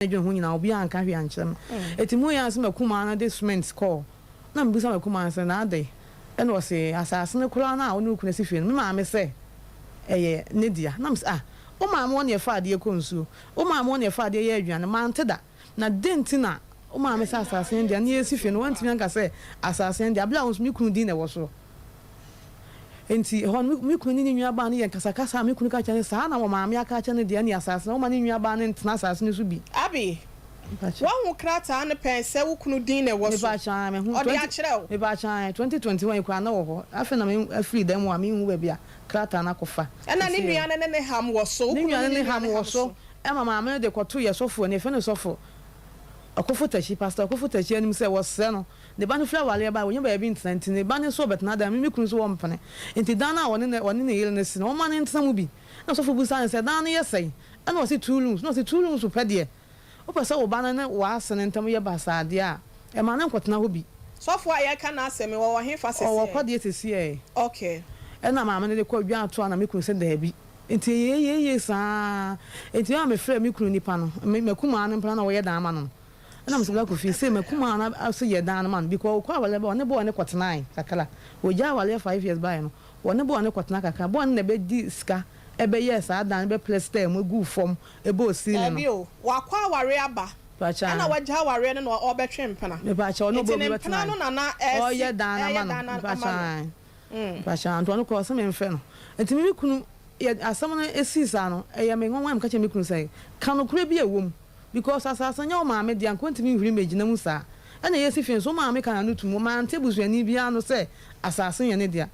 dwene ho nyinaa obiara anka hwee ankyerɛ me. Enti muhui ara sɛ m'akumaa no de cement kɔɔ. Na mebisa m'akumaa no sɛ, na adɛn? Ɛna ɔse, asase no koraa no a wo ne wo kunu asi fie no, me maame sɛ ɛyɛ ne dea. Na mese, ah, wo maame wɔ na yɛfa adeɛ kɔ nsuo, wo maame wɔ na yɛfa adeɛ yɛ aduane, mante da. Na dɛn nti na wo maame sɛ asase no dea na yɛresi fie no, wantumi anka sɛ asase no dea, bere a wo nso me kunu din na ɛwɔ soɔ? Enti ɛhɔ no, me kunu ne ne nuabaa no yɛɛ nkasakasa a me kunu ka kyerɛɛ no sɛ, Saa na wo maame aka akyerɛ no deɛ, ɛnneɛ asase no, womma ne nuabaa no ntena asase no so bi. Abby, woahu krataa no pɛn sɛ wo kunu din na ɛwɔ so? Ɔde akyerɛ wo? Mepakyɛ ae, 2021 yi koraa na ɛwɔ hɔ. Afei na mafiri dan mu a menhu baabi a krataa no akɔfa. Ɛna ne nua no ne ne ham wɔ so? Wo Ne kunu nua ne no ne ne nua ham no wɔ ham so. so? Ɛma maame no de kɔtoo yɛn sɔfo, nea yɛfrɛ no sɔfo Ɔkofo Takyi, Pastor Ɔkofo Takyi anim sɛ wɔsrɛ no, ne ba no firi awareɛ baeɛ, wɔnnya baabi ntena nti ne ba no nso ɔbɛtena dan mu, me kunu nso wɔmpene nti dan no a wɔne wɔne ne yere no si no wɔmma no ntena mu bi. Ɛna ɔsɔfo bisaa no sɛ dan no yɛ sɛn? Ɛna ɔse two rooms, ɛna ɔse two rooms pɛ deɛ wopɛ sɛ wo ba no ne w'ase no ntam yɛ basaa deɛ a, ɛma no nkɔtena hɔ bi. Sɔfo a yɛreka n'asɛm yi, ɔwɔ hefa Ɔwɔ sesei? kɔdeɛ sesiɛ. Okay. Ɛna maame no de kɔ dwa toa na me kunu sɛ daabi. Nti ɛyɛɛyɛɛyɛ saa ara. Nti ɛma mefrɛɛ me kunu nipa no, me m'akumaa no mpena na ɔyɛ dan ma no no. Ɛna mese bra Kofi, sei m'akumaa no ase yɛ dan no ma no because ɔkɔ awareɛ ba ɔne boy no kɔtenae kakra. Ɔgyaa awareɛ 5 years baeɛ no, ɔne boy no kɔtena kakra. Boy no na ɛbɛdi sika ɛbɛyɛɛ saa dan no bɛplɛstɛɛ mu, ɛguu fam, ɛbɔɔ ceiling no. Daabi o, wakɔ awareɛ aba, ɛna Mpakyɛ. wagya awareɛ no na ɔrebɛtwe mpena. Mepakyɛ ɔne Nti ɔbɔ ne bi mpena bɛtenae. no na na ɛresi, Ɔreyɛ dan no ɛreyɛ ama no. dan no ama Mepakyɛ no. ae. Mepakyɛ ae. Nti ɔno koraa ɔse memfrɛ no. Nti me me kunu yɛ asɛm no esii saa no, ɛyɛ me nwanwa a meka kyerɛɛ me kunu sɛ, ka nokorɛ bi a ɛwɔ mu because asaase no nyɛ wo maame dea nka ɔntumi nhuri mmɛgyina mu saa. Ɛna yɛsi fie nso wo maame ka n'ano tom, mante abusuani biara ano sɛ asaase no yɛ ne dea.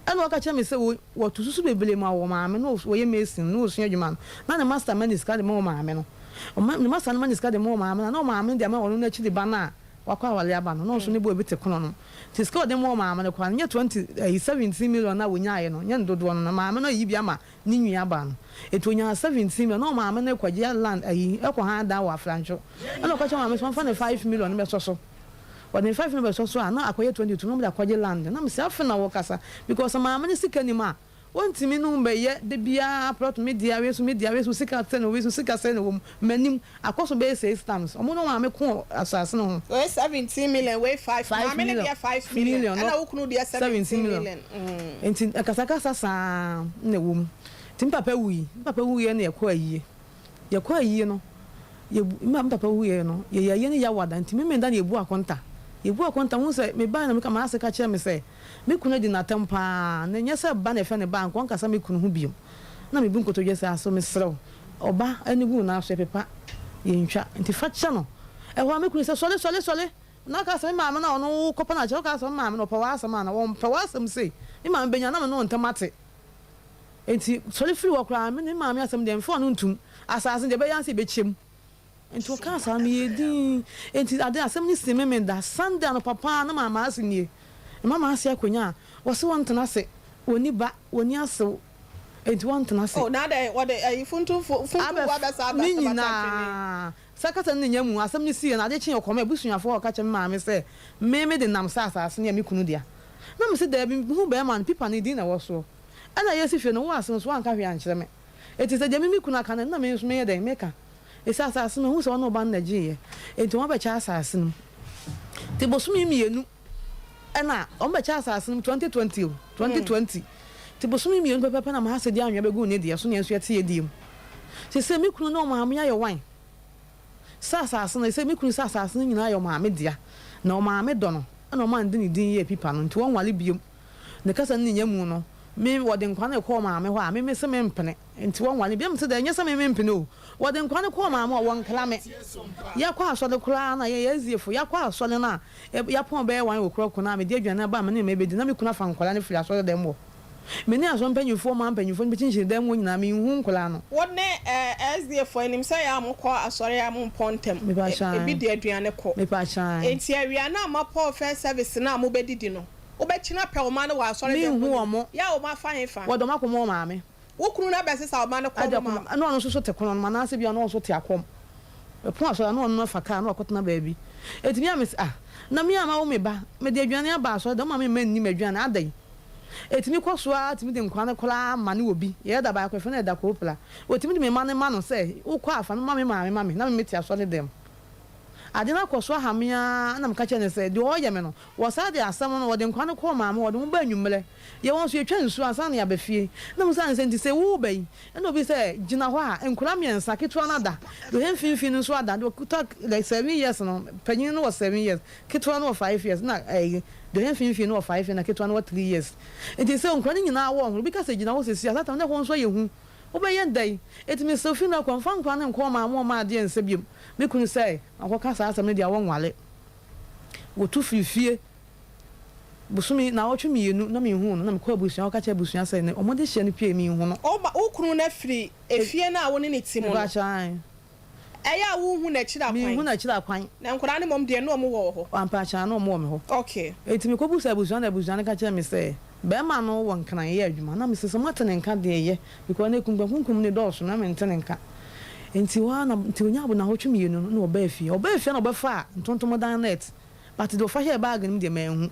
Ɛna ɔka kyerɛɛ me sɛ wɔ wɔto susu bebree ma wɔ maame no ɔyɛ mason na ɔsua adwuma no na ne master ma ne sika de ma wɔ maame no. Ɔma ne master no ma ne sika de ma wɔ maame no a na wɔ maame no de ama ɔno n'akyiri ba no a wakɔ aware aba no na ɔno nso ne boy bi te kono no nti sika a ɔde ma wɔ maame no koraa no nyɛ 20 ɛyi 17 million no a wɔnyaeɛ no nyɛ ne dodoɔ no na maame no ayi bi ama ne nua baa no nti onyaa 17 million na ɔmaame no rekɔgye land ayi ɛkɔ han dan wɔ Afrantwo ɛna ɔka kyerɛ maame sɛ ɔmfa ne 5 million no bɛsɔ so ɔde ne 5 million bɛsɔ so a na akɔyɛ 22 na ɔmde akɔgye land na mesɛ afe na wɔkasa because maame no sika nim a wɔntumi no bɛyɛ da biara plot me dea wei so me dea wei so sika sɛ na wei so sika sɛ na wɔ mu m'anim akɔ so bɛyɛ six times ɔmo no maame ko asase no ho. Wei 17 million, wei 5, 5 maame no million deɛ 5 million, million ɛna wo kunu deɛ 17 17 million million. Nti akasakasa saa na ɛwɔ mu. Nti me papa wui, me papa wuiɛ na yɛkɔ ayie. Yɛkɔ ayie no, yɛbu, me papa wuiɛ no, yɛyɛ ayie no Yawada, nti Memenda na yɛbu akonta. Yɛbu akonta, wohu sɛ mebaeɛ na meka, m'ase ka kyerɛɛ me sɛ, me kunu adi n'atɛm pa ara, na ɛnyɛ sɛ ba na ɛfɛ ne ba a, anka ɔnkasa me kunu ho bio. Na mebu nkotodwe sɛ, Aso, mesrɛ wo, ɔba ani gu wo nan so, yɛpepa, yɛntwa, nti fa kyɛ no. Ɛhɔ ara me kunu sɛ, Sɔre, sɔre, sɔre! Na ɔka sɛ, Me maame no a ɔno wokɔpɛ no akyɛ, woka sɛ me maame no ɔpɛ w'asɛm anaa? Ɔmpɛ w'asɛm sei. Me maame bɛnya na me ne wo ntam ate. Enti sɔre firi hɔ koraa, me ne maame asɛm deɛ mfa ɔno ntom. Asase no deɛ ɛbɛyɛ ara sɛ yɛbɛkyɛ mu. Enti ɔkaa saa no, meyɛɛ dinn. Enti ade asɛm no sii Memenda, Sunday anɔpa pa ara na maa m'ase nie. Mema m'ase akonnwa a, wɔse wɔntena ase, wɔnni ba, wɔnni asew, enti wɔntena ase. Oh, na adɛn, wɔde ayi funtumfo, funtumfoɔ Abɛf, abɛsa aba ne bata twene. nyinaa. Sɛ kasa no ne nya mu asɛm no siiɛ no, ade kyeeɛ ɔkɔmaa abusuafoɔ a ɔka kyerɛ me maame sɛ me mede nam sɛ asase no yɛ me kunu dea. Na mese daabi, mehu barima no, pipa no din na ɛwɔ soɔ. Ɛna yɛsi fie no, wo ase nso woanka hwee ankyerɛ me. Enti sɛ deɛ me me kunu aka no, ɛno na me nso meyɛ dɛn, meka. Ɛsɛ asase no, mahu sɛ ɔne wo ba no na ɛgyeeɛ. Enti wɔabɛkyɛ asase no mu. Nti bosome mmienu ɛna wɔbɛkyɛ asase no mu, 2020 o, 2020. Nti bosome mmienu pɛpɛpɛ na m'ase de anwea bɛguu ne deɛ so na yɛn nso yɛte yɛn deɛ mu. Seesei me kunu ne ɔmaame ayɛ one. Sɛ asase no, seesei me kunu sɛ asase no nyinaa yɛ ɔmaame dea. Na ɔmaame dɔ no, ɛna ɔmaa no de ne din yɛɛ pipa no, nti wɔnware biom. Ne kasa no ne nya mu no, me, wɔde nkwa no rekɔ ɔmaame hɔ a, me mese mempene, nti wɔnware biom. Mese dɛ, ɛnyɛ sɛ me mempene o, wɔde nkwa no kɔ ɔmaame hɔ a, wɔnkra me. Yɛkɔ asɔre koraa no a, yɛyɛ SDAfo, yɛakɔ asɔre no a, yɛapɔn bɛyɛ one o'clock no a, mede aduane aba a me ne me mma bɛdi, na me kunu afa nkwadaa no firi asɔredan mu hɔ. Me ne asɔre mpanyimfoɔ, mmaa mpanyimfoɔ no bɛkyinkyini dan mu hɔ nyinaa, menhu nkwadaa no. Wo ne SDA foɔ anim sɛ yɛ a mo kɔ asɔre a mo mpɔn ntɛm, ebi de aduane kɔ. Enti awia no a moapɔn first service no a mo bɛdidi no, wo bɛkyini apɛ wo mma no wɔ asɔre dan mu Menhu hɔ wɔn. Yɛ a wɔn afa he fa? Wɔde wɔn akɔma wɔn maame. Wo kunu no abɛsesa wo mma no kɔ Agya mo kɔm, maame. na ɔno nso so te kono nom anaasɛ bi a na ɔno nso te akɔm. Ɛpon asɔre a na ɔno afa kaa na wakɔtena baabi. Enti me a mese, ah, na me a mawo me ba, mede aduane aba asɔre dɛm, wo maame mma nni m'aduane, adɛn? Ɛtumi kɔ so ara tumi de nkwadaa no koraa ma no wɔ bi. Yɛn ɛda baako yɛfrɛ no ɛda Koopla. Wɔtumi de me mma no ma no sɛ wokɔ a fa me ma me maame ma me na me mete asɔre dɛm. Ade no akɔ so aha me ara na meka kyerɛɛ no sɛ deɛ ɔreyɛ me no, wɔsan de asɛm no, wɔde nkwadaa no kɔɔ maame hɔ, wɔde wɔn baa anwummerɛ. Yɛn nso yɛtwa nsuo ansa na yɛaba fie. Na mebisaa no sɛ, nti sɛ woreba yi, ɛna obi sɛ, gyina hɔ a, nkwadaa mmiɛnsa, ketewa no ada, deɛ ɔyɛ mfimfini no nso ada, deɛ ɔkuta like 7 years no, panin no wɔ 7 years, ketewa no wɔ 5 years, na ɛyi, deɛ ɔyɛ mfimfini no wɔ 5 years, na ketewa no wɔ 3 years. Nti sɛ nkwadaa no nyinaa wɔ ho, obi ka sɛ gyina hɔ seesei a, saa time no na ɛhɔ nso ayɛ hu. Wobɛyɛ dɛn? Enti mesrɛ wo, fi nnɛ kɔ, mfa nkwadaa no nkɔ ɔmaame ɔma adeɛ nsɛ bio. Me kunu sɛ makɔka saa asɛm no deɛ a wɔnware. Wɔtu firi fie bosome naawɔtwe 2 na menhuu no na mekɔɔ abusua hɔ ka kyerɛɛ abusua sɛ ne wɔn dehyeɛ no pue menhu no. Wo ba, wo kunu no afiri efie no a wo ne no te mu no. Mepakyɛ ae. Ɛyɛ a wonhu n'akyiri akwan? Menhu n'akyiri akwan. Na nkwadaa no mmom deɛ na wɔn wɔ wo hɔ? Ampakyɛ ae, na wɔn wɔ me hɔ. Okay. Enti mekɔbusaa abusua na abusua no ka kyerɛɛ me sɛ barima no wɔ Nkran yɛ adwuma na mese sɛ moate ne nka deɛ ɛyɛ because na ekunkumkunkum no dɔɔso na mente ne nka. Enti hɔ ara na nti ɔnyaa naawɔtwe 2 no na ɔbaa fie. Ɔbaa fie na ɔbɛfaa ntontom net but deɛ ɔfa hyɛɛ bag no mu deɛ manhu.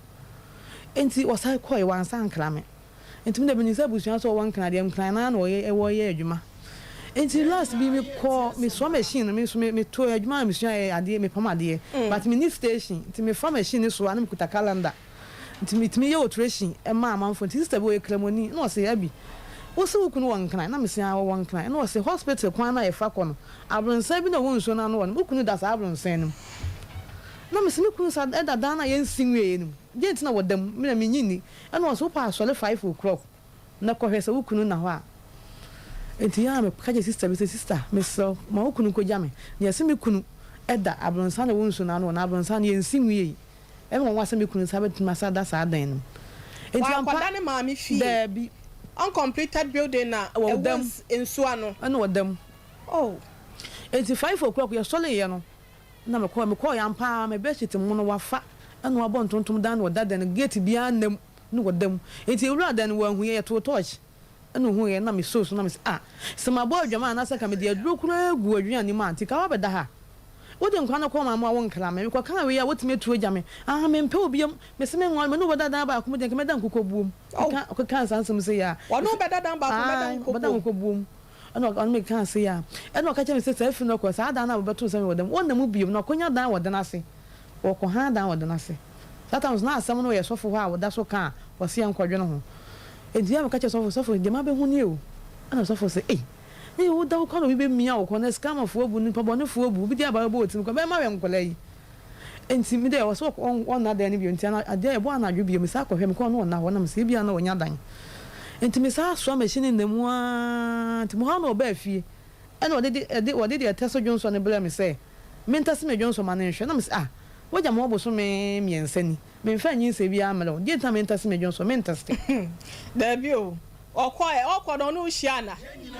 Enti ɔsan kɔe wansan ankra me. Enti me deɛ menim sɛ abusua sɛ ɔwɔ Nkran deɛ Nkran no ara na ɔyɛ ɛwɔ yɛ adwuma. Enti last bi mekɔ mesoa machine no me nso me meto adwuma a mesua yɛ adeɛ mepam adeɛ but menni station nti mefa machine no so a na mekuta calendar. Nti metumi yɛ alteration ma amanfoɔ. Nti sister bi ɔyɛ kramoni na ɔse Abby wose wo kunu wɔ Nkran? Na mese aah ɔwɔ Nkran. Ɛna ɔse hospital kwan no a yɛfa kɔ no abronsan bi na ɛwɔ nsuo no ano hɔ no wo kunu da saa abronsan no mu. Na mese me kunu sa da dan no a yɛnsi nwieɛ no mu deɛn nti na wɔda mu? Me na mennye nni. Ɛna ɔse wopɛ a sɔre 5 o'clock na kɔhwɛ sɛ wo kunu nna hɔ a. Nti yɛ a meka kyerɛ sister bi sɛ sister mesrɛ wo ma wo kunu nkɔgya me. Na yɛse me kunu da abronsan na ɛwɔ nsuo no ano hɔ na abronsan no yɛnsi nwiei. Ɛyɛ me nwanwa sɛ me kunu nsa bɛtumi asan ada saa dan no mu. Enti ampa, Wankɔda ne maame fie. Daabi. Uncompleted building na Ɛwɔ ɛwɔ da mu. nsuo ano. Ɛna ɔda mu. Oh. Enti 5 o'clock yɛsɔreeɛ no, na mekɔɔ, mekɔeɛ ampa ara me bedsheet mono wafa, ɛna wabɔ ntontom dan na ɔda dan no, gate biara nna mu, na ɔda mu. Enti yɛwuraa dan no, wanhu yɛn, yɛtoo torch, ɛna ohuu yɛn, na mesoo so na mese, ah, sɛ mabɔ adwaman anaasɛ nka mede aduro koraa agu aduane mu a, nti ka woabɛda ha? Wode nkwa no kɔɔ ma mmoa wo nkra me. Mekɔkaa wei a, wotumi atu agya me. Aah, mempɛ wo biom. Mese menware, me ne wo bɛda dan baako mu deɛ, nka mɛda nkokɔbuom. Oh. Ɔka, ɔkekaa saa nsɛm sei a. Ɔne wo bɛda dan baako mu, bɛda Ae, ɔbɛda nkokɔbuom. nkokɔbuom. Ɛna ɔne me kaa sei a, ɛna ɔka kyerɛɛ me sɛ saa fi no kɔ, saa dan no a wɔbɛtoo sɛ mewɔ dan mu, ɔnna mu biom, na ɔkɔnya dan wɔ dan ase. Wɔkɔhaa dan wɔ dan ase. Saa time no, na asɛm no yɛ sɔfo hɔ a wɔda so ka a, wɔse yɛnkɔdwene ho. Enti a meka kyerɛɛ sɔfo, sɔfo, deɛ mabɛhu nie o. Ɛna sɔfo se, ei, Ei wo da wo kɔ na obi bɛ mia wo kɔ na scammerfoɔ abu nipa bɔnefoɔ abu obi de aba bɛbɔ wo tirim kɔ bɛma wɛ nkɔla yi nti me deɛ ɔsɛ ɔnna dan no bio nti ana adeɛ ɛbɔ anadwo bio me saa kɔhwɛ me kɔ na ɔnna hɔ na me sɛ ebia na ɔnya dan nti me saa soa machine nna mu aa nti mo ha na ɔbaa fie ɛna ɔde de ɛde ɔde deɛ ɛtɛ so dwonsɔ no brɛ me sɛ me ntɛse me dwonsɔ ma no nhwɛ na me sɛ ah wagya me hɔ bosome 3 ni me nfa nyinsɛn biara mmerɛ wo deɛ nti na me ntɛse me dwonsɔ me ntɛse. Daabi o. Ɔkɔɛ, ɔkɔ no ɔne wo hyia ana?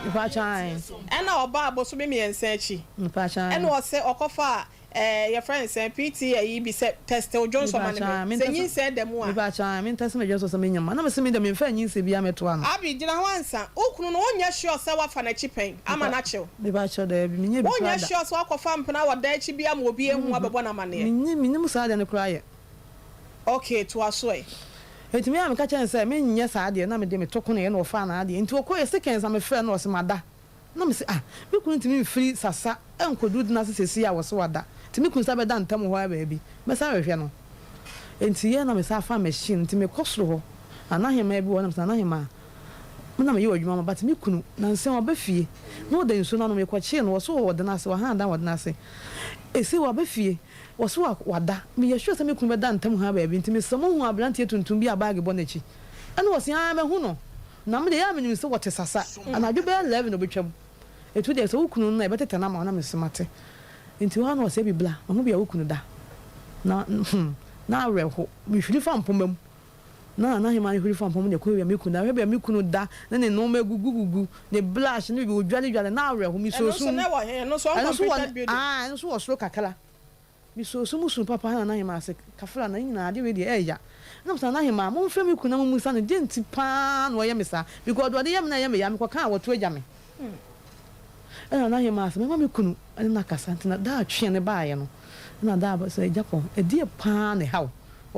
Mpakyɛ ae. Ɛna ɔbaa bosome 3 akyi. Mpakyɛ ae. Ɛna ɔsɛ ɔkɔfaa ɛɛ yɛfrɛ no sɛn PT ayi bi sɛ test wo dwonsɔ ma no hwɛ sɛ nyinsɛn da mu a. Mepakyɛ ae, me ntɛse me dwonsɔ sɛ menya ma na mese me deɛ memfaa nyinsɛn biara mɛto ano. Abi, gyina hɔ ansa. Wo kunu no wonyɛ sure sɛ woafa n'akyi pɛn ama no akye wo? Mepakyɛ daabi, menyɛ bi koraa Wonyɛ da. sure sɛ woakɔfa mpena wɔ dan akyi bi ama obi ahu abɛbɔ no amaneɛ? Mennim, mennim saa adeɛ no koraa yɛ. Okay, toa so ɛ. Enti me a meka kyerɛɛ no sɛ menyɛ saa adeɛ na mede meto konoeɛ na ɔfaa n'adeɛ. Nti ɔkɔeɛ seconds na mefrɛɛ no na ɔse mada. Na mese ah me kunu ntumi mfiri Sasa nkɔduru Denase seesei a ɔse wada. Nti me kunu san bɛda ntam hɔ ara baabi. Mɛsan ahwehwɛ no. Enti yɛ na mesan faa machine nti mekɔ soro hɔ. Nana Ahemaa bi wɔ hɔ na mese Nana Ahemaa me na meyɛ w'adwuma ma but me kunu nansa yi waba fie na ɔda nsuo no ano mekɔkyee no ɔse ɔwɔ Denase wahan dan wɔ Denase. Ese waba fie. Wɔse wa wada. Meyɛ sure sɛ me kunu bɛda ntam ha baabi nti mesrɛ mo hu abranteɛ tuntum bi a bag bɔ n'akyi? Ɛna wɔse aah mahu no. Na me deɛ ɛyɛ a menim sɛ wɔte sasa. Anadwo bɛyɛ 11 ɔbɛtwam. Enti wo deɛ sɛ wo kunu no na yɛbɛtetɛ no ama wo na mese mate. Nti hɔ ara na wɔse Abby bla mahu bia wo kunu da. Na hmm na awerɛho. Mehwiri fa mpoma mu. Na Nana Ahemaa no hwiri fa mpoma mu na ɛkɔ baabi a me kunu da. Mehwɛ baabi a me kunu da ne ne nnoɔma agugugugu, ne blush ne biribi ɔdwaledwale na awerɛho. Mesoo Ɛno nso sum. na ɛwɔ he? Ɛno nso Ɛno nso wɔ uncompleted building? aah ɛno nso wɔ soro kakra. Mesoo sum suu papa na Nana Ahemaa se, Kafra na ne nyinaa adeɛ wei deɛ ɛɛya. Ɛna mese Nana Ahemaa momfrɛ me kunu na mommisa no deɛ nti paa na ɔyɛ me saa because deɛ ɔde yɛ me no ɛyɛ me ya mekɔka a wɔto agya me. Ɛna Nana Ahemaa se mɛma me kunu ne no akasa nti na da a tweɛ no baeɛ no ɛna da a sɛ agya kɔ ɛdeɛ paa na ɛha wo?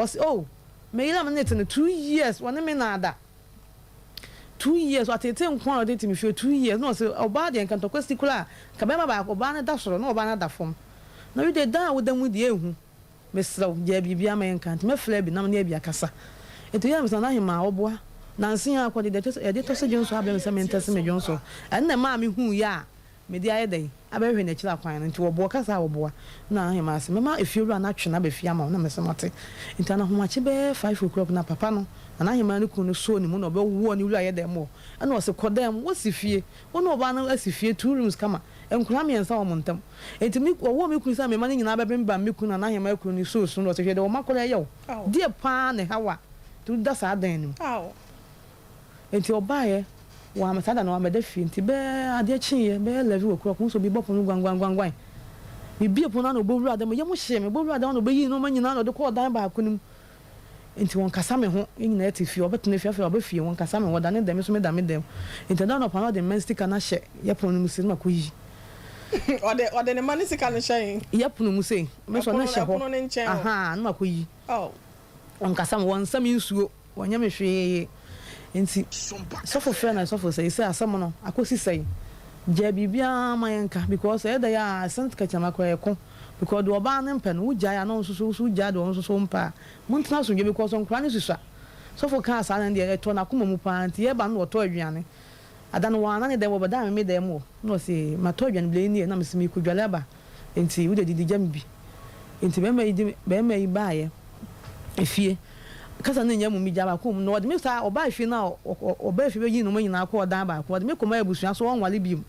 Ɔse oh me yere a me ne no te no 2 years ɔne me nna da. 2 years, wateetee nko ara ɔde te me fie 2 years na ɔse ɔbaa deɛ nka ntɔkwa si koraa a, nka bɛrima baako, ɔbaa no da soro na ɔbaa no ada fam. Na wi deɛ dan a woda mu yi deɛ ɛnhu. Mesrɛ wo, gyaa biribiara ma yɛnka. Nti mɛfrɛ Abi na me ne Abi akasa. Nti ɔyɛɛ me sɛ Nana Ahemaa, ɔboa. Nansa yi ara kɔ de, deɛ ɛtɔ yɛde tɔ so dwonsɔ abrɛ me sɛ mentɛse me dwonsɔ. Ɛno na ɛmaa mehuuiɛ a mede ayɛ dɛn abɛhwehwɛ n'akyiri akwan no. Nti wɔboa, ɔkasa a wɔboa. Nna Nana Ahemaa se, mɛma efiewura no atwe no aba fie ama wo. Na mese, mate. Nti anahomakye bɛyɛ 5 o'clock na papa no, Nana Ahemaa no kunu no sɔɔ ne mu na ɔbɛwoɔ ne wura yɛ dɛm hɔ. Ɛna ɔse, kɔ dan mu, wosi fie. Wo ne ɔbaa no asi fie, two rooms kama. Nkwadaa mmiɛnsa wɔ mo ntam. Enti me, wɔwoo me kunu sɛ me mma no nyinaa bɛbembam me kunu na n'ahemmaa kunu no soo su no, ɔse, Hwɛ deɛ wo mma koraa yɛ wo. Deɛ paa na ɛha wo a nti woda saa dan no mu? Enti ɔbaeɛ, wamma, saa da no wammɛda fie. Nti bɛyɛ adeɛ kyeeɛ, bɛyɛ 11 o'clock, wohu sɛ obi bɔ pono guanguanguanguan. Mebue pono no a na ɔbɛwura dan mu, yam hyee me, ɔbɛwura dan mu na ɔbɛyii nnoɔma nyinaa na ɔde kɔɔ dan baako no mu. Enti wɔnkasa me ho, yɛn nyinaa te fie, ɔbɛtena fie, afei ɔba fie, wɔnkasa me ho, ɔda ne dɛm, me nso meda me dɛm. Enti ɛda anɔpa na ɔde mmɛn sika no ahyɛ yɛn pono no mu sei na makɔyi. Ɔde, ɔde ne mma no sika no hyɛ he? Yɛn pono mu sei, me nso ɔno hyɛ hɔ, Ɛpono no nkyɛn hɔ. ahaa, na makɔyi. Oh. Wɔnkasa me ho, wɔnsa me nsuo, wɔnyɛ me hwee. Enti sɔfo frɛ no, sɔfo sɛ, seisei asɛm no akɔsi sɛn? Gyae biribiara ma yɛnka, because ɛyɛ dɛn a, ɛsen kɛkyɛma koraa ɛko. Because deɛ ɔbaa no mpɛ no wo gyae a na ɔno nso so wo gyae deɛ ɔno nso so mpɛ a mo ntena asomdwoeɛ because nkwadaa no susua. Sɔfo kaa saa no deɛ ɛtɔɔ n'akoma mu paa nti yɛba no na ɔtɔ aduane. Ada no wɔanna ne dɛm wɔbɛdaa me me dɛm hɔ na ɔse matɔ aduane blɛ nie na mese meekɔ dwale aba nti wo deɛ didi gya me bi. Nti bɛɛma yi de bɛɛma yi baeɛ efie kasa no nnya mu megyaa baako wɔ mu na ɔde me saa ɔbaa fie no a ɔbaa fie bɛyii nnoɔma nyinaa kɔɔ dan baako ɔde me kɔmaa abusua so ɔnwale biom.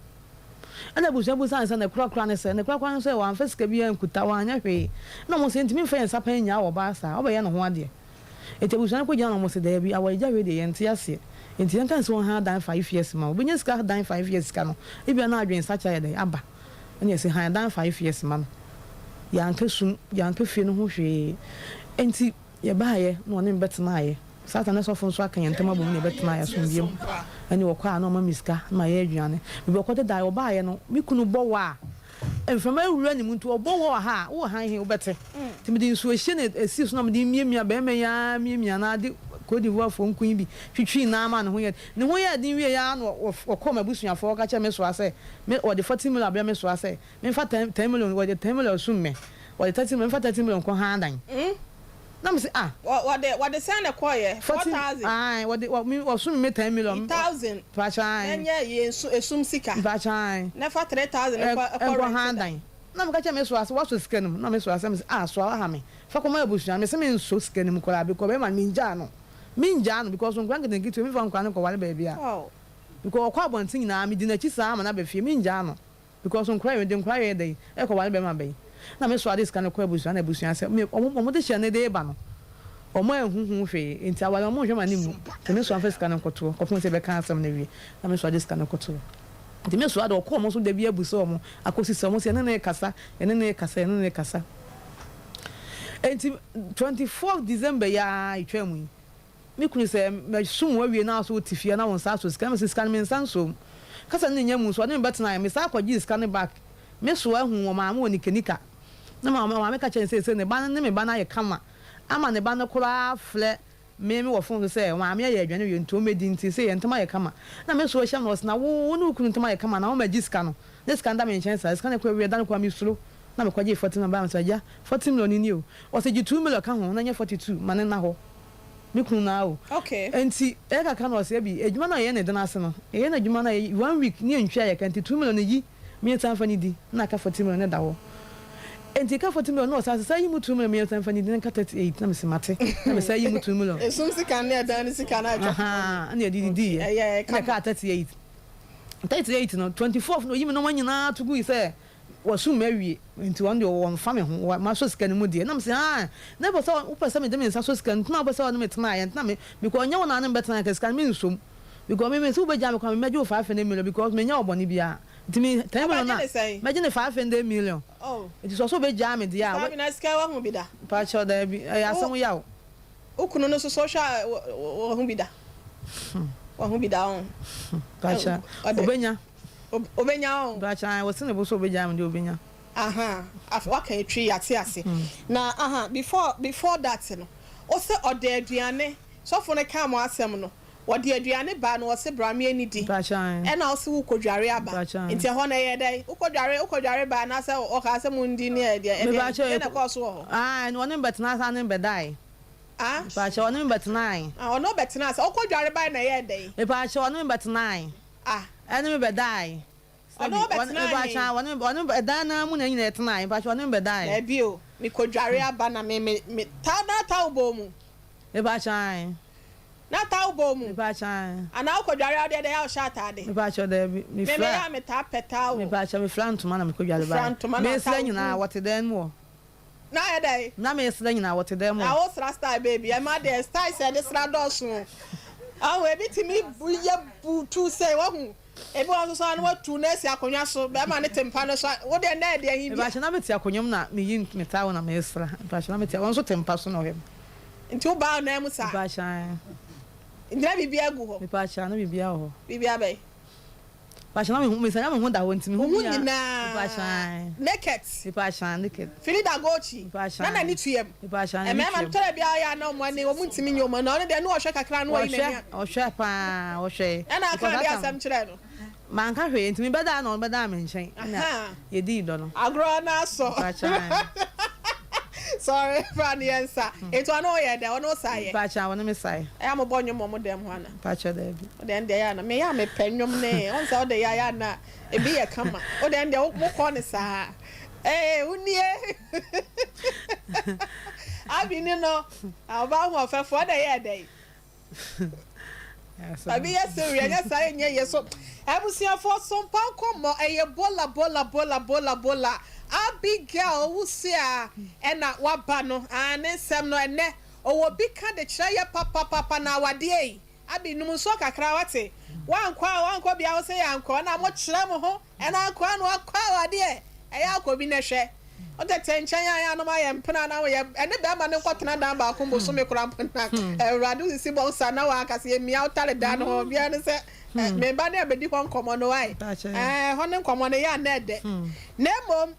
Ɛnna abusua bisaa no sɛ, Ne korakora ne sɛn? Ne korakora ne sɛ, Wamfa sika biara ankuta, wanyɛ hwee. Ɛnna wɔse, Yɛntumi mfa yɛn nsa pan nnyaa ɔbaa saa, ɔbɛyɛ ne ho adeɛ. Enti abusua no kɔgyinaa na wɔse, Daabi, awaregya wei deɛ, yɛnte aseɛ. Enti yɛnka no sɛ ɔnhan dan 5 years ma wo. Ɔbɛnya sika dan 5 years sika no, ebia na adwene sakyera ayɛ dɛn aba. Ɛnna yɛse, Han dan 5 years ma no. Yɛanka sum, yɛanka fie no ho hwee. Enti Yɛbaeɛ na ɔne me bɛtenaeɛ. Satan ne sɔfo nso aka yɛn ntam abom ne yɛbɛtenaeɛ asomdwoeɛ mu. Ɛnneɛ ɔkɔ a na ɔma me sika na mayɛ aduane. Baabi a ɔkɔdedaeɛ, ɔbaeɛ no, me kunu bɔ wɔ a, mframa awura ne mu nti ɔbɔ wɔ wɔ ha a, wowɔ hann he, wobɛte. Nti mede nsuohyeɛ na ɛsii so na mede miamia barima yi ara miamia no ara de Côte d'Ivoirefoɔ nku yi bi twitwii no ara maa ne ho yɛɛ ne ho yɛɛ den wieeɛ ara na ɔkɔɔ m'abusuafoɔ hɔ ka kyerɛɛ me soa sɛ me wɔde 40 million abrɛ me soa sɛ Memfa ten ten million, wɔde 10 million sum me, wɔde 30 million, memfa 30 million nkɔ han dan. Na mese ah. Wɔ, wɔde, wɔde sɛn na ɛkɔeɛ? Four 40, thousand. ae, wɔde, wɔ, me, wɔsum me 10 million. 3,000. Mpakyɛ ae. Na nyɛ yɛn su, esum sika. Mpakyɛ ae. Na fa 3,000 Ɛ, kɔ, ɛkɔ nkɔ rent han dan. dan. Na meka kyerɛɛ me soa sɛ, woasɔ sika no mu? Na me soa sɛ, mese ah, soa waha me. Fa kɔma abusua. Mese mensɔ sika no mu koraa because bɛrima no mengyaa no. Mengyaa no because nkwadaa nketenkete wei memfa nkwadaa no nkɔware baabi a. Oh. Because ɔkɔ abɔnten nyinaa medi n'akyi saa ma no aba fie, mengyaa no. Because nkora yɛ de nkora yɛ dɛn ɛkɔ ware bɛma bɛn na me soa de sika no kɔ abusua na abusua sɛ me ɔmo ɔmo de hyɛ ne de ba no ɔmo anhu ho hwee nti aware ɔmo nhwɛ ma ne ngu nti me soa nfa sika no nkɔtoɔ kɔpem sɛ yɛbɛka asɛm no awie na me soa de sika no kɔtoɔ nti me soa de ɔkɔ ɔmo so da bi abu sɛ ɔmo akɔsi sɛ ɔmo sɛ yɛne ne kasa yɛne ne kasa yɛne ne kasa nti 24 December yi ara etwa mu yi. Me kunu sɛ, Masom wo awie na wo nso wote fie na wo nsa asɔ sika. Na mese, Sika no me nsa nsɔ mu. Kasa no nnya mu nso, ɔne me bɛtenaeɛ. Mesan kɔgyee sika no back. Me soa huu wɔ maame wɔ Nikanika. Na ma maame ka kyerɛɛ no sɛ seesei ne ba no ne me ba no ayɛ kama ama ne ba no koraa frɛ me me wɔ phone so sɛ maame ayɛ aduane wie nti ɔmmɛdi nti seesei yɛn ntam ayɛ kama. Na me soa hyia me na ɔse, Na wo wo ne wo kunu ntam ayɛ kama na wommɛgye sika no? Na sika no da me nkyɛn saa. Sika no kɔ awie da no koraa mesuro. Na mekɔgyee 40 million baeɛ. Mese, Agya, 40 million nie o. Ɔse, Gye 2 million ka ho na nyɛ 42 ma no nna hɔ. Me kunu no ara o. Okay. Nti ɛyɛ kakra na ɔse Abi, adwuma no a yɛyɛ no den ase no, yɛyɛ no adwuma no a yɛ one week ne yɛntwia yɛ ka nti 2 million no yi mmiɛnsa mfa no di na aka 40 million no da hɔ. Nti ɛka 40 million no na ɔsan se san yi mu 2 million mmiɛnsa mfa no di na nka 38 na mese mate na mesan yi mu 2 million. Esum sika ne ɛdan no sika no atwa. Ahaa ɛna yɛde didiiɛ Okay, ɛyɛ ɛna kama. ɛkaa 38. 38 no, 24th no oyi me nnoɔma nyinaa to gui sɛ Wɔasom me awie, enti wɔn deɛ wɔmfa me ho, masɔ sika no mu deɛ. Na mese, Aane, na wopɛ sɛ, wopɛ sɛ mede me nsa sɔ sika no, nti na wopɛ sɛ wɔne me tena a, yɛntena, me, because ɛnyɛ wo na ne me bɛtena, anka sika no mensɔ mu, because me, mese wobɛgyaa me koraa, me mɛgye wo 500 million, because mennyɛ wo bɔne biara, nti me, 10 million Wobɛgye no a, ne sɛn? mɛgye ne 500 million, Oh. nti sɛ ɔsɛ wobɛgyaa me deɛ a, Saa bi na sika wahu bi da? Mpakyɛw, daabi, ɛyɛ Wo, asɛm yaw. wo kunu no nso sɛ ɔhwɛ a, wa, wahu bi da? Wahu bi da, ɔn? Mpakyɛw, Ɔde. obɛnya. Obenya o. Mpakyɛ ae wɔse ne bo sɛ obegyaa me deɛ obenya. Ahaa afei waka etwi yate ase na ahaa before before that no ose ɔde aduane sɔfo no kaa mo asɛm no Wɔde aduane baa na wɔse bra me anidi. Ɛna wose wokɔdware aba. Nti ɛhɔ no ɛyɛɛ dɛn? Wokɔdware wokɔdware baa anaasɛ ɔkaa sɛ mondi ne ɛdeɛ ɛdeɛn deɛn na ɛkɔɔ so wɔ hɔ? Aane, ɔne me bɛtenaa ase ne me bɛdae. Ah? Mepaakyɛw, ɔne me bɛtenae. Ah, ɔne wo bɛtenaa ase. Wokɔdware bae na ɛyɛɛ dɛn? Mepaakyɛw, ɔne me bɛtenae. Ah. Ɛne me bɛdae. Ɔne wo bɛtenaa he? Mepaakyɛw, ɔne me, ɔne me, ɛdan no ara mu na yɛn nyinaa yɛtenae. Mepaakyɛw, ɔne me bɛdae. Daabi o, mekɔdware aba na me, me, me, taa, na towel bɔ wo mu? Mepaakyɛw, ae. Na towel bɔ wo mu? Mepaakyɛw, ae. Anaa wokɔdware a, wodeɛ dɛn a wohyɛ ataade? Mepaakyɛw, daabi. Me, Mefira. meyɛ a metaa pɛ towel. Mepaakyɛw, mefira ntoma na mekɔdware Wofira bae. ntoma na Mesrɛ towel gu nyinaa, wo. wɔte dan mu hɔ. Na ayɛ dɛn? Na mesra nyinaa wɔte dɛm o. Na wo sra style baby ɛma deɛ styles a yɛde sra dɔɔso o wahu ebi tumi yɛ butu sei wahu ebi wɔ hɔ nso so a na watu na asi akonnwa so bɛrima no te mpa no so a wo deɛ na ɛdeɛ he bia. Mepakyɛ na mete akonnwa mu na meyi me towel na mesra mepakyɛ na mete ɔno nso te mpa so na ɔhwɛ me. Nti wo baa ɔnan mu saa? Mepakyɛ ae. Nti na biribiara gu hɔ? Mepakyɛ na biribiara wɔ hɔ. Biribiara bɛn? Mepakyɛ na mehu mesɛ na me ho da hɔ nti mehu Wo ho bia nyinaa mepakyɛ ae. naked. Mepakyɛ ae naked. Frida Gucci Mepakyɛ na ae. n'ani tua mu. Mepakyɛ ae n'ani Mmarima tua no mu. tɔrɔ bi a ɔyɛ a na wɔn ani wɔn ntumi nyɛ wɔn ani ɔno deɛ ne ɔhwɛ kakra na wayi n'ani Ɔhwɛ a. ɔhwɛ paa ɔhwɛ Ɛna aka because adeɛ that time asɛm kyerɛɛ no. Manka hwee nti mebɛdaa na ɔbɛdaa me nkyɛn ɛna Ahaa. yɛdii dɔ no. Agorɔ no asɔ. Mepakyɛ ae. Sorry fa no yɛ nsa. Nti ɔne wo yɛ dɛn ɔne wo saeɛ? Mepakyɛ ae ɔne me saeɛ. Ɛyɛ a mobɔ nnwom wɔ mo dɛm hɔ ana? Mepakyɛ daabi. Wo deɛ ɛndeɛ ɛyɛ a na meyɛ a mepɛ nnwom ne wohu sɛ wode yɛ a yɛ a na ebi yɛ kama. Wo deɛ ɛndeɛ mokɔ ne saa. Ee wo nie. Abi ni no ɔbaa hoɔfɛfoɔ ɛna ɛyɛɛ dɛn? Abi yɛ sereɛ ɛnyɛ saa ɛnyɛ yɛ so. Abusuafoɔ sompa nkɔmmɔ ɛyɛ bola bola bola bola bola Abigail Owusu a ɛna waba no aa ne nsɛm no ɛnɛ ɔwɔ bi ka de kyerɛ yɛ papapapa na awadeɛ yi Abi nom nsuo kakra wate wankɔ a wankɔ bia wo se yankɔ na mo kyerɛ mo ho ɛna akoa no akɔ awadeɛ ɛyɛ akɔ bi nɛ hwɛ wo tete nkyɛn a yɛ anom ayɛ mpena na woyɛ ɛne bɛɛma no nkɔ tena dan baako bosome koraa mpo na awurade wo sisi bɔ nsa na wankasa yɛ mia wo tare dan no ho bia no sɛ me ba ne abɛdi hɔ nkɔmɔ no wae ɛɛ hɔ ne nkɔmɔ no yɛ a na ɛdɛ na mmom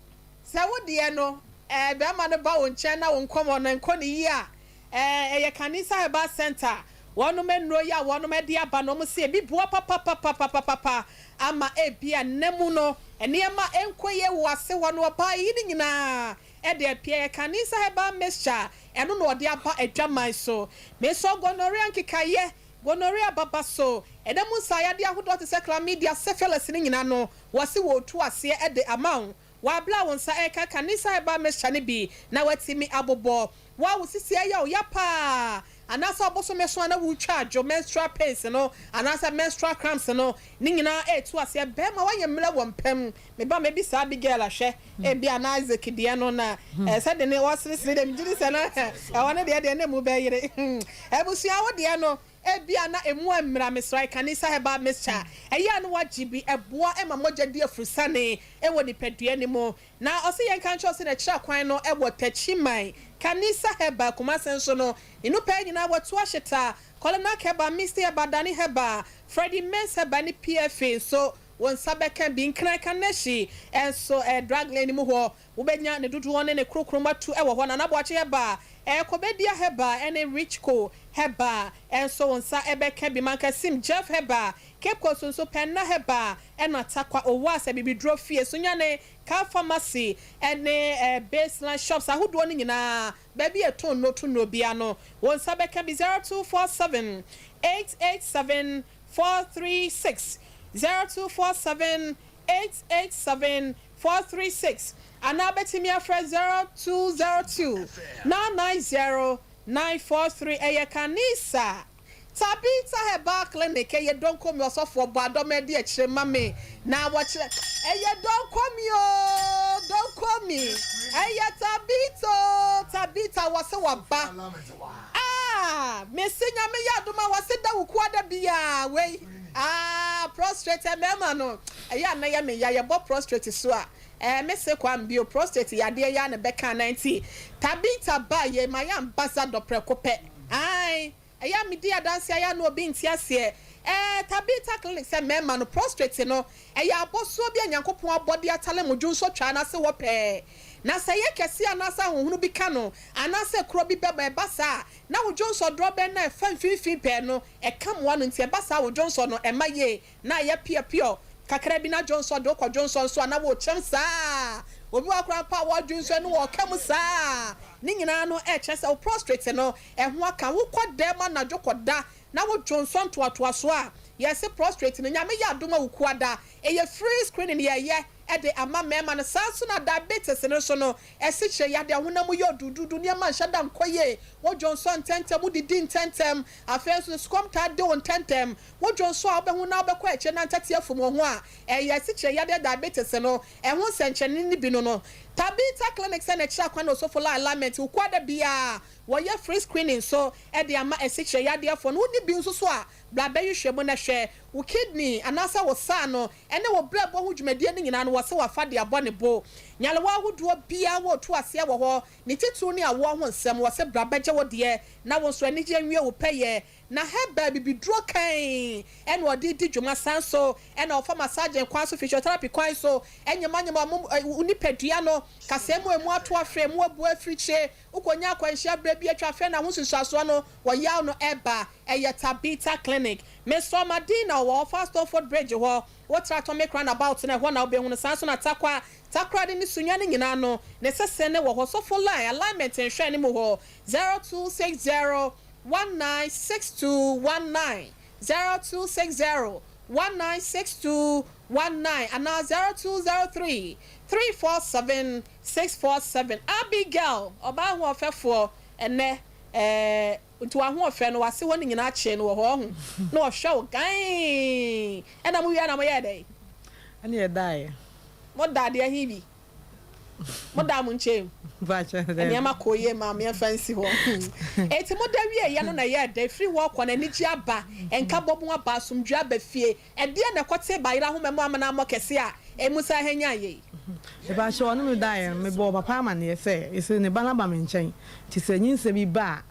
sɛ wo deɛ no ɛɛ bɛɛma no ba wo nkyɛn na wo nkɔmɔ no nkɔ ne yie a Ɛɛ ɛyɛ Kanisa Herbal Centre wɔnom nnuro yi a wɔnom de aba no wɔn se ebi boa papapapapapapa ama ebia nna mu no nneɛma nkɔ yie wɔ ase hɔ no ɔbaa yi ne nyinaa de apue ɛyɛ Kanisa Herbal Mixture ɛno na ɔde aba adwaman so mesɔ gonorrhea nkekaeɛ gonorrhea baba so ɛna mu nsaayadeɛ ahodoɔ te sɛ chlamydia syphilis ne nyinaa no wɔse wɔretu aseɛ de ama wo Wɔ bere a wo nsa reka Kanisa Herbal Mixture no bi na woatumi abobɔ wo a wo sisi ɛyɛ wo ya paa anaasɛ ɔbosome so a na woretwa adwo, menstrual pains no anaasɛ menstrual cramps no, ne nyinaa ɛretu aseɛ. Bɛrima woayɛ mmerɛ wɔ mpa mu. Me ba mɛbisa Abigail ahwɛ ebia na Isaac deɛ no na sɛde ne ɔseresere deɛ megye di sɛ na ɛhɔ no deɛ deɛ na emu bɛyere. Abusua wo deɛ no Ebia na emu ammira Mesrae Kanisa Herbal Mixture. Ɛyɛ a na wɔagye bi, ɛboa ma mogya di afurusane wɔ nipadua no mu. Na ɔse yɛnka nkyerɛ wo sɛ n'akyira kwan no wɔ Takyiman Kanisa Herbal, Kumase nso no, ne nnupɛɛ nyinaa wɔatu ahyeta, Kolinak Herbal, Misty Herbal, Dani Herbal, Freddie Mens Herbal ne PFA nso wo nsa bɛka bi. Nkran Kaneshie nso, Drug Lane mu hɔ, Wobɛnya ne dodoɔ ne ne krokroma tu wɔ hɔ. Nana Boakye Herbal, Kɔbɛdua Herbal ne Richco Herbal nso wo nsa bɛka bi. Mankasim Jeff Herbal, Cape Coast nso Pɛnna Herbal ɛna Tarkwa Owuas Abibiduro Fie, Sunyani Car Pharmacy ne Baseline Shops ahodoɔ no nyinaa baabi a yɛtɔn nnuro to nnuro biara no wo nsa bɛka bi. 0247 887 436, 0247 887 436 anaa wobɛtumi afrɛ 0202 990 943. Ɛyɛ Kanisa Tabitha Herbal Clinic. Ɛyɛ Donkomi ɔsɔfoɔ bɔ adɔm adi akyire ma me na wɔkyerɛ. Ɛyɛ Donkomi oo Donkomi. Ɛyɛ Tabitha oo Tabitha wɔse waba. Ah mese Nyame yɛ adom a wɔse da wo kuada biaa wei ah prostrate mmarima no ɛyɛ a na yɛ me ya yɛbɔ prostrate so a ɛɛ me se kwa mbio prostrate yadeɛ yi a na ɛbɛka anan nti Tabitha ba yei ma yɛ ambassador prɛko pɛ ae ɛyɛ a medi adanseɛ ayɛ a na obi nte aseɛ ɛɛ Tabitha clinic sɛ mmarima no prostrate no ɛyɛ abɔsoɔ bi a Nyankopɔn abɔ de atale mo dwonsɔ twaa no ase hɔ pɛɛ. Na sɛ ɛyɛ kɛseɛ anaasɛ ahohono bi ka no, anaasɛ kuro bi bɛba, ɛba saa a, na wo dwonsɔ dorɔbɛn no a ɛfa mfimfini pɛɛ no, ɛka mmoa no, nti ɛba saa a wo dwonsɔ no ɛmma yie, na ayɛ piɔpiɔ kakra bi na dwonsɔ de wokɔ dwonsɔ nso a na worekyɛm saa, obi wɔ hɔ koraa mpo a wɔredwonsɔ no wɔreka mu saa, ne nyinaa no ɛkyerɛ sɛ wo prostrate no ɛho aka, wokɔ dɛm anadwo kɔda na wo dwonsɔ ntoatoasoɔ a yɛse prostrate no, Nyame yɛ adom a Wukuada ɛyɛ free screening yɛyɛ de ama mmarima no, saa nso na diabetes no nso no asikyire yadeɛ, honam mu yɛ odududu, nneɛma nhyɛ da nkɔ yie, wo dwonsɔ ntɛntɛm, wodidi ntɛntɛm, afei nso sukɔm taa de wo ntɛntɛm, Wo dwonsɔ a wobɛhu na wobɛkɔ akyire na ntatea afum wo ho a, ɛyɛ asikyire yadeɛ diabetes no ɛho nsɛnkyerɛnne no bi no no. Tabitha Clinic sɛ na ɛkyerɛ akwan na Osofola Alignment Wukuada biara wɔyɛ free screening nso de ama asikyire yadeɛfoɔ no. Wonni bi nso so a, bra bɛhwehwɛ mu na hwɛ wo kidney anaasɛ wo saa no ne wo brɛboɔ ho dwumadie no nyinaa no wɔse wafa de abɔ ne bo. Nyarewa ahodoɔ biara wɔretu aseɛ wɔ hɔ, ne titiriw ne awoɔ ho nsɛm wɔse bra bɛgye wo deɛ na wo nso anigyeɛ nwie wo pɛyɛ. Na herbal bibiduro kann na ɔde redi dwuma, saa nso na ɔfa massaging kwan so, physiotherapy kwan so, nyemanyema wo nipadua no, kasɛɛ mu emu ato afrɛ, emu abu afirikyire, wokɔnya akwanhyia berɛ bi atwa afei na ho nsunsuansoɔ no wɔ yaw no ɛba. Ɛyɛ Tabitha Clinic. Mesrɛ Madina ɔwɔ hɔ, fa Stoneford Bridge hɔ, wotra Atomic Roundabout no ɛhɔ na wobɛhu no, saa nso na Tarkwa, Takoradi ne Sunyani no nyinaa no ne sese no wɔ hɔ, Sofo Line, Alignment nhwɛn no mu hɔ, 0260 196219, 0260 196219 anaa 0203 347 647. Abigail, ɔbaa ahoɔfɛfoɔ, ɛnnɛ, ɛɛ, nti w'ahoɔfɛ no, w'ase hɔ no nyinaa kyee no wɔ hɔ, ɔho, na ɔhwɛ wo gann. Ɛna mo wie na moyɛɛ dɛn? Ɛne yɛdaeɛ. Modaa deɛ he bi? Modaa mo nkyɛn mu. Nneɛma kɔɔ yie maa me, yɛmfa nsi hɔ. Enti moda wieeɛ no na ɛyɛɛ dɛ, ɛfiri hɔ rekɔ no anigyeɛ aba, nkabɔmu aba, asomdwoeɛ aba fie. Ɛdeɛn na ɛkɔtee bayerɛ ahoma mu amena kɛseɛ a emu san hanyan yei? Mepakyɛw, ɔne me daeɛ no, mebɔɔ papa amaneɛ sɛ, ese ne ba no aba me nkyɛn, nti sɛ nyinsɛn bi ba a,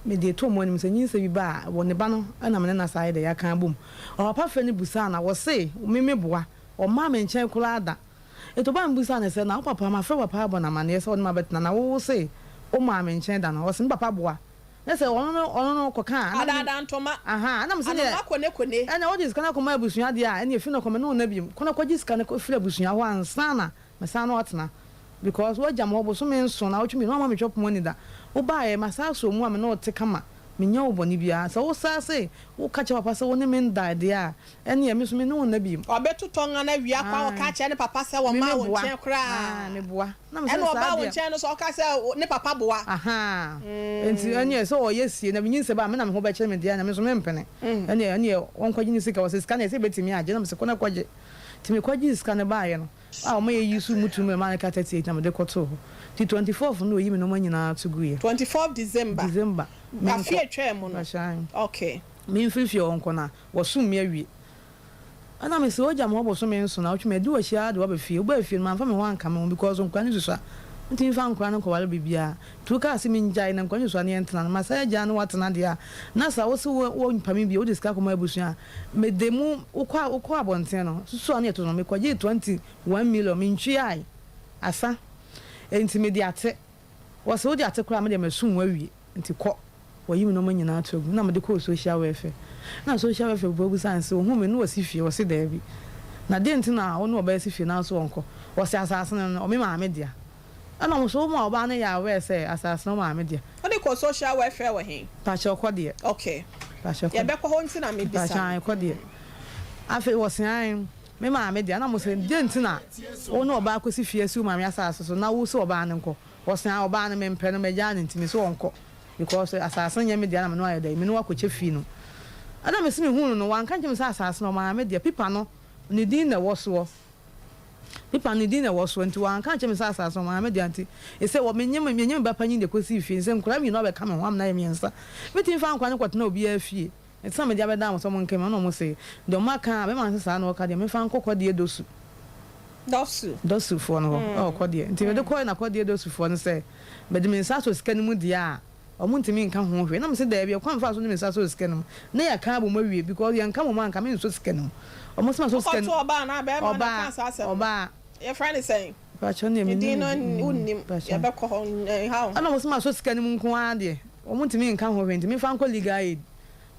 mede to wɔn anim sɛ nyinsɛn bi ba a, wɔ ne ba no na me ne no asan ayɛ dɛ, yɛaka abom. Ɔpapa frɛ no bisaa no a, ɔse me meboa, ɔmmaa me nkyɛn koraa da. Enti ɔbaa me bisaa no sɛ, Na wo papa, mafrɛ wo papa abɔ no amanneɛ sɛ ɔne me abɛtena, na wo wose wommaa me nkyɛn da no? Ɔse, Me papa boa. Na sɛ ɔno no, ɔno no kɔka a, na me, Adaadaa ntoma, aha, ɛna mese neɛ, anoma kone kone. ɛnna wode sika no akɔma abusua deɛ a, ɛnneɛ fi no kɔ, me ne wo nna biom. Kɔ na kɔgye sika no firi abusua hɔ ansa na mesan ne wo atena. Because woagya me hɔ bosome nson, naawɔtwe mmienu, woamma me twɛ pon ani da. Wobaeɛ, masan asɔ mu a me ne wo te kama, menyɛ wo bɔne biara. Sɛ wosan se woka kyerɛ papa sɛ wo ne me nda deɛ a, ɛnneɛ me nso me ne wo nna bio. Ɔbɛtotɔ ngan awia kwan, ɔka Ae, kyerɛ ne papa sɛ me wɔmmaa wo meboa, nkyɛn koraa. ae, meboa. Na me Ɛna sɛ saa ɔbaa wo deɛ. nkyɛn no nso, ɔka sɛ ne papa boa. Ahaa, enti ɛnneɛ sɛ ɔyɛ sie na menyinsɛn ba a, me na me ho bɛkyere me deɛ a, na me nso mempene. Ɛnneɛ, ɛnneɛ ɔnkɔgye ne sika. Ɔse sika no ɛsɛ bɛtumi agye, na mese kɔ na kɔgye. Nti mekɔgyee sika no baeɛ no, a wɔma yɛyi so mu tumi maa no ka 38 na mede kɔtoo hɔ. Nti 24th no na ɔyi me nnoɔma nyinaa to guiɛ. 24th December, December, afe menkɔ. a ɛtwaa mu no. Ahyɛn. Okay. Memfiri fie hɔ nkɔ na wɔsom me awie. Ɛna mese wogya me hɔ bosome nson na wotwe me adi w'akyi ara de wo aba fie. Wobaa fie no mamfa me ho anka me ho because nkwadaa no susua. Mentumi mfa nkwadaa no nkɔware baabiara. Nti wokaa se mengyae na nkwadaa no susua na yɛntena no. Masan agyaa ne woatena deɛ a, na sa wose wo wompa me bio, wode sika kɔma abusua a, mede mu wokɔ wokɔ abɔnten no, susu a na yɛto no, mekɔgyee 21 million, mentwiae. Asa. Enti mede ate. Wɔse wode ate koraa a medeɛ masum wo awie nti kɔ. Wɔyi me nnoɔma nyinaa to agu na mede kɔɔ social welfare. Ɛna social welfare foɔ bisaa no sɛ ohuu me ne wasi fie? Ɔse daabi. Na deɛn nti na wo ne ɔbaa asi fie nanso ɔnkɔ? Ɔse asaase no no me maame dea. Ɛna wɔn so woma ɔbaa no yɛ aware sɛ asaase no wo maame dea? Wode kɔɔ social welfare wɔ he? Mpakyɛw kɔ deɛ. Okay. Mpakyɛw kɔ. Yɛbɛkɔ hɔ nti na mebisa Mpakyɛw no. ae kɔ deɛ. Afei wɔse ae. Me maame dea. Na mose, Dɛn nti na wo ne ɔbaa kɔsi fie asi wo maame asase so na wose ɔbaa no nkɔ? Ɔse, Ah, ɔbaa no mempɛ no, magyaa no nti mese ɔnkɔ because asase no nyɛ me dea na me ne wo ayɛ dɛn? Me ne wo akɔkyɛ fie no. Ɛna mese mehuu no no, wanka nkyerɛ me sɛ asase no ɔmaame dea, pipa no ne din na ɛwɔ soɔ. Pipa no ne din na ɛwɔ soɔ nti wanka ankyerɛ me sɛ asase no ɔmaame dea nti ɛsɛ wɔ menye menye me ba panyin de kɔsii fie sɛ nkwadaa mmienu abɛka me ho amena yɛ mmiɛnsa. Metumi fa nkwadaa no kɔtena obiara fie. Ntsi na medze abɛdan mo sɛ monka mu. Nna wɔse, Deɛ wɔaka a, bɛma no sɛ saa na wɔka deɛ, memfa nkɔ Kɔdeɛ Dosu. Dosu. Dosufoɔ no hɔ, ɛwɔ Kɔdeɛ. Nti mede kɔe na Kɔdeɛ Dosufoɔ no sɛ, mede me nsa asɔ sika no mu deɛ a, wɔntumi nka ho hwee. Na mese, Daabi, ɛkwan mfaa so de me nsa sɔɔ sika no mu. Na yɛaka abom awie, because yɛnka mmom a, anka mensɔ sika no mu. Wɔse masɔ sika no mu. Wokɔtoo ɔbaa anaa bɛrima na ɔkaa saa asɛm no? Ɔbaa, ɔbaa. Yɛfrɛ no sɛn? Mepakyɛw neɛ Ne mennim din ne no din wonnim. Mepakyɛw. Yɛbɛkɔ hɔ, ɛnha wo ho. Ɛna wɔn se masɔ sika no mu nko ara deɛ, wɔn ntumi nka ho hwee nti memfa nkɔ legal aid.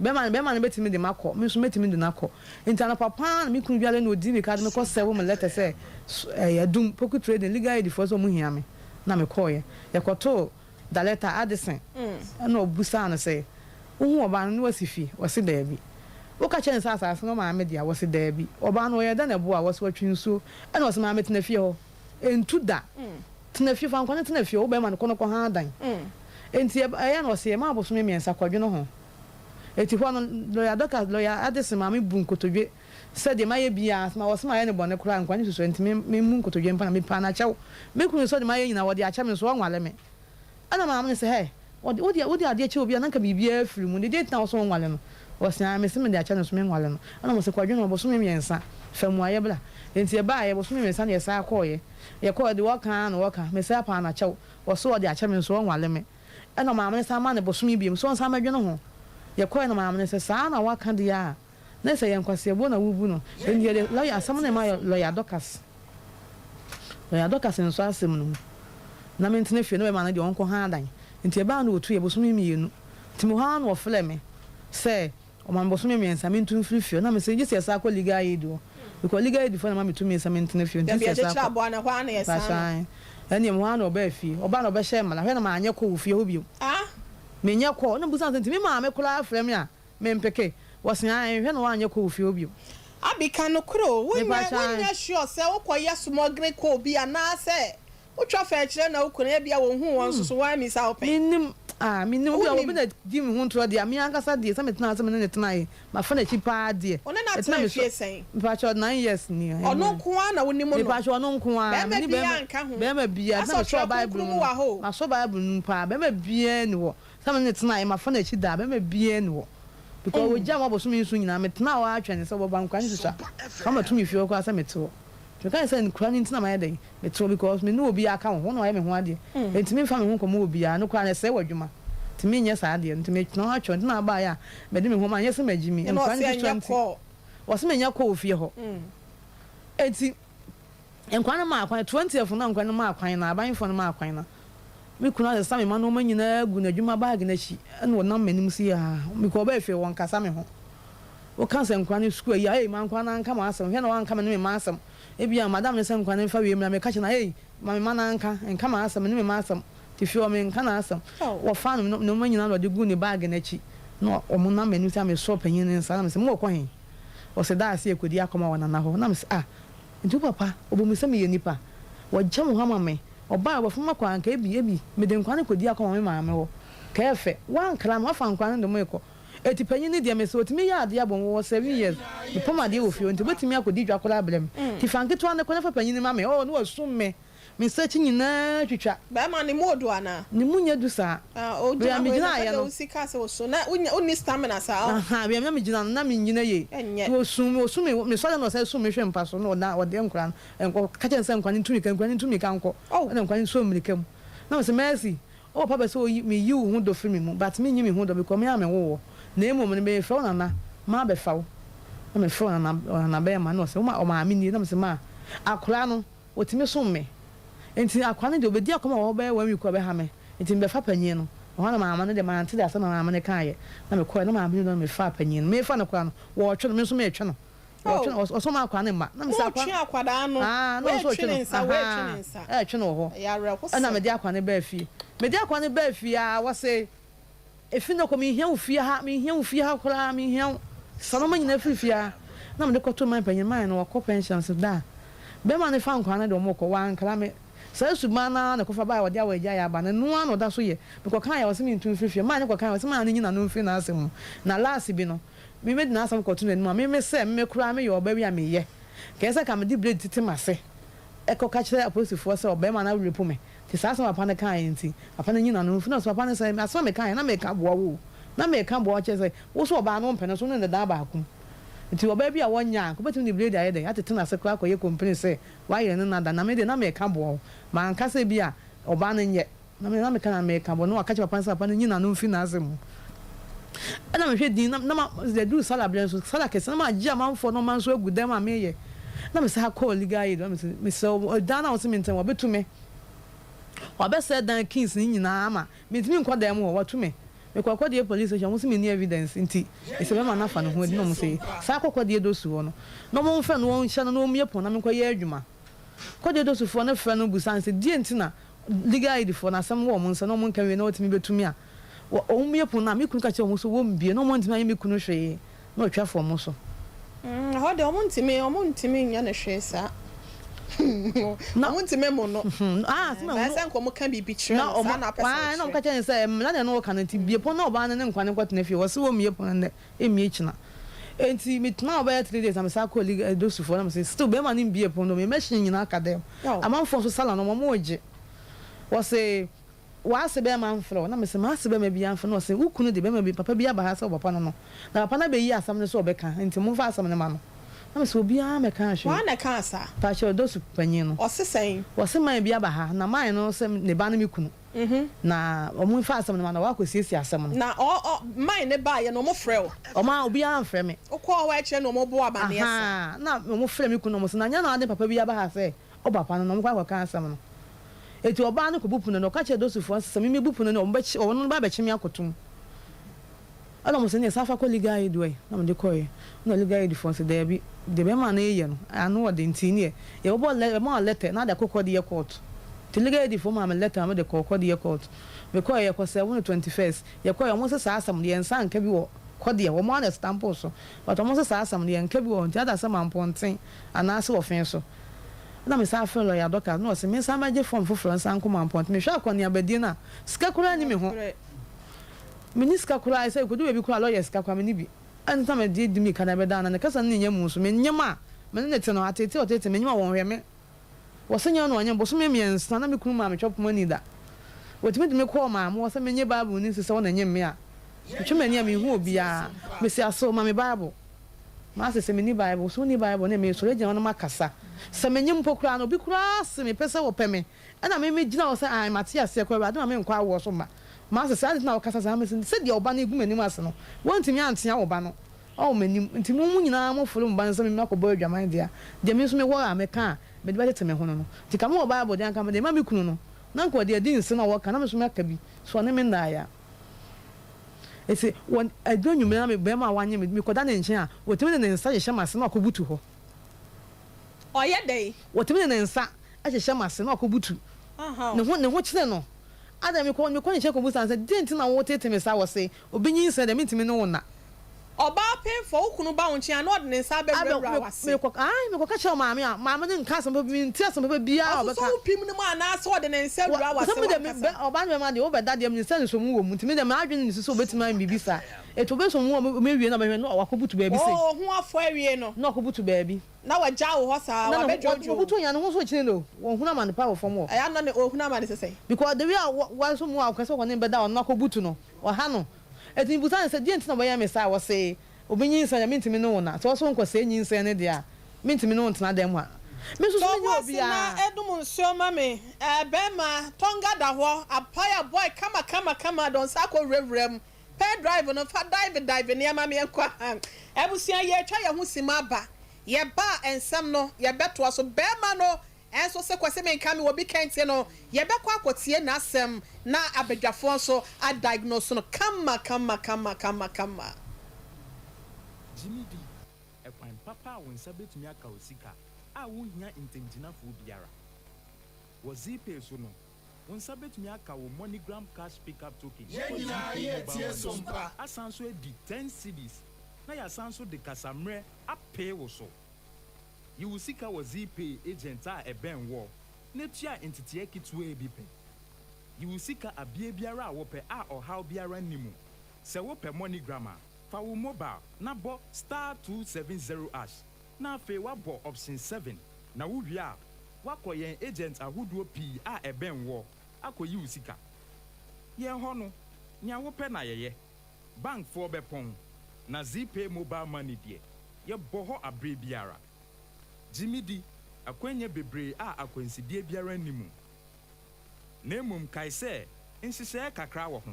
Bɛrima no bɛrima no bɛtumi de makɔ, me nso mɛtumi de no akɔ. Nti anɔpa pa ara na me kunu dware na ɔdii mirika de me kɔ serve me letter sɛ ɛyɛ Adum, Poku Trading, legal aid foɔ sɛ wɔn hia me. Na mekɔeɛ. Yɛkɔtoo Daletta Addison ɛna ɔbisaa no sɛ, Wohu ɔbaa no na wasi fie? Ɔse daabi. Woka kyerɛ no sɛ asase no maame dea? Ɔse daabi. Ɔbaa no ɔyɛɛ dɛn na ɛboaa wo? Ɔse ɔtwe nsuo. Ɛna ɔse maame tena fie hɔ. Ɛntu da. Tena fie, fa nkwa no tena fie hɔ. Wo bɛrima no kɔ no kɔha dan. Enti ɛyɛ na ɔse yɛma abosome mmiɛnsa kɔdwene ho. Enti hɔ no lɔya Dorcas, lɔya Addison maame bu nkotodwe sɛ deɛ mayɛ biara, sɛ ma ɔse mayɛ no bɔne koraa nkwa no susua nti me memmu nkotodwe mpa na mepaa no akyɛw. Me kunu nso deɛ mayɛ nyinaa ɔde akyɛ me nso ɔnwale me. Ɛna maame no sɛ, Hɛ, wɔde, wode, wode adeɛ kyɛ obi a na anka biribiara afiri mu, nti deɛ nti na wo sɛ wonwale no? Ɔse, Aane, mese mede akyɛ no nso menwale no. Ɛna wɔse, Kwadwo no, bosome mmiɛnsa, fa mmuaeɛ bra. Enti yɛbaeɛ, bosome mmiɛnsa na yɛsan kɔeɛ. Yɛkɔeɛ, deɛ wɔka ara na wɔka, mese apaa no akyɛ wo, ɔse ɔde akyɛ me nso ɔnwale me. Ɛna maame no san maa no bosome biom sɛ ɔnsan mmɛdwene ho. Yɛkɔeɛ na maame no sɛ, Saa na woaka deɛ a, Na sɛ yɛ nkwaseabuo na wobu no, ɛnti yɛde lɔya asɛm no rema lɔya Dorcas. Lɔya Dorcas nsɔ asɛm no mu na mentena fie na bɛma no deɛ ɔnkɔ ha dan. Nti ɛbaa no wɔtuiɛ bosome mmienu. Nti mewɔ hɔ ara na wɔfrɛɛ me sɛ wɔma me bosome mmiɛnsa mentu mfiri fie hɔ. Na mese gye sɛ yɛsan kɔ legal aid hɔ because legal aid foɔ na ɛma me tumi sɛ mentena fie hɔ nti Dabi gye sɛ yɛsan yɛkyekyere kɔ. aboa no ɛhɔ ara na yɛsan Mpakyɛ no. ae. Ɛnneɛ mewɔ hɔ ara na ɔbaa fie. Ɔbaa na ɔbɛhyɛɛ mmara. Hwɛ na manyɛ kɔ wɔ fie hɔ bio. Ah! Menyɛ kɔ. Na mebusaa no sɛ nti me maame koraa frɛ me a Mempeke. Wɔse ae, nhwɛ na woanyɛ kɔ wo fie hɔ bio. Abi, ka nokorɛ o, wonyɛ Mepakyɛ ae. wonyɛ sure sɛ wokɔ yɛ smɔgere kɔ obi anaa sɛ wotwa fa akyire na wo kunu ebia wɔnhuu wɔn nso so wɔammisa wo pɛn? Mennim, ah, mennim. Obi a obi Wonnim? na di me ho ntorɔ deɛ a, me ankasa deɛ, sɛ metenaa ase me ne no tenaeɛ, mafa n'akyi paa deɛ, Wo ne no ɛtena atena me so, mfie sɛn? mepakyɛ 9 years ni, Ɔno ɛno. nko ara na wonim no? Mepakyɛ ɔno nko ara, Bɛrima me ne biara bɛrima, nka ho? bɛrima biara, Asɛ ɛtena me ɔtwerɛ sɔɔ Bible kronkron mu mu no, wɔ ha o. masɔ Bible no mu paa, bɛrima biara nni hɔ. Sɛ me ne no tenaeɛ, mafa n'akyi daa, bɛrima biara nni hɔ. Because ɔgyaa me abosome nson nyinaa, metenaa hɔ ara twɛn no sɛ ɔbɛba, nkwadaa no susua. Ka wɔbɛto me fie hɔ koraa sɛ mete hɔ. Nti meka kyerɛ sɛ nkwadaa no nti na mayɛ dɛn, mete hɔ because me ne obiara ka wo ho, wo na wayɛ me ho adeɛ. Nti memfa me ho nkɔma obiara, ɛno koraa no ɛsɛe w'adwuma. Nti menyɛ saa adeɛ no, nti metena hɔ atwɛn. Nti na abaeɛ a mede me ho ma, nyɛ sɛ magye mi, Ɛna nkwadaa ɔse no susua ɛnyɛ nti. kɔɔ. Ɔse menyɛ kɔɔ wɔ fie hɔ. Nti Nkwa no maa kwan, twentieth no a nkwa no maa kwan no, abanfoɔ no maa kwan no, me kunu asesa me mma nnoɔma nyinaa agu n'adwuma baage no akyi ɛna ɔnam m'anim sei aa, mekɔ ɔbaa fie wɔnkasa me ho. Woka sɛ nkwa no sukuu ayi a, ei ma nkwa no anka m'asɛm, hwɛ na wanka me ne me mma asɛm. Ebia madam no sɛ nkwa no mfa wei mmra, meka kyerɛ no a, ei ma me mma no anka, nka m'asɛm, me ne me mma asɛm. Nti fie hɔ menka n'asɛm. Wɔfaa no nnoɔma nyinaa na ɔde guu ne baage no akyi na wɔnam m'anim sei a mesɔɔ panin no nsa na mese, mowɔ kɔ he? Ɔse daa sɛ yɛkɔdi akɔma wɔ nana hɔ na mese ah, Nti wo papa, ɔbu me sɛ meyɛ nipa? Wagya wo hɔ ama me. Ɔbaa a, ɔbɛfa me akɔ a, anka ebi, ebi, mede nkwa no kɔdi akɔma me maame hɔ. Ka ɛyɛ fɛ. Woankra me, woafa nkwa no de mo rekɔ. Eti panyin no deɛ, mese ɔtumi yɛ adeɛ abom, ɔwɔ 7 years, mepam adeɛ wɔ fie hɔ, nti ɔbɛtumi akɔdi dwa koraa abrɛ me. Nti fa nketewa no kɔ na fa panyin no ma me. Oh, na wasum me. Me nsa akyi nyinaa twitwa. Bɛrima no, ne mu odu anaa? Ne mu nyɛ du saa. Ah, Baabi a ogyina hɔ yi na megyinaeɛ sɛdeɛ no. wosi kaa sɛ osu na wonya wonni stamina saa ɔ. Ahaa, baabi a na megyina no, na mennyina yie. Ɛnyɛ. Nti osum me, osum me, mesɔre na ɔsan sum me hwe mpa so na ɔda ɔde nkwadaa no, nkɔ, ɔka kyerɛ no sɛ nkwadaa no ntu mmirika, nkwadaa no ntu mmirika nkɔ. Oh. Ɛna nkwadaa no sɔɔ mmirika mu. Na mese, Mercy, wo papa pɛ sɛ oyi, meyi wo ho dɔ firi me mu, but menyi me ho dɔ because me ara menwoo wo. Na mmom no, merefrɛ wo nana mabɛfa wo. Na mefrɛ wo nana, nana bɛrima, na ɔse, wo ma, ɔmaame nie. Na mese, ma, akwadaa no, Otumi som me. Enti akoa no deɛ ɔbɛdi akɔm wɔ hɔ bɛyɛ one week ɔbɛha me. Enti mebɛfa panyin no. Ɛhɔ ara na maame no deɛ mante deɛ asɛm a maame no kaeɛ. Na mekɔeɛ na maame no na mefaa panyin no. Merefa no koraa no, wɔretwe no, me nso meretwe no. Wɔretwe no, ɔsɛ ɔma akoa no mma. Na mesɛ akoa Moretwe akwadaa no, Aa, na ɔsɛ woretwe ɔtwe ne no. nsa, woretwe Ahaa, ne nsa. ɛretwe no wɔ hɔ. Ɛyɛ awerɛhosɛm. Ɛna mede akoa no baa fie. Mede akoa no baa fie ara, wɔse. Efi nnɛ kɔ, minhia wo fie ha, minhia wo fie ha koraa, minhia wo. Sa nnoɔma nyinaa firi fie ha. Na mede kɔtoo man panyin, man no wakɔ pɛnhyɛn so da a bɛrima no fa nkwadaa no de wɔn rekɔ, wankra me. Saa suban no ara na ɛkɔfa baeɛ a ɔde awɔ agyaeɛ aba no, ɛno ara na ɔda so yɛ. Mekɔkaeɛ a, ɔse mentu mfiri fie. Man no kɔkaeɛ a, ɔse man no nyi n'ano mfiri n'asɛm mu. Na last bi no, me mede n'asɛm kɔto n'anim a, me me sɛ, me koraa meyɛ ɔbaa bi a meyɛ. Nka ɛyɛ sɛ nka mede blade tete m'ase kɔka kyerɛ apolisifoɔ sɛ ɔbarima no arepu me. Nti saa asɛm a papa no kaeɛ nti, papa no nyi n'ano mfiri. Na ɔse papa no sɛ, asɛm a mekaeɛ, na mereka boa wo o. Na mereka boa wo kyerɛ sɛ, wo so ɔbaa no wompɛ no nso wo ne no da baako mu. Nti ɔbaa bi a wɔnyɛ a, anka wobɛtumi de blade ayɛ dɛn, atete n'ase koraa akɔyɛ complain sɛ wayere no nna da. Na me deɛ na mereka boa wo. Manka sɛ bi a ɔbaa no nyɛ. Na me deɛ na meka na mereka boa wo. Na waka kyerɛ papa no sɛ papa no nyi n'ano mfiri n'asɛm mu. Ɛna mehwɛ din na, na ma, yɛduru sala berɛ nso, sala kɛseɛ, na magye amanfoɔ nnoɔma nso agu dɛm a meyɛ. Na me san kɔɔ legal aid hɔ na mese mesrɛ wo ɛdan no a wose mentena mu wɔbɛtu me. Wɔabɛsɛe dan keys no nyinaa ama mentumi nkɔ dan mu hɔ wɔatu me. Mekɔɔ Kɔdeɛ police station wɔn se menni evidence nti mese bɛma no afa ne ho adi na wɔn se saa kɔ Kɔdeɛ Dosu hɔ no na wɔn mfrɛ no wɔn nhyɛ no na wɔmmue pon na menkɔ yɛ adwuma. Kɔdeɛ Dosu foɔ no frɛ no busa no sɛ deɛ nti na legal aid foɔ no asɛm wɔ wɔn nsa na wɔn nka nwie na wɔtumi bɛtu me a wɔ wɔn mmue pon no a me kunu ka kyerɛ wɔn sɛ wɔn mmue na wɔn antumi anyɛ me kunu hwee na ɔtwa fam mo so. Ɛhɔ deɛ wɔn ntumi wɔn ntumi nyɛ no hwee saa wɔn ntumi mo no ɛɛ sɛ nka wɔn ka biribi kyerɛ no saa na apɛ sɛ ɔkyerɛ. Na wɔn ka kyerɛ no sɛ mmara na ɛne ɔka no nti bue pon na ɔbaa no ne nkwa no nkɔ tena fie wɔse wɔn mmue pon no nnɛ mmue kyena enti me tena hɔ bɛyɛ 3 days na me san kɔɔ legal dosufoɔ na me se still bɛrima no mbue pon no me machine nyinaa ka dɛm amanfoɔ nso sala no wɔn regye wɔse W'ase bɛɛma mfrɛ wo? Na mese, M'ase bɛɛma biaa mfrɛ. Na ɔse, Wo kunu de, bɛɛma bi, papa bi aba ha sɛ ɔpapa no no, na papa no abɛyi asɛm no sɛ ɔbɛka, nti momfa asɛm no ma no. Na mese, Obiaa mmɛkaa hwee. Hwan na ɛkaa saa? Pakyɛw, Dosu panyin no. Ɔse sɛn? Ɔse man bi aba ha, na man no se ne ba ne me kunu, na ɔmo mfa asɛm no ma no, na wakɔ siesie asɛm no. Na ɔ ɔ man no baeɛ no, ɔmo frɛ wo? Ɔmo a, obiaa amfrɛ me. Wokɔɔ hɔ akyire na ɔmo bɔɔ amaneɛ sɛn? Ahaa, na ɔmo frɛ me kunu na ɔmo se, na nyɛ na ade papa bi aba ha sɛ Wo papa no na wɔkɔ akɔka asɛm no. Enti ɔbaa no kɔbu pono no, ɔka kyerɛɛ Dosufoɔ no sɛ, sɛ me mebu pono no a, wɔbɛkye, wɔn no bɛabɛkye me akɔto mu. Ɛna wɔn sɛ, Neɛ san fa kɔ legal aid hɔ ɛ. Na mede kɔeɛ. Ɛna legal aid foɔ no sɛ, Daabi, deɛ bɛrima no reyɛ no, ano wɔ den nti neɛ yɛbɛbɔ lɛ, yɛbɛma wo lɛtɛ na wode akɔ kɔdeɛ court. Nti legal aid foɔ maa me lɛtɛ ma mede kɔɔ kɔdeɛ court. Mekɔeɛ, yɛkɔ sɛɛvo no 21st. Yɛkɔeɛ, wɔn se saa asɛm no, yɛn nsa anka bi wɔ kɔdeɛ hɔ, wɔn ara na ɛstampoo so. But wɔn se saa asɛm no, yɛnka bi wɔ hɔ, nti ada sɛ Mampɔnten anaase wɔ fe so. Ɛna me san frɛɛ lɔya Dorcas na ɔse mensan mɛgye form foforɔ nsan nkɔ Mampɔnten. Mehwɛ akɔneabadie no a, sika koraa nni me ho. Menni sika koraa, sɛ ɛkɔdu baabi koraa a lɔya sika koraa menni bi. Ɛnti na mede di mirika na ɛbɛdaa na ne kasa no ne nya mu nso. Menyem a, me ne no te no, ateetee a ɔteetee me, menyem a wɔnhwɛ me. Wɔse nyɛ na ɔnyem bosome mmiɛnsa na me kunu maa me twɛ poma ni da. Wɔtumi de me kɔɔ maame hɔ sɛ menye Bible ni nsi sɛ ɔna nyem me a. Metwe m'ani a menhu obiara. Mese asew ma me Bible. Mase sɛ menni Bible. So wonni Bible ne mesɔre agyina hɔ na makasa. Sɛ menyem mpo koraa no obi koraa se mepɛ sɛ wɔpɛ me ɛna me megyina hɔ sɛ ae mate aseɛ koraa Awurade ma menkɔ awoɔ so mma. Mase sɛ adɛn nti na wokasa saa? Mese sɛdeɛ wo ba no regu m'anim ase no woantumi antea wo ba no wɔ m'anim nti mo mo nyinaa mo foro mo ba no sɛ me makɔbɔ adwaman deɛ a deɛ me nso mewɔ a meka a mede bɛtete me ho no no nti ka mewɔ Bible deɛ anka mede ma me kunu no na anka ɔde adi nse na ɔka na me nso maka bi so ɔne me nnaeɛ a Ese wɔ ɛdu anwummere na me barima a wanye me mekɔda ne nkyɛn a, otumi de ne nsa hyehyɛ m'ase na wakɔbutu hɔ. Ɔyɛ dɛn? Otumi de ne nsa hyehyɛ m'ase na wakɔbutu. Ne ho ne ho kyere no. Adɛn, mekɔ mekɔ ne nkyɛn kɔbisa no sɛ, Deɛn nti na woteetee me saa? Ɔse, Obi nyinsɛn deɛ, mentumi ne wo nna. Ɔbaa pemfoɔ, wo kunu ba wo nkyɛn a, na ɔde ne nsa abɛwurawura w'ase. Mekɔ, ae, mekɔka kyerɛ maame a, maame no nka asɛm papa bi, mente asɛm papa biara a ɔbɛka. Ɔsosɔ wo pim no mu anaasɛ ɔde ne nsa wura w'ase Sɛ me deɛ, w'ankasa? ɔbaa ne bɛrima deɛ, wobɛda deɛ, menim sɛ nsɔmu wɔ mu, nti me deɛ m'adwene nni so sɛ ɔbɛtumi ayɛ me biribi saa. Enti ɔbɛsɔ mu a, mewie na ɔbɛhwɛ na wakɔbutu baabi sei. Oo, ho afɔ awie no. Na wakɔbutu baabi. Na wagyaa wo hɔ saa, Na ne ho, wabɛdwoodwoo wo. wabutu ɔnya ne ho nso kyene no, ɔhunu amane pa wɔ fam hɔ. Ɛyɛ a na ne, ɔhunu amane sɛ sɛn? Because the way a wasɔ mu a ɔka sɛ ɔne no bɛda a ɔno akɔbutu no, ɔha no. Enti mebisaa no sɛ, Deɛn nti na wobɛyɛ me saa? Ɔse, Obi nyinsɛn deɛ, mentumi ne wo nna. Sɛ wo nso wonkɔsɛe nyinsɛn no deɛ a, mentumi ne wo ntena dan mu ha. Me nso so Tɔ mennyɛ wo ase na obiara. nom nsuo ma me. Eh, bɛɛma, Tonga da hɔ, apae aboy kama kama kama, de wo nsa akɔ wurawura mu. Pɛ drive no, fa dive dive nneɛma me yɛnkɔ ah. Abusua, yɛretwa yɛn ho simma aba. Yɛba a, nsɛm no, yɛbɛtoa so. Bɛɛma no nso se Kwasi menka me wɔ bi kɛnte no, yɛbɛkɔ akɔtie n'asɛm na abadwafoɔ nso a diagnose no kama kama kama kama kama. Jimmy di ɛkwan papa a wo nsa bɛtumi aka wo sika a wonhia ntɛmgyinafoɔ biara. Wɔ Zeepay so no, wo nsa bɛtumi aka wo MoneyGram Cash Pickup Token Yɛn wɔ nyinaa Zeepay yɛretie Mobile Money so so, mpa. asan nso adi ten cedis na yɛasan nso de kasammerɛ apee wo so. Yi wo sika wɔ Zeepay agent a ɛbɛn woɔ na tua nteteɛ ketewaa bi pɛ. Yi wo sika abeɛ biara a wopɛ a ɔhaw biara nni mu. Sɛ wopɛ MoneyGram a, fa wo mobile na bɔ star 270 ash na afei woabɔ option 7 na wowie a, woakɔ yɛn agent ahodoɔ pii a ɛbɛn woɔ akɔyi wo sika. Yɛn hɔ no, nea wopɛ na yɛyɛ. Bankfoɔ bɛpɔn, na Zeepay Mobile Money deɛ, yɛbɔ hɔ aberɛ biara. Gye me di, akwannya bebree a akwansideɛ biara nni mu. Na mmom kae sɛ nhyehyɛeɛ kakra wɔ ho.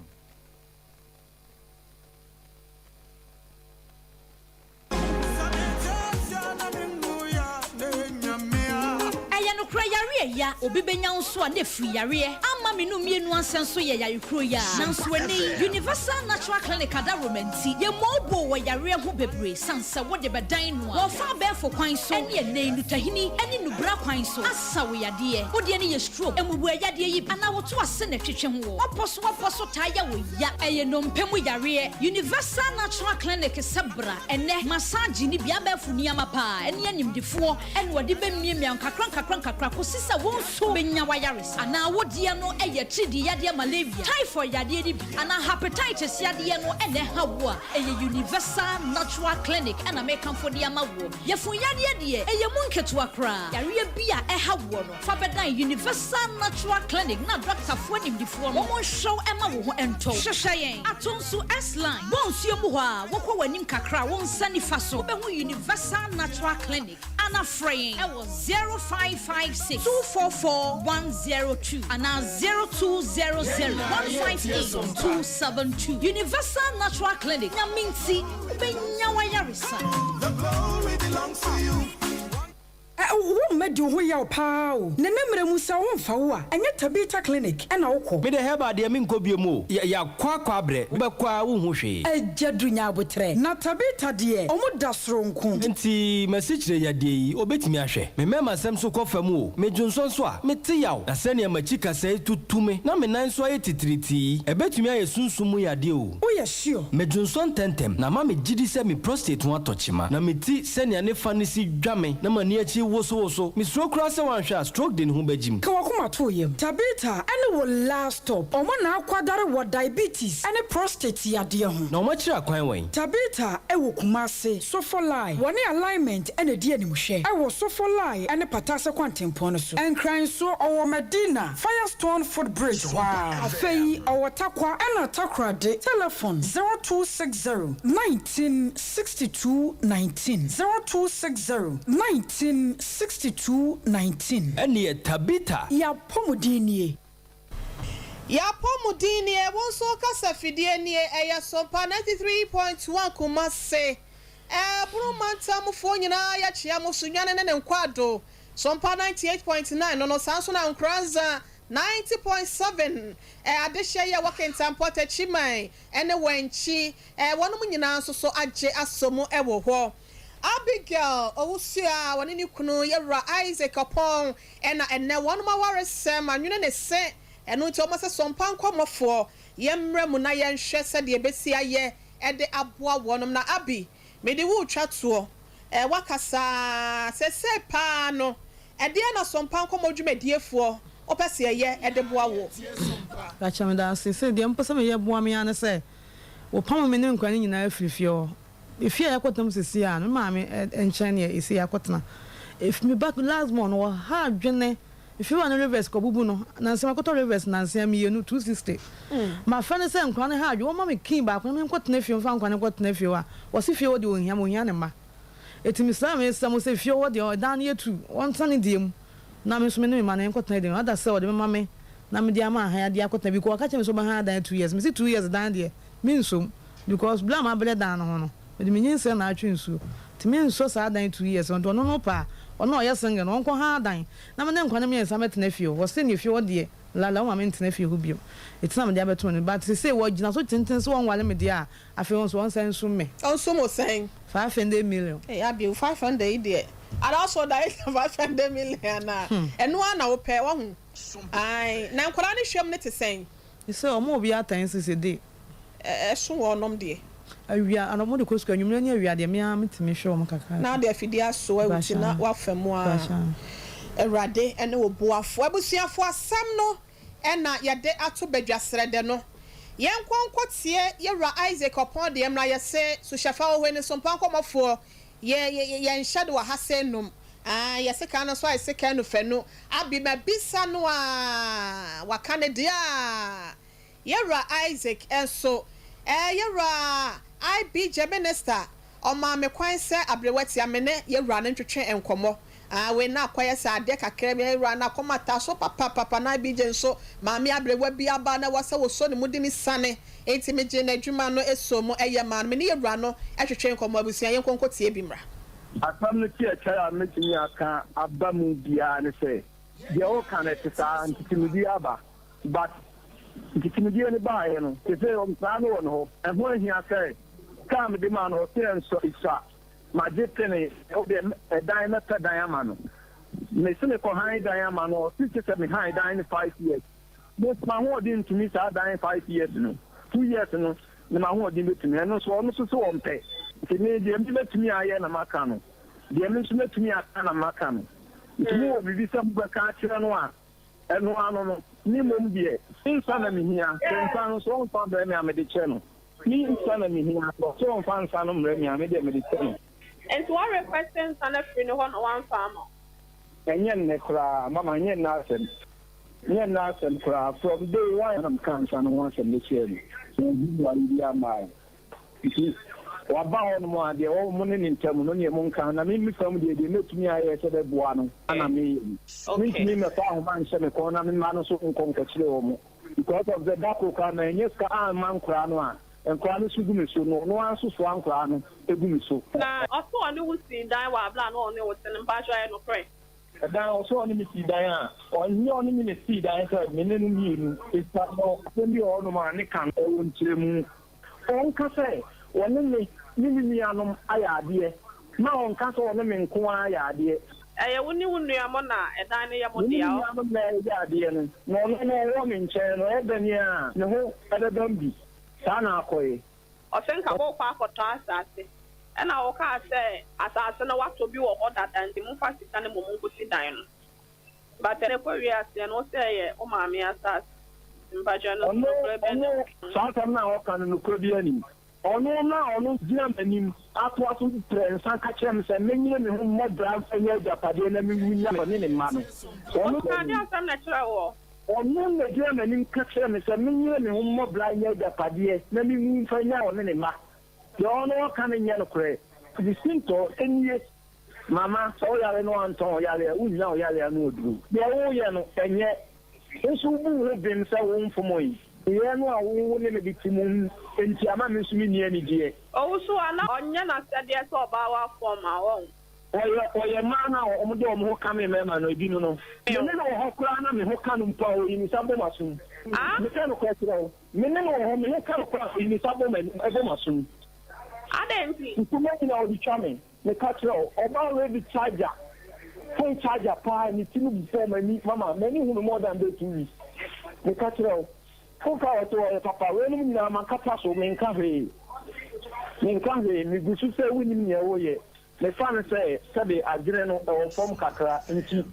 Ɛyɛ ya, obi bɛnya wo nso a na ɛfiri yareɛ. Amma me no mmienu ansɛ nso yɛ yare kuro yi ara. Nanso ɛnnɛ yi, Universal Natural Clinic adaworoma nti, yɛmmɔɔboo wɔ yareɛ ho bebree sane sɛ wode bɛdan no a, wɔfa abɛɛfo kwan so ne ɛnnɛ yi nnutahini ne nnubra kwan so asa wo yadeɛ. Wo deɛ no yɛ stroke, mmubuayadeɛ yi bi, anaa woto ase na ɛtwetwe ho wɔ w'apɔ so w'apɔ so taa yɛ wo ya. Ɛyɛ nnompe mu yareɛ. Universal Natural Clinic sɛ bra ɛnnɛ, massage ne bi, abɛɛfo nneɛma paa ne animdefoɔ na wɔde bɛmiamia wo nkakra nkakra nkakra kɔsi sɛ wo nso bɛnya w'ayaresa. Anaa wo deɛ no yɛ atiridii yadeɛ malaria, typhoid yadeɛ no bi, anaa hepatitis yadeɛ no na ɛha wo a, ɛyɛ Universal Natural Clinic na mekamfo de ama woɔ. Yafunu yadeɛ deɛ, ɛyɛ mu nketewa koraa. Yareɛ bi a ɛha woɔ no, fa bɛdan Universal Natural Clinic na dɔktafoɔ animdefoɔ no wɔnhwɛ wo ma wo ho ntɔ wo. Hwehwɛ yɛn ato nso S-Line, bɔ nsuo mu hɔ a, wokɔ w'anim kakra a, wo nsa nifa so, wobɛhu Universal Natural Clinic. Ana frɛ yɛn wɔ 0556 244 102 anaa 0200 158 272. Universal Natural Clinic, Nyame nti wobɛnya w'ayaresa. The glory belongs to you. Wo mma di wo ho yaw paa o. Nene mmerɛ mu sɛ wo mfa wo a, ɛnyɛ Tabitha clinic na wo kɔ. Me deɛ herbal deɛ menkɔ biom o, yɛakɔ akɔ abrɛ, wobɛkɔ a wonhu hwee. Agya du nya aboterɛ. Na Tabitha deɛ ɔmo da soronko. Nti m'asikyire yadeɛ yi obetumi ahwɛ? Me mɛɛma sɛm so kɔ fam o, me dwonsɔ nso a, me te yaw, na sɛnea m'akyi kasɛe tutu me na me nan nso ayɛ titiritii yi, ɛbɛtumi ayɛ sunsum mu yadeɛ o. Woyɛ sure? Me dwonsɔ ntɛntɛm, na ama me gyidi sɛ me prostate ho atɔ kyema, na me ti sɛnea ne fa no si dwa me na m'ani akyi wosowoso. Misuro koraa sɛ wanhwɛ a stroke de ne ho bɛgyim. Ka w'akoma to wo yam. Tabitha ne wo last stop. Ɔmo na akwadare wɔ diabetes ne prostate yadeɛ ho. Na wɔn akyiri akwan wɛn? Tabitha wɔ Kumasi, Sofolai. Wɔne Alignment na ɛdi animhwɛ wɔ Sofolai ne Patase kwantempɔn no so. Nkran nso ɔwɔ Madina, Firestone foot bridge hɔ ara. Afei ɔwɔ Tarkwa ɛna Takoradi. Telefon, 0260 19 62 19 0260 19 62 19. Ɛnneɛ Tabitha. Y'apɔmuden nie. Y'apɔmuden nie, wo nso wo kasa fidie nie, ɛyɛ Sompa 93.1 Kumasi. Ɛboro mantam mufoɔ nyinaa yɛkyea mo Sunyani ne ne nkwado. Sompa 98.9 no no, saa nso na Nkoranza 90.7 adehyeɛ yi a ɛwɔ Kintampo, Techiman ne Wankyi Wɔnom nyinaa nso so agye asɔ mu wɔ hɔ. Abigail Owusu a ɔne ne kunu Yɛwura Isaac Ɔpɔn na ɛnnɛ wɔnom awaresɛm anwene ne se, ɛno nti wɔn sɛ Sompa nkɔmmɔfoɔ yɛmmra mu na yɛnhwɛ sɛdeɛ ɛbɛsi ayɛ de aboa wɔnom. Na Abi, mede wo retwa toɔ, woakasa seesei paa no, ɛdeɛn na Sompa nkɔmmɔ dwumadiefoɔ wopɛ sɛ yɛyɛ de boa woɔ? Pakyɛ medaase, sɛ deɛ mopɛ sɛ meyɛ boa me ara ne sɛ Wɔpamoo me ne nkwadaa no nyinaa firii fie hɔ. Efie a yɛakɔtena mu seesei ara no, me maame nkyɛn na seesei yɛakɔtena. Efi me ba last born no, ɔha adwene. Efie hɔ a na rivers kɔbubu no, nansa makɔtɔ rivers nansa mmienu, 260. Mafrɛ no sɛ nkwadaa no ha adwene, wɔmma me key baako na menkɔtena fie mfa nkwadaa no nkɔtena fie hɔ a, ɔse fie hɔ deɛ ɔnhia me, ɔhia ne mma. Enti mesrɛ a mesrɛ mo sɛ fie hɔ deɛ ɛdan no yɛtu, wɔntena ne deɛ mu na me nso me ne me mma no yɛnkɔtena deɛ mu. Ada sɛ ɔde bɛma me na mede ama ahan adeɛ akɔtena because ɔka kyerɛ me sɛ ɔbɛhan adan 2 years, mese 2 years dan deɛ mensom because berɛ a mabrɛ dan no ho no mede me nyinsɛn na atwe nsuo nti mensɔ saa dan 2 years no. Nti ɔno no pɛ a ɔno a ɔyɛ single no ɔnkɔ han adan na me ne nkwa no mmiɛnsa mɛtena fie hɔ. Ɔse neɛ fie hɔ deɛ lala ɔma mentena fie hɔ bio nti na mede abɛto no but sesei wɔgyina so tenten sɛ wɔnware me deɛ a afei wɔn nso wɔnsan nsum me. Ɔnsum wo sɛn? 500 million. Ei Abi wo 500 yi deɛ anaa ɔsɔ da yɛ 500 million anaa ɛno ara na wopɛ wahu. Ae, na nkwadaa no hwɛm no te sɛn? Sɛ wɔn obi atɛn sese de. Ɛso wɔn nom deɛ. Awia, anɔpa wɔde kɔ sukuu, anwummerɛ ne awia deɛ me ara metumi hwɛ wɔn kakra. Na wode afidie asoa wo ti na woafa mu ara. Awurade ne wo boafo. Abusuafo, asɛm no na yɛde ato badwa srɛdɛ no. Yɛnkɔ nkɔtie Yɛwura Isaac Ɔpɔn deɛ mmra yɛse Suhyɛfa Ohe ne Sompa Nkɔmmɔfoɔ yɛ yɛ yɛnhyɛ do wɔ ha sɛ num. Ae, yɛ sekan no nso ayɛ sekan nufanu. Abi mabisa no a, waka ne deɛ a. Yɛwura Isaac nso, eh, Yɛwura IBJ Minister, ɔmaa me kwan sɛ aberewa tia me ne Yɛwura no ntwetwe nkɔmmɔ. Ah, wei na akɔyɛ sɛ adeɛ kakra bi, Yɛwura no akoma taa so papapapa, na IBJ nso, maame aberewa bi aba na ɛwɔ sɛ wɔsɔ ne mu de no siane, enti megyee n'adwuma no soo mu yɛ maa no. Me ne Yɛwura no twetwee nkɔmmɔ, abusua, yɛnkɔ nkɔtie bi mmra. Asɛm no tiatia a mɛtumi aka aba mu biara ne sɛ. Deɛ woka no ɛte saa, ntetemudie aba but ntetemudie no baeɛ no sesei ɔmsaa no wɔ ne hɔ. Ɛho ahia sɛ kaa mede maa no ɔse ɛnsɔ esua magye pene wodeɛ ɛdan mɛpɛ dan ama no mese mekɔ han dan ama no ɔse kyesɛ me han dan no 5 years. Me m'ahoɔden ntumi saa dan 5 years no, 2 years no na m'ahoɔden bɛtumi. Ɛno nso ɔno nso so ɔmpɛ, nti me deɛ me bɛtumi ayɛ na maka no, deɛ me nso mɛtumi aka na maka no. Nti mo wɔ biribi sɛ mobɛka akyerɛ no a, ɛno ano no ne mmom deɛ nsa na mehia sɛ nsa no so ɔmfa brɛ me a, mede kyɛ no. Me nsa na mehia sɛ ɔmfa nsa no mmerɛ me a, me deɛ mede kyɛ no. Nti wa request nsa no afiri ne hɔ na wamfa ama wo? Ɛnyɛ nnɛ koraa, mama, ɛnyɛ nnɛ asɛm, nyɛ nnɛ asɛm koraa. From day one na meka nsa no ho asɛm no kyerɛ no, ɔhu ware bi ama. Nti waba hɔ nom a, deɛ wɔn mo ne ne ntam no neɛ mo nka na me me fam deɛ mɛtumi ayɛ sɛ bɛboa no ana meyɛ no. Mentumi mmɛfa ahoma nhyɛ me kɔn na me mma no so nkɔ nkɔkyerɛ wɔ mo because of the dako koraa ma ɛnyɛ sika amma nkoraa no a, nkoraa no so gu me so no, ɔno ara nso soa nkoraa no egu me so. Na ɔso ɔne wo sii dan wɔ abla na ɔne wo te no, mpakyɛ, ɛyɛ nokorɛ? Ɛdan ɔsɛ ɔne me sii dan a, ɔnyɛ ɔne me na sii dan sɛ me ne no mmienu esa no. Asɛm bi wɔ hɔnom a ne ka no ɛwɔ nkyerɛmu. Ɔnka sɛ ɔne me ne me nuanom ayɛ adeɛ, ma ɔnka sɛ ɔne me nko ara ayɛ adeɛ. Ɛyɛ wo ne wo nua mo na ɛdan no yɛ mo Me ne dea? me nuanom na ɛyɛ adeɛ no, na ɔno no ɔwɔ me nkyɛn no, ɛbɛn a ne ho ɛbɛbɛn bi saa na akɔyɛ. Ɔsɛ nka wokɔ akɔtɔ asase, ɛna wokaa sɛ asase no watɔ bi wɔ hɔ dada, nti momfa sika no mmom nkɔsi dan no, but ɛne kɔ wie aseɛ no, wo sɛ ɛyɛ wo maame asase. Mpakyɛ no, ɔno nokorɛ bɛn na ɔno saa asɛm no a ɔka no, nokorɛ bi anim. Ɔno na ɔno gyina m'anim atoa so prɛ nsa ka kyerɛ me sɛ menyere me ho mmɔ bra mfa nyɛ agyapadeɛ na mewu nya ɔne ne mma no. Ɔno Ɔka de asɛm na kyerɛ wɔ? Ɔno na gyina m'anim ka kyerɛ me sɛ menyere me ho mmɔ bra nyɛ agyapadeɛ na mewu mfa nya ɔne ne mma. Deɛ ɔno ɔka no nyɛ nokorɛ. Ne sintɔ nie. Mama, sɛ woyare no antɔn ɔyare a, wonnya ɔyare ano aduro. Deɛ woyɛ no ɛnyɛ nso wobu wo ho bem sɛ wo mfom yi yɛ no a wo ne me de te mu nti ama me nso menni anigyeɛ. Ɔwo so a na ɔnyɛ n'asɛdeɛ sɛ ɔbaa wa fɔm a wɔn. Ɔyɛ mmaa no a wɔde wɔn ho ka me mmarima no ebi no. Me ne no wɔ hɔ koraa na me ho ka no mpo a, oyi ne nsa bɔ m'asom. Meka no korɛ kyerɛ wo, me ne no wɔ hɔ, me ho ka no koraa a, oyi ne nsa bɔ m'anim, ɛbɔ m'asom. Adɛn nti? Ntoma nyinaa ɔde twa me. Meka kyerɛ wo, ɔbaa wei de charger, phone charger paa ne ti no bɔ m'ani. Mama, m'ani hu no more than bɛyɛ 2 weeks. Meka kyerɛ wo, woka wɔ sɛ ɔyɛ papa. Weinom nyinaa mankata so, menka hwee, menka hwee. Megu so sɛ wonim nea woyɛ. Mefa no sɛ sɛbe adwene no ɛwɔ fam kakra nti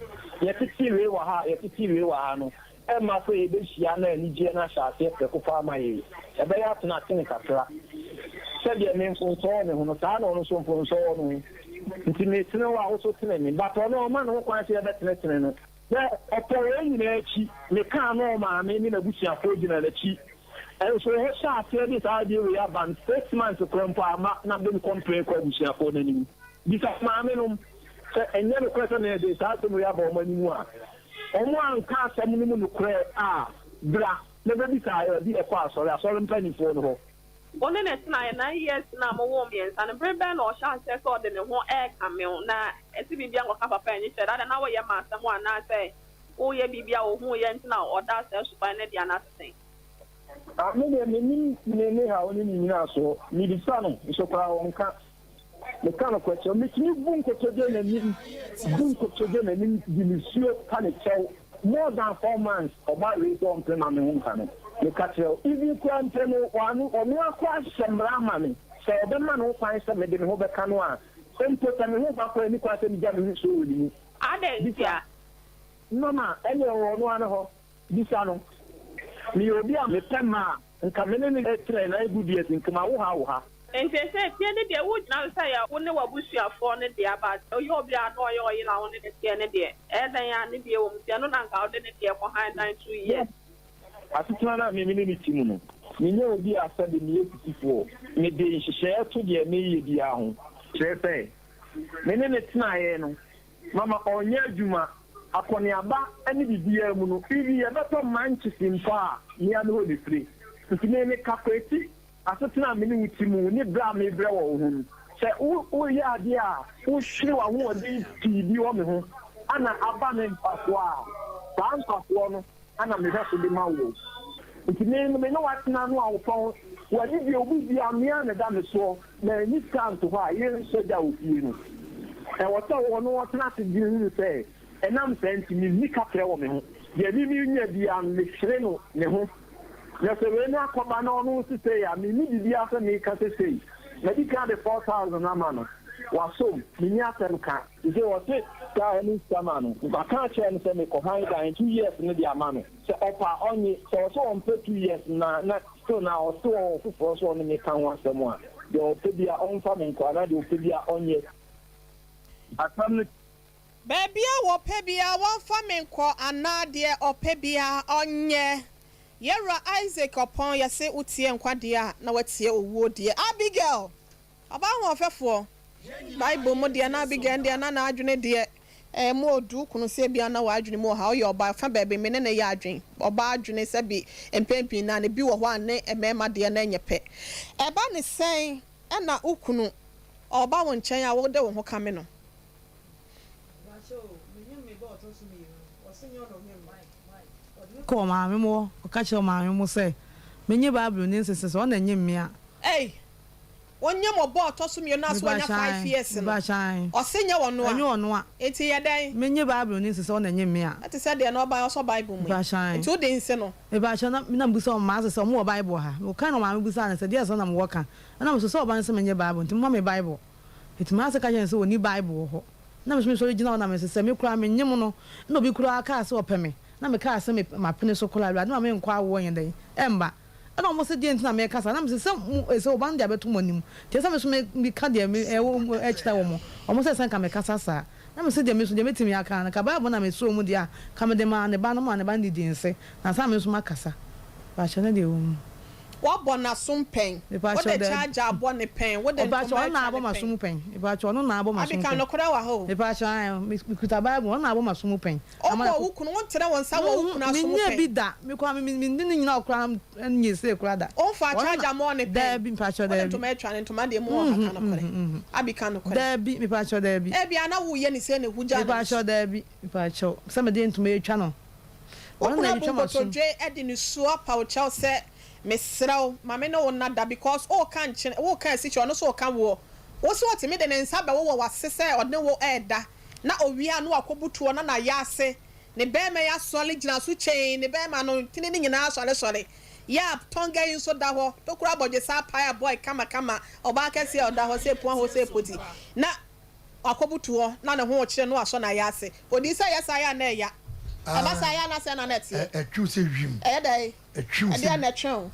yɛtete wei wɔ ha, yɛtete wei wɔ ha no, ɛmma sɛ yɛbɛhyia na anigyeɛ no ahyɛ aseɛ prɛko pa ama yɛn. Ɛbɛyɛ atena atene kakra. Sɛdeɛ me mfonsɔɔ me ho no, saa na ɔno nso mfonsɔɔ no ho. Nti metene wo a, wo so tene me, but ɔno ɔma ne ho kwan sɛ yɛbɛtenetene no. Sɛ ɔpɔ wei nyinaa akyi, mekaa no, ɔmaame ne n'abusuafoɔ gyina n'akyi. Ɛnso ɔhyɛ aseɛ de saa adeɛ wei aba no, 6 months koraa mpo ama na de me complain kɔ abusuafoɔ no anim. Bisa maame nom sɛ ɛnyɛ nokorɛ sɛ mede saa asɛm wei aba wɔn anim a, wɔn anka asɛm no mu nokorɛ a, bra na bɛbisa ɛbi ɛkɔ asɔre mpanimfoɔ no hɔ. Wo ne ne tenaeɛ 9 years na mowoo mmiɛnsa no, bere bɛn na ɔhyɛ aseɛ sɛ ɔde ne ho ɛɛka me wo na ɛsɛ biribi ankɔka papa ani kyerɛ dada na woyɛ ma asɛm anaasɛ woyɛ biribi a ohuu yɛ nti na ɔda saa suban no adi anaasɛ sɛn? Ah, me deɛ menim ne haw ne ne nyinaa so. Mebisa no nso koraa, ɔnka. Meka no korɛ kyerɛ, metumi bu nkotodwe n'anim, bu nkotodwe n'anim de nisuo pa ne kyɛw more than 4 months. Ɔbaa wei sɛ ɔmpere ma me ho nka no. Meka kyerɛ wo, even koraa mpo no, ɔno ɔno akɔ ahyɛ mmara ama me sɛ ɔbɛma ne ho kwan sɛ mede me ho bɛka no a, mpo sɛ me ho ba koraa ni kwan sɛ megya me ho nsuo wɔ ne mu. Adɛn Bisa ntia? Mama, ɛne ɔwɔ ɔno ano hɔ. Bisa no. Meyɛ obi a mepɛ ma a nka me ne ne kyerɛ na good years nkema wo ha wo ha. Nti sɛ fie no deɛ, wogyina so sɛ yɛ wo ne w'abusuafoɔ no deɛ aba, ɔyɛ obi a na ɔyɛ ɔyere a wo ne ne teɛ ne deɛ, ɛyɛ dɛn a ne deɛ wɔ mu, nti ɛno na nka wode ne deɛ kɔ han dan 2 years? Asetena no a me ne ne ti mu no, menyɛ obi a sɛbe meyɛ sisifoɔ. Mede nhyehyɛeɛ to deɛ meyɛ biara ho. Kyerɛ sɛ me ne ne tenaeɛ no, mama ɔnyɛ adwuma, akɔneaba ne biribiara mu no, even yɛbɛtɔ mankyese mpo a, mea me hɔ ne fire. Nti me meka kwati asetena a me ne wo ti mu ne berɛ a mebrɛ wɔ wo ho no. Sɛ woyɛ adeɛ a, wohwere w'ahoɔden pii bi wɔ me ho. Ana aba me mfasoɔ a, saa mfasoɔ no na mehwɛ so de ma woɔ. Nti me no, me ne wo atena no a wopɔn, w'anigyeɛ, wo biribiara, me ara na ɛda me soɔ, manni sika anto hɔ a, yɛnsɔ gya wɔ fie no. Ɛwɔ sɛ ɔno ɔtena ase dwene hunu sɛ, ɛnam saa nti, menni kaprɛ wɔ me ho. Deɛ me menya biara no, mehwere no ne ho. Na sɛ wei no akɔba na ɔno nso sei a, menni biribiara sɛ meka sɛ sei. Madi kan de 4,000 ama no, wasom, menni asɛm ka. Sesei ɔse sika a ɔne sika ma no, maka akyerɛ no sɛ mekɔ han dan 2 years no de ama no, sɛ ɔpɛ a ɔnye, sɛ ɔse ɔmpɛ 2 years no a na still na ɔse ɔwɔ foforɔ nso a ɔne me ka ho asɛm a, deɛ ɔpɛ bia ɔmfa me nkɔ anaa deɛ ɔpɛ bia ɔnyɛ. Asɛm no. Baabi a wɔpɛ biara wɔmfa me nkɔ anaa deɛ ɔpɛ biara ɔnyɛ. Yɛwura Isaac Ɔpɔn yɛse wotie nkwa deɛ a na watie owuo deɛ. Abigail! Ɔbaa hoɔfɛfoɔ. Bible mu deɛ na Abigail deɛ na n'adwene deɛ ɛyɛ mu odu kunu sɛ ebia na w'adwene mu ɔha ɔyɛ ɔbaa fa baabi me ne no yɛ adwene ɔbaa adwene sɛbi mpɛn pii na ne bi wɔ hɔ a ne mmarima deɛ no nyɛ pɛ ɛba ne sɛn ɛna wo kunu ɔba wo nkyɛn a wode wo ho kame no. Mepakyɛw, menyim me ba a ɔtɔ so mienu no, ɔse nnyɛ ɔna onyim me. Ɔde me kɔɔ ɔmaame mo hɔ, ɔka kyerɛɛ ɔmaame mo sɛ menye Bible no nsese sɛ ɔna nyim me a. Ei! Wonyim ɔba a ɔtɔ so mienu a so wanya 5 years no, Mepakyɛw, ɔse nnyɛ ɔno a. Ɛnyɛ ɔno a. Ntsi yɛ dɛn? Menye Bible no nsese ɔna nyim me a. Ɛte sɛ deɛ na ɔba ɔsɔ Bible mu yi. Mepakyɛw. Nti wode nse no? Mepakyɛw, na na mibisa ɔmaame sɛ ɔmo wɔ Bible ha. Ɔkae na ɔmaame bisaa no sɛ deɛ sɛn na mowɔ ka? Ɛna mese sɛ ɔba no sɛ menye Bible nti momma me Bible. Enti m'ase ka kyerɛɛ no sɛ onni Bible wɔ hɔ. Na me nso mesɔre gyina hɔ na mese sɛ me koraa menyem no. Ɛna obi koraa kaa sɛ ɔpɛ me. Na mekaa sɛ me mapene so koraa Awurade ma menkɔ awoɔ nyɛ dɛn ɛmba. Ɛna wɔn se deɛn nti na meka saa? Na mese sɛ mo sɛ ɔba no de abɛto mo anim. Nti ɛsɛ sɛ me nso me meka deɛ me ɛwɔ mu kyerɛ wɔn. Wɔn sɛ sɛ nka mekasa saa. Na mese deɛ me nso deɛ mɛtumi aka no nka Bible na mesɔɔ mu deɛ a nka mede maa ne ba no maa ne ba no didii nse na ansa na me nso makasa. Mpakyɛw na deɛ ɛwɔ mu. Woabɔ n'asom pɛn. Mepakyɛw Wode daabi. charger abɔ ne pɛn. Wode Ɔpakyɛw ntoma ɔno na atwa abɔ ne m'aso pɛn. mu pɛn. Mepakyɛw ɔno na abɔ m'aso Abi mu ka pɛn. nokorɛ wɔ ha o. Mepakyɛw ae me mekuta Bible ɔno na abɔ m'aso mu pɛn. Ama Wobɔ wo kunu, wontene wo nsa wɔ wo kunu aso mu Menyɛɛ pɛn. bi da. Me koraa me me ne no nyina hɔ koraa nyɛ sei koraa da. Womfaa Ɔno na charger mmɔɔ ne pɛn. Daabi mepakyɛw Wode daabi. ntoma atwa ne ntoma deɛ mu wɔ ha ka nokorɛ. Abi ka nokorɛ. Daabi mepakyɛw daabi. Ebia na woreyɛ no sei na ehu gyaa n'ani Mepakyɛw so. daabi mepakyɛw sɛ mede ntoma atwa no. Wo Ɔno kunu na abu atwitwa m'aso mu. nkotodwe de nisuo apa wo kyɛw sɛ mesrɛ wo ma me ne wo nna da because woka nkyene woka asikyire ɔno nso reka woɔ. Wo se ɔtumi de ne nsa bɛwowɔ w'ase sɛ ɔne wo reda na owie a na wakɔbutu hɔ na n'ayaase ne bɛɛma yi asɔre gyina so kyɛn ne bɛɛma no ntini no nyinaa asɔresɔre. Yap, Tonga yi nso da hɔ tokuro abɔdwesa apae a boy kama kama ɔbaa kɛseɛ a ɔda hɔ sɛ pua hɔ sɛ poti na Wakɔbutu hɔ na ne ho rekyere no asɔ n'ayaase. Odii sɛ ɛyɛ saa yɛ a na ɛya. Ɛba saa yɛ a na sɛn na na ɛteɛ? Ɛtwe wo sɛ wim. Ɛyɛ dɛn? Ɛtwe wo sɛ. Ɛdeɛn na ɛtwe wo?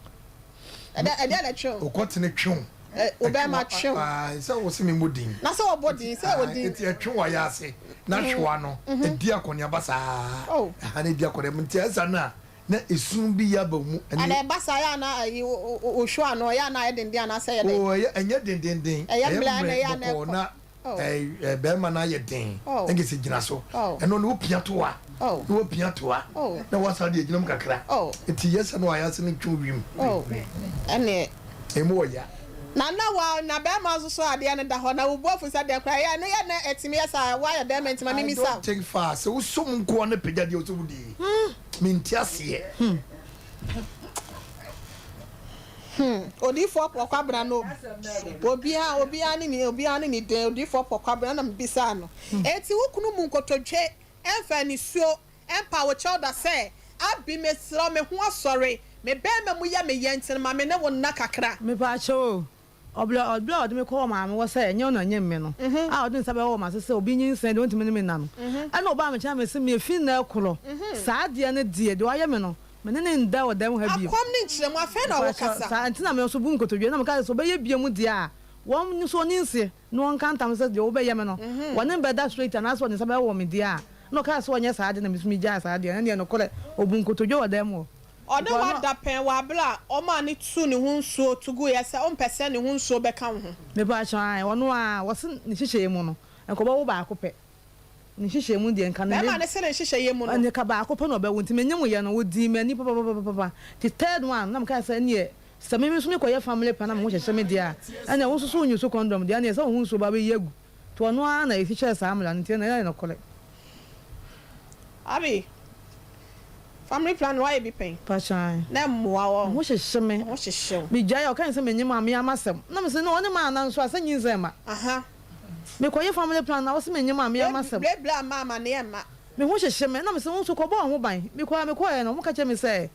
Ɛdɛ ɛdeɛn na ɛtwe wo? Wo kɔtene twe wo. Ɛ wo bɛrima twe wo. Sɛ wo se me mmɔ din. Na sɛ wɔbɔ din sɛ wɔ din. Nti ɛtwe wo ayaase na hwewa no ɛdi akɔneaba saa. Ɛha no ɛdi akɔneaba nti ɛsa no a na esu bi yɛ aba mu. Ɛna ɛba saa yɛ a na ayi wo wo hwewa no ɛyɛ a na ayɛ denden anaasɛ ɛyɛ dɛn? Oo ɛyɛ ɛnyɛ dendenden. Ɛyɛ mmerɛ ɛna ɛyɛ a na bɔkɔɔ ɛkɔ. na ɛɛ bɛrima no ayɛ den na nka sɛ gyina so. Ɛno no wopia toa na wapia toa na wasan de agyina mu kakra. Nti yɛ sɛ na wayɛ ase no twe wim. Ɛneɛ. Emu wɔ ya. Na na wa na bɛrima nso so adeɛ no da hɔ na wo bo afu sɛ deɛ koraa ɛyɛ ɛno yɛ na ɛtumi yɛ saa woayɛ bɛrima nti ma I me misa don't wo. think far sɛ wosɔ mu nkoa na pagya deɛ wosɛ wodie. Mente aseɛ. Hmm odiyifoɔ Pɔkwabena no obiara obiara ne ne obiara ne ne din odiyifoɔ Pɔkwabena na mebisaa no enti wo kunu mu nkotodwe ɛmfa anisuo ɛmpa wo kyɛw da sɛ Abi mesrɛ wo me ho asɔre me bɛɛma mu yɛ me yɛ nti no ma me ne wo nna kakra. Mepaakyɛw o, Ɔbra ɔbra a ɔde me kɔɔ maame hɔ sɛ ɛnyɛ ɔno na ɛnyem me no, a ɔde ne nsa bɛwɔ m'ase sɛ obi nyinsɛn deɛ ɔntumi ne me nna no, ɛna ɔbaa me nkyɛn na mese me efi nnɛ rekorɔ, saa adeɛ no deɛ, deɛ wayɛ me no, me ne no nda wɔ dan mu ha bio. Akɔm ne nkyerɛmu, afei na Mepakyɛw, wokasa. saa nti na me nso bu nkotodwe na meka sɛ sɛ ɔbɛyɛ bio mu deɛ a, wɔn nso ɔne nse na ɔnka ntam sɛ deɛ wobɛyɛ me no, wɔne me bɛda straight anaasɛ ɔde ne nsa bɛwɔ me deɛ a, ɛna ɔkaa sɛ ɔnyɛ saa adeɛ na me nso megyae saa adeɛ no, ɛnneɛ nokorɛ, ɔbu nkotodwe wɔ dan mu hɔ. Ɔne wo ada pɛn wɔ aber a ɔmaa no tuu ne ho nsuo to guiɛ sɛ wompɛ sɛ ne ho nsuo bɛka wo ho. Mepaakyɛw ae, ɔno aa, wɔse ne nhyehyɛeɛ mu no, nka ɔbɛwo baako pɛ. Ne nhyehyɛeɛ mu deɛ nka ne. Bɛɛma no se ne nhyehyɛeɛ mu no. Nka baako pɛ na ɔbɛwo, nti menye mo yɛ no, wɔdii m'ani papapapapa. Nti third one, na mekae sɛ ɛneɛ, sɛ me nso mekɔyɛ family plan na me ho hyehye me deɛ a, ɛneɛ wo nso so wonyi so condom deɛ, ɛneɛ sɛ wo ho nsuo ba bɛyi agu. Nti ɔno ara na ɛhyehyɛɛ saa mmara no, nti ɛno ɛyɛ nokorɛ. Abi, family planning woayɛ bi pɛn? Mpakyɛw. Na ɛmmoa wo. Me ho hyehye me. Wo ho hyehye wo. Megyae a, ɔka ne sɛ menye maame ama asɛm. Na mese no ɔne maana nso a sɛ nyinsɛn mma. Aha. Mekɔyɛ family plan na ɔse menye maame ama asɛm. Blabla amma amaneɛ mma. Me ho hyehye me. Na mese wo nso kɔbɔ wo ho ban. Mekɔ a mekɔɛ no, wɔka kyerɛ me sɛ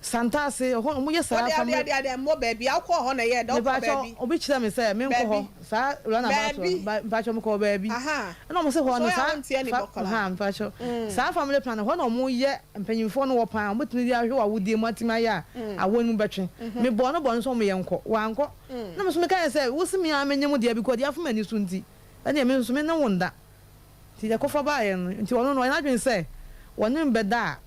Santase, ɛhɔ no wɔyɛ saa Wode family. ade ade mmɔ baabi a wokɔɔ hɔ na ɛyɛɛ dɛ wokɔɔ Mepakyɛw, baabi. obi kyerɛ me sɛ menkɔ hɔ Baabi. saa round about hɔ Baabi. no, mepakyɛw mekɔɔ baabi. Aha. Ɛna wɔn se hɔ So no woyɛ a saa wontie ani fa bɔkɔla. ha mepakyɛw saa family plan no hɔ na wɔyɛ mpanyinfoɔ no wɔ paa wɔbɛtumi de ahwɛ wɔ awodeɛ mu atumi ayɛ a awoɔ no mu bɛtwe. Mebɔɔ no bɔne sɛ wɔn yɛ nkɔ, wankɔ. Na me nso mekaeɛ sɛ wose me ara menye mo deɛ because deɛ afom ani so nti ɛneɛ me nso me ne wo nda. Nti yɛkɔfa baeɛ no nti ɔno no ɔyɛ n'adwene sɛ wɔne me bɛda a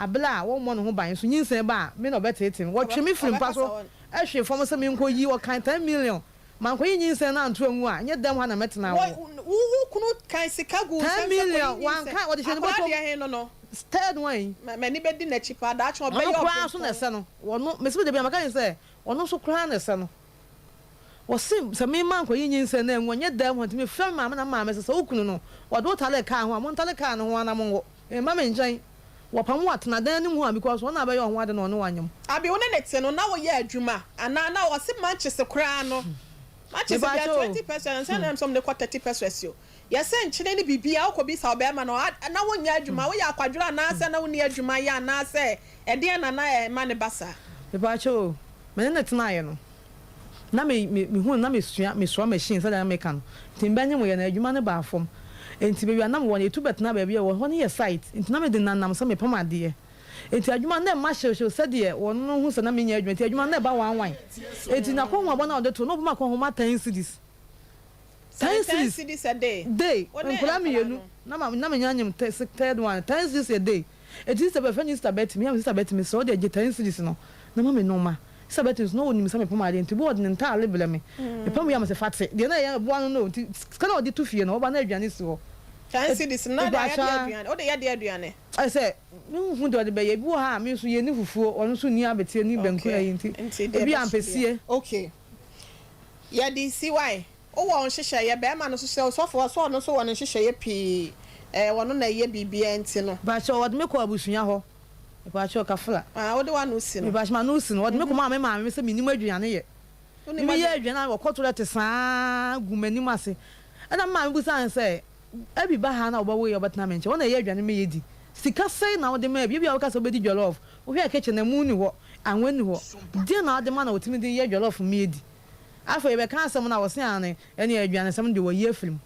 Aber a wɔmmbɔ no ho ban so nyinsɛn ba a, me na ɔbɛtseetsee me. Wɔtwe me fir mpa so hwe famu sɛ menkɔyi, wɔkan ten million. Mannkɔyi nyinsɛn no annto anngu a, nnyɛ dɛm ha na mɛtsena Wɔ, o. wo, wo kunu kan sika gu wo Ten nsam sɛ kɔyi million, nyinsɛn. wɔannka, wɔdze hyɛ no Akwadaa bɔtɔ mu. deɛ he no no. Third one yi. Ma, m'ani bɛdi n'akyi paa, daakye Ɔno ɔbɛyɛ koraa so na ɔbrempɔn. ɛsɛ no. Ɔno, mese me da biara meka ne sɛ, ɔno nso koraa na ɛsɛ no. Wɔse sɛ me mankɔyi nyinsɛn no angu a, nyɛ dɛm hɔ nti mefrɛ me maame na me maame se sɛ wo kunu no, wɔde wo tare kaa ho a, montare kaa no ho ara na monwo. Mma me nkyɛn. Wɔpam wo atena dan no mu hɔ a because ɔno na abɛyɛ ɔho ade na ɔne wo anyem. Abi wo ne ne te no na woyɛ adwuma anaa na ɔse mankyese koraa no mankyese deɛ Mepakyɛ o. 20 pesos ansa na ɛm sɛ ɔmo de kɔ 30 pesos o yɛsɛ nkyene ne biribiaa wokɔ bisa ɔbɛɛma no a na wonyɛ adwuma woyɛ akwadworɔ anaasɛ na wonni adwuma yɛ anaasɛ ɛdeɛn na na ɛma no ba saa. Mepakyɛ o, me ne no tenaeɛ no na me me mehu no na mesua mesoa machine sɛdeɛ na meka no nti mebɛnyem yɛ no adwuma no baa fam nti baabi a na mewɔ no yɛtu bɛtena baabi a ɛwɔ hɔ no yɛ site nti na mede nanam sɛ mepam adeɛ nti adwuma no na ɛmma hyewhyew sɛdeɛ wɔn no hu sɛ na menyɛ adwuma nti adwuma no na ɛba one one nti n'akɔnhomabɔ no a ɔde to no na ɔbɛma akɔnhoma ten cedis Sɛn ten ten cedis cedis a day day wo ne nkwadaa nkwadaa mmienu no. na ma na menya nyem third one ten cedis a day Enti Sista bɛfrɛ no Sista Betty, me a me Sista Betty, mesrɛ wo deɛ gye ten cedis no na ma me nnoɔma. Sista Betty nso na ɔnim sɛ mepam adeɛ nti bi ɔde ne ntaade brɛ me. Mepam wie a mese fa te, deɛ na ɛyɛ boa no no o, nti sika no a ɔde to fie no ɔba na aduane si hɔ. Ten cedis no na ɔde ayɛ Mepakyɛ deɛ a. aduane, wode yɛ deɛ aduane? Ayɛ sɛ menhu deɛ ɔde bɛyɛ, ebi wɔ hɔ a me nso yɛnni fufuo, ɔno nso nni abeteɛ ne banku Okay, ayi nti nti deɛ ebi a ɛbɛso biara. ampesie. Okay, yɛde si wai. Wowɔ wo nhyehyɛeɛ, barima no nso sɛ ɔsɔfo ɔsɛ ɔno nso wɔ ne nhyehyɛeɛ pii, ɛɛ ɔno na ɛyɛ biribiara nti no. Mepakyɛw, wɔde me kɔɔ abusua hɔ. Mepakyɛw, kafra. Ah, wode w'ano si no. Mepakyɛw, m'ano si no. Wɔde me kɔmaa me maame sɛ mennim aduane yɛ. Wonim Meyɛ aduane. aduane a wɔkɔ toilet saa gu m'anim ase. Ɛna me maame bisaa no sɛ, Abby ba ha na wobɛwo yɛ a wobɛtena me nkyɛn? Wo na ɛyɛ aduane ma yɛdi. Sika sɛn na wode ma Abby? Ebia woka sɛ wobɛdi jollof. Wohwɛɛ kitchen no, ɛmo nni hɔ, anwa nni hɔ. Deɛn na wode ma na ɔtumi de yɛ jollof ma yɛdi? Afei yɛbɛka asɛm no a, ɔse aane, ɛneɛ aduanesɛm no deɛ wayi afiri mu.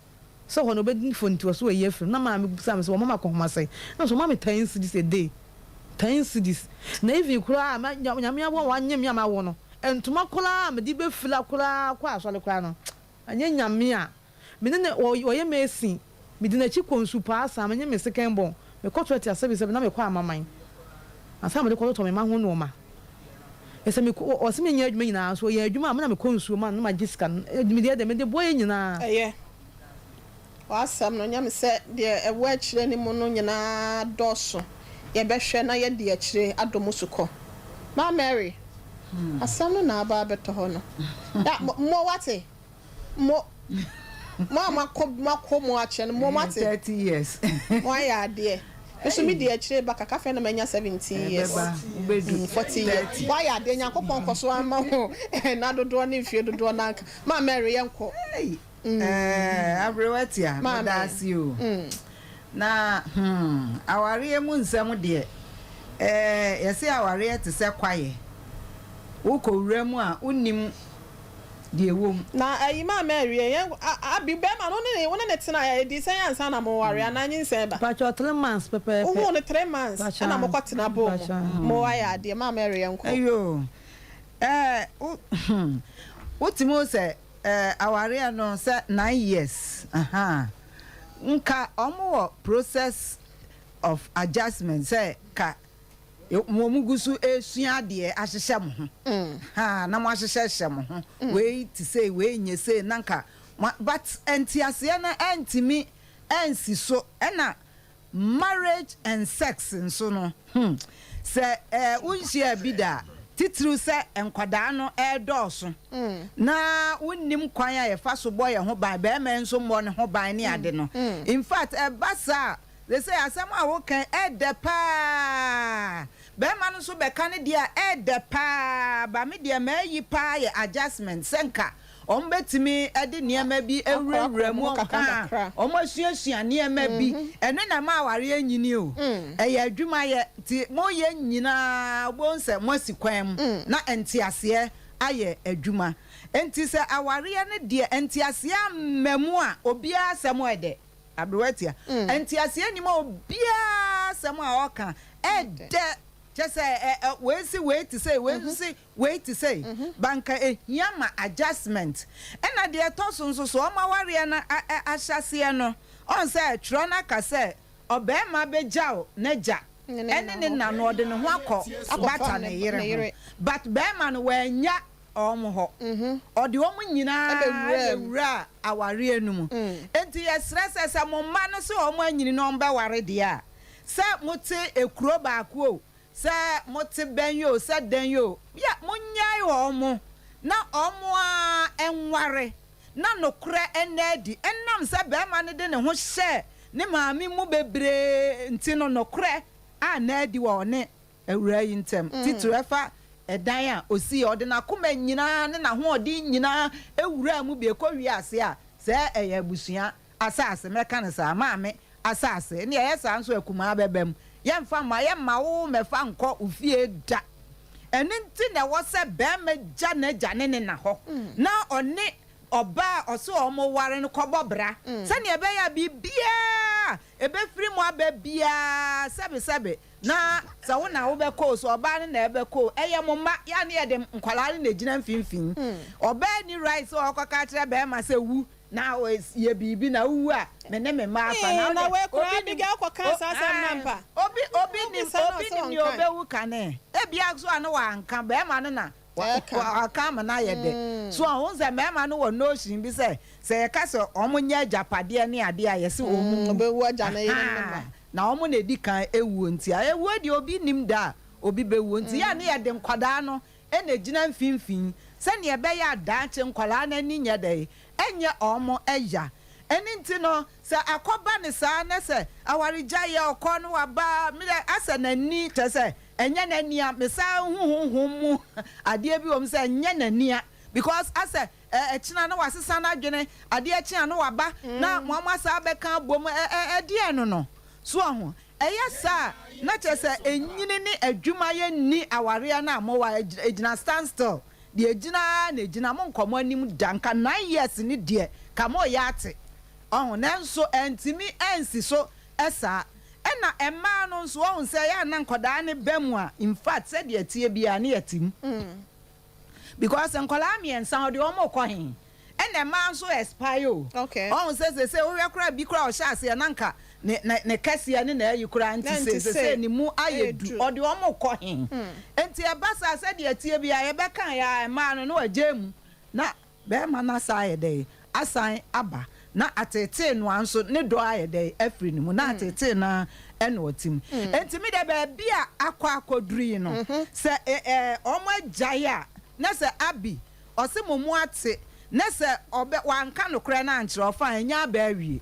Sɛ hɔ no ɔbɛdi fɔ nti ɔse wayi afiri mu. Na maame bisaa me sɛ wɔma me akɔnhoma sɛn? Na mese wɔma me ten cedis a day. Ten cedis. Na even koraa a ma Nyame aboa ma wanyem me a mawo no, ntoma koraa a mede bɛfira koraa kɔ asɔre koraa no, ɛnyɛ Nyame a Me ne no ɔyɛ mason. Medi n'akyi kɔ nsu paa saa, menye me second born. Mekɔ toilet asɛbisɛbi na mekɔ amaman ansa na mede kɔtotɔ me mma ho nnoɔma. Sɛ mekɔ, ɔse menyɛ adwuma nyinaa nso ɔyɛ adwuma a me na mekɔ nsuo ma no na magye sika no. Medeɛ deɛ mede boa yɛ nyinaa. Ɛyɛ. W'asɛm no, nyɛ me sɛ deɛ ɛwɔ akyire no mu no nyinaa dɔɔso. Yɛbɛhwɛ na yɛadi akyire adɔ mu sukɔ. Ma Mary, asɛm no na aba abɛtɔ hɔ no. Ya, mo, woate? Mo mo a moakɔ moakɔ mu akyɛ no mo moate. 30 years. Mo ayɛ adeɛ. Me nso me di akyire ba kakra afei na manya 17 years. Ɛbɛba wobɛdu 40 years. 30. Woayɛ adeɛ Nyankopɔn nkɔ so ama wo nna dodoɔ ne mfie dodoɔ na anka. Maa Mary yɛnkɔ. Ei eh aberewa tia Maame. meda ase o. Na hmm awareɛ mu nsɛm deɛ eh yɛse awareɛ te sɛ kwaeɛ wokɔ wura mu a wonnim deɛ ɛwɔ mu. Na ayi maa mɛwie yɛn a abi bɛɛma no wone wone ne tena ɛ ɛdii sɛn ansa na mo ware anaa nyinsɛn ba. Mpakyɛw three months pɛpɛɛpɛ. Wo huu no three months ɛna mo kɔ tena bɔɔ mu mo ayɛ adeɛ maa mɛwe yɛn kɔ. Ayoo ɛɛ wo hmm wo tumi hu sɛ ɛɛ awareɛ no sɛ nine years ahaa nka ɔmo wɔ process of adjustment sɛ ka Mo gu so resua adeɛ ahyehyɛ mo ho haa na mo ahyehyɛhyɛ mo ho wei te sei wei nyɛ sei na nka mo but nteaseɛ no ɛntumi ɛnsi so ɛna marriage and sex nso no hmm sɛ ɛɛ wonhyiaa bi da a titiriw sɛ nkwadaa no ɛredɔɔso na wonnim kwan a yɛfa so bɔ yɛn ho ban bɛrima nso mmɔ ne ho ban ne ade no in fact ɛba saa a. Seesei asɛm a woka yi, ɛɛdɛ paa. Bɛɛma no nso bɛka ne deɛ a, ɛɛdɛ paa. But me deɛ mayi paa yɛ adjustment sɛ nka wɔn bɛtumi de nneɛma bi awurawura mu, ahaa, wɔn asuasua nneɛma bi. Ɛno na ɛma awareɛ nyini o. Ɛyɛ adwumayɛ nti moyɛ nyinaa wobɛhu sɛ moasi kwan mu na nteaseɛ ayɛ adwuma. Nti sɛ awareɛ no deɛ nteaseɛ amma mu a, obiara asɛm ɛdɛ. Aberewa tia. Nteaseɛ nnim a obiara asɛm a ɔka ɛdɛ. Kyɛ sɛ ɛ ɛ wei se wei te sei, wei nso se wei te sei. But nka ɛhia ma adjustment. Ɛna deɛ ɛtɔ so nso so, wɔn awareɛ no a ɛ ahyɛaseɛ no, ɔhu sɛ twerɛ no aka sɛ ɔbarima bɛgyaw n'agya ɛne ne na na ɔde ne ho akɔ bata ne yere ho. But barima no wannya wɔn hɔ. Ɔde wɔn nyinaa bɛwuraa awareɛ no mu. Enti yɛsrɛ sɛ, sɛ mo mma no se wɔn anyini na wɔbɛware deɛ a, sɛ mote kuro baako o, sɛ mote bɛn o, sɛ dɛn o, yɛ monnyae wɔn na wɔn ara nware na nokorɛ nna adi. Ɛnam sɛ barima no de ne ho hyɛɛ ne maame mu bebree nti no, nokorɛ anna adi wɔ ɔne awuraa yi ntam, titiriw ɛfa ɛdan a osii a ɔde n'akoma nyinaa ne n'ahoɔden nyinaa wuraa mu bi ekowiee ase a, sɛ ɛyɛ abusua asase, mɛka no saa, maame asase, ɛnde ɛyɛ saa nso a akumaa bɛba mu. Yɛmfa mma, yɛmma wo mmɛfa nkɔ wo fie da. Ɛno nti na ɛwɔ sɛ barima gya n'agya ne ne na hɔ na ɔne ɔbaa a ɔse wɔware no kɔbɔ bra, sɛnea ɛbɛyɛ a biribiara a ebefiri mu aba biara, sɛbesɛbe, Na sɛ wo na wobɛkɔ o, sɛ ɔbaa no na ɛbɛkɔ o, ɛyɛ mo mma. Yɛ a ne yɛde nkwadaa no na ɛgyina mfimfini. Ɔbaa nni right sɛ ɔkɔka akyerɛ barima sɛ wu na yɛ biribi na wowu a me ne me mma afa. Na Na wode wei koraa obi nim Abigail kɔkaa o saa asɛm no ae ampa? obi obi nim Wobisa no a obi ɔse nim nea ɔnkae. ɔbɛwu kane. Ebia nso a na wanka, barima no na Ɛka. waka ama no ayɛ dɛ. So ɔho sɛ mmarima no wɔ notion bi sɛ sɛ yɛka sɛ wɔnyɛ agyapadeɛ ne adeɛ a yɛse wɔn nwu. Ɔbɛwu agya ne yere ne mma. Ahaa. Na wɔn na edi kan awuo nti a, awuo deɛ obi nnim da a obi bɛwuo nti, yɛ a ne yɛde nkwadaa no na ɛgyina mfimfini sɛdeɛ ɛbɛyɛ a daakye nkwadaa no ani nyɛ dɛn, ɛnyɛ wɔn ya. Ɛno nti no, sɛ akɔba no saa na sɛ awaregyaeɛ ɔkɔ na waba a, me deɛ asɛ n'ani, kyerɛ sɛ ɛnyɛ n'ani a, mesan hu honhom mu adeɛ bi wɔ mu sɛ ɛnyɛ n'ani a, because asɛ Ɛ ɛkyena na wasesa n'adwene, adeɛ kye a na waba na mo asan abɛka abom, ɛ ɛ ɛdeɛn no no? So wahu? Ɛyɛ saa a, na kyerɛ sɛ ɛnyini ne adwumayɛ nni awareɛ no a mowɔ a, ɛgyina stand still. Deɛ ɛgyina ara na ɛgyina, monkɔ mo anim da, nka nine years no deɛ, ka moreyɛ ate. Wahu? Nanso ɛntumi ansi so saa. Ɛna mmaa no nso, wahu sɛ ɛyɛ a na nkwadaa no ba mu a, in fact, sɛdeɛ ɛteɛ biara ne yɛte mu. Because nkwadaa mmiɛnsa ɔde wɔn rekɔ he? Ɛna mmaa nso expire o. Okay. Ɔhu sɛ sese wohwɛ koraa bi koraa ɔhyɛ aseɛ na nka ne ne ne kɛseɛ ne n'ayi koraa nti Na sei nti sese sei. ne mu ayɛ Ɛyɛ du du. ɔde wɔn rekɔ he? Nti ɛba saa sɛdeɛ ɛteɛ biara yɛbɛka yɛ a mmaa no na wagyae mu na Barima no asan ayɛ dɛn? Asan aba. Na ateetee no ara nso, ne dɔ ayɛ dɛn? Afiri ne mu. Na ateetee no ara na ɔte mu. Enti me deɛ, baabi a akɔ akɔduru yi no, sɛ wɔagyae a, na sɛ Abi, ɔse mo mu ate, na sɛ ɔbɛ, wanka nokorɛ no ankyerɛ wo, fine, ɛnyɛ aba awie.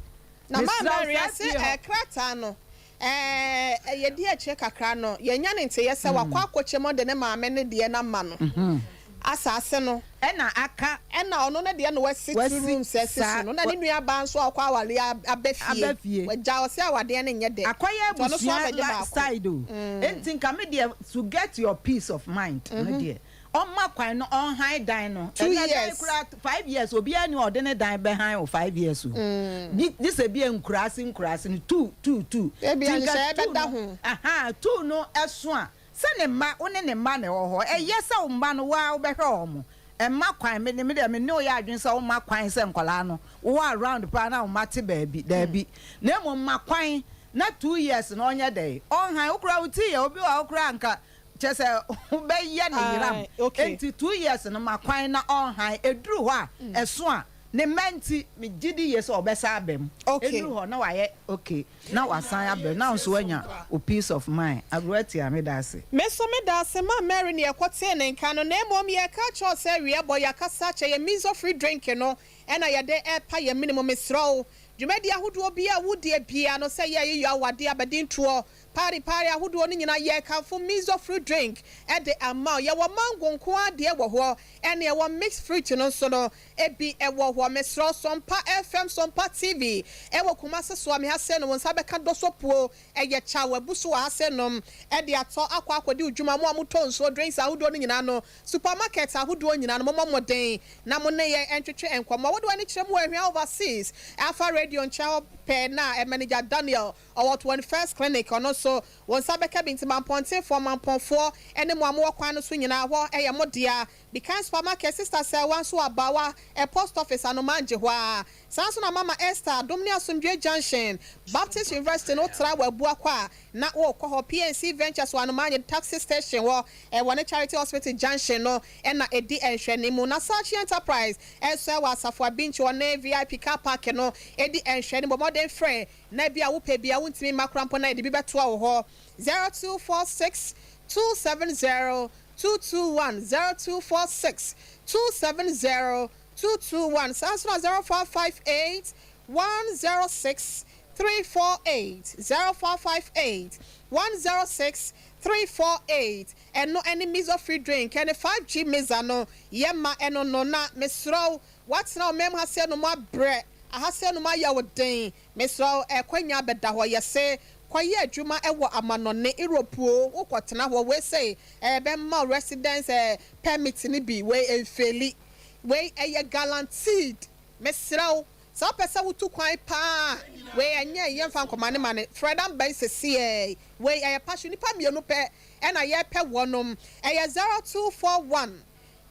Na Mesrɛ Maame wo, Maria saa se fie hɔ. krataa no, ɛɛ yɛdi akyire kakra no, yɛanya ne nteyɛ sɛ wakɔ akɔkyɛ mu de ne maame no deɛ no ama no, asaase no. Ɛna aka. Ɛna ɔno ne deɛ na wasi two Wasi rooms asi so saa, no, na ne nua baa nso a ɔkɔ awareɛ aba fie, aba fie. wagya, ɔse awadeɛ no nyɛ dɛ, Akɔyɛ nti ɔno nso abusua abɛgye la baako. side o. Enti nka me deɛ to get your peace of mind no deɛ, ɔmma kwan no ɔnhan dan no. Two Ɛnɛ dan years. koraa five years obiara nni hɔ a ɔde ne dan bɛhan wo five years o. Gye gye sɛ bia nkuraase nkuraase no two two two. Ebia Nti nka nhyehyɛeɛ two bɛda no ho. ahaa two no ɛso a sɛ ne mma wo ne ne mma na ɛwɔ hɔ ɛyɛ sɛ wo mma no wo ara wobɛhwɛ wɔn. Ɛmma kwan me me deɛ me ne wo yɛ adwene sɛ womma kwan sɛ nkwadaa no wowɔ around paa na wo mma te baabi daabi na mmom ma kwan na two years no ɔnyɛ dɛn ɔnhan wo koraa wo ti yɛ obi wɔ hɔ koraa nka Kyerɛ sɛ wobɛyɛ no yeram. Enti 2 years no ma kwan na ɔnhan. Ɛduru hɔ a, ɛso a, ne mma nti, megye di yie sɛ ɔbɛsan aba mu. Ɛnuru hɔ na wayɛ okay na wasan aba mu na wo nso woanya wo peace of mind. Aberewa Tia, meda ase. Me nso meda ase ma Mary nea ɛkɔtee ne nka no, na mmom yɛreka akyerɛ wo sɛ awia bɔ, yɛakasa akyɛ, yɛn miso free drink no na yɛde repa yɛn mene mu, mesrɛ wo. Dwumadie ahodoɔ biara a wodie biara no, sɛ yɛ ayeyɔ, awadeɛ, abadintoɔ, party party ahodoɔ no nyinaa, yɛrekamfo Mizo fruit drink de ama wo. Yɛwɔ mango nko ara deɛ wɔ hɔ, ɛne ɛwɔ mixed fruit no nso no bi wɔ hɔ. Mesrɛ wo, Sompa FM, Sompa TV wɔ Kumasi soa me ha sei no, wo nsa bɛka Dosopuo, ɛyɛ kyaw, abu so wɔ ha sei nom, de atɔ akɔ akɔdi wo dwuma. Mo a motɔ nsuo, drinks ahodoɔ no nyinaa no, Supermarket ahodoɔ nyinaa no, mommɔ mmɔden na mo ne yɛn ntwetwe nkɔmmɔ. Wode w'ani kyerɛ mu wɔ Ahwea Overseas, Alpha Radio nkyɛn hɔ pɛɛ na Manager Daniel, ɔwɔ 21st Clinic, ɔno nso wo nsa bɛka bi. Nti Mampɔntefoɔ, Mampɔnfoɔ ne mo a mowɔ kwan no so nyinaa, hɔ yɛ mo dea. Bikan Supermarket, Sister Sɛwa nso wɔ Abawa, Post Office, Anomangye hɔ ara. Saa nso na Mama Esther, Adom ne Asomdwoeɛ Junction, Baptist University no wotra wɔ Abuakwa a, na worekɔ hɔ. PNC Ventures wɔ Anomangye Taxi Station hɔ, ɛwɔ ne Charity Hospital Junction no na ɛdi nhwɛanimu. Na Sachi Enterprise nso wɔ Asafo Abinkyi hɔ ne VIP Car Park no di nhwɛanimu. Bɔ mmɔden frɛ na ebia wopɛ bi a wontumi mma koraa mpo na yɛde bi bɛtoa wo hɔ. 0246 270 221, 0246 270 221, saa nso na 0458 106 348, 0458 106 348, ɛno ɛne Mizo free drink ɛne 5G Miza no yɛ ma ɛno no. Na mesrɛ wo, woatena wo mɛm ha sɛ no mu abrɛ aha sɛ no mu ayɛ wo den, mesrɛ wo, ɛkwanya bɛda hɔ, yɛse kɔyɛ adwuma ɛwɔ amanɔne, Europe o, wokɔtena hɔ wei sɛ ɛbɛma wo residence permit no bi. Wei ɛmfeli, wei ɛyɛ guaranteed. Mesrɛ wo, sɛ wopɛ sɛ wotu kwan paa, wei ɛnyɛ yɛmfa nkɔma ne ma ne frɛ number yi sesiɛ. Wei ɛyɛ passion, nipa mmienu pɛ ɛna yɛpɛ wɔnom. Ɛyɛ 0241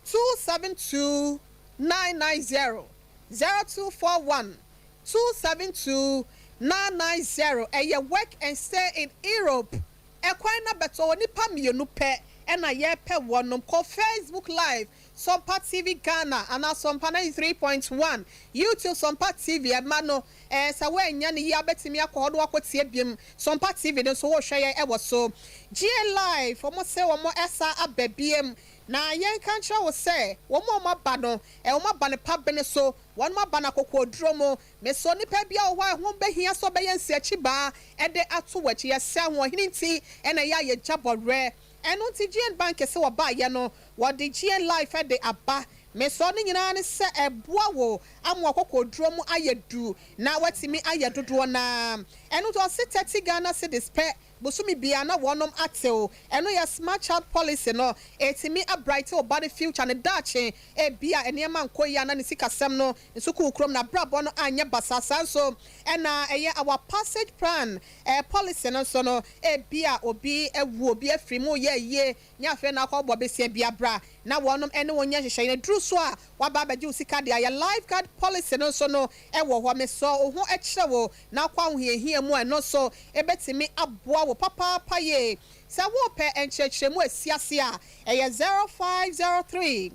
272 990, 0241 272 990. Ɛyɛ work and stay in Europe, ɛkwan na bɛtɔ wɔ, nipa mmienu pɛ ɛna yɛpɛ wɔnom. Kɔ Facebook Live, Sompa TV Ghana anaa Sompa 93.1, YouTube Sompa TV. Ɛma no sɛ woanya ne yie abɛtumi akɔ hɔ na wakɔtie biem. Sompa TV no nso wɔrehwɛ yɛn ɛwɔ so. GA Live, wɔn sɛ wɔn ɛsa aba biem, na yɛnka nkyerɛ wo sɛ wɔn a wɔn aba no wɔn aba no pa bene so, wɔn aba no akokoɔduro mu. Mesɔ nipa bi a wɔ hɔ a ɛho bɛhia sɛ ɔbɛyɛ nsiakyi baa ɛde ato wɔ akyi. Yɛsɛ ahoɔhene nti ɛna ɛyɛ a yɛgya bɔwerɛ. Ɛno nti GN Bank sɛ wɔbaayɛ no, wɔde GN Life de aba. Mesɔ ne nyinaa ne sɛ ɛboa wo ama akɔkɔduro mu ayɛ du na watumi ayɛ dodoɔ naa. Ɛno nti ɔse 30 Ghana cedis pɛ bosome bia na wɔnom atew. Ɛno yɛ smart child policy no, ɛtumi abright ɔba ne future ne daakye. Ebia nneɛma nkɔ yi ana ne sikasɛm no nsukuu kurom na abrabɔ no anyɛ basa. Saa nso ɛna ɛyɛ our passage plan policy no nso no, ebia obi ewu, obi afiri mu, yɛ yie nye afei na akɔ bɔ besia bi abra na wɔnom ɛne wɔn nyɛ nhyehyɛeɛ no duru so a waba abɛgye wo sika de ayɛ. Lifeguard policy no nso no ɛwɔ hɔ. Mesɔ wo ho ɛkyerɛ wo na akɔ ahohiahia mu, ɛno nso ɛbɛtumi aboa wo papaapa yie. Sɛ wopɛ nkyerɛkyerɛmu asiase a, ɛyɛ 0503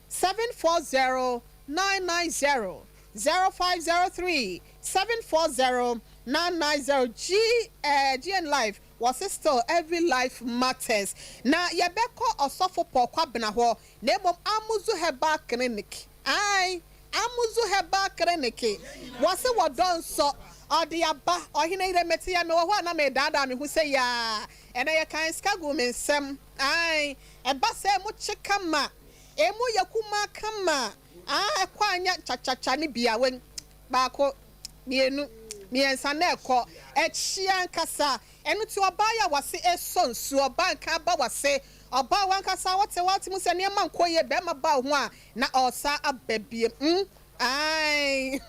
740 990, 0503 740 990. G GN Life wɔsi still every life matters. Na yɛbɛkɔ Ɔsɔfo Paul Kwabena hɔ, na mmom Amuzu Herbal Clinic, ae, Amuzu Herbal Clinic wɔsi wɔdɔ nsɔ ɔde aba. Ɔhene yere mete yɛ mewɔ hɔ a na medaadaa me ho sɛ yaa ɛnɛ yɛ kan sika gu me nsɛm. Ae, ɛba sɛ mo kye kama, emu yɛ kuma kama aa, ɛkɔ anya kyakkyakya ne bia wɛn baako, mmienu, mmiɛnsa na ɛkɔ ɛkyia nkasa. Ɛno ti ɔbaa yi a wase esɔ nsuo, ɔbaa nka aba wase, ɔbaa wankasa wɔte wɔte mu sɛ nneɛma nkɔ yie, bɛrima ba ho a na ɔsa aba biem. Ae,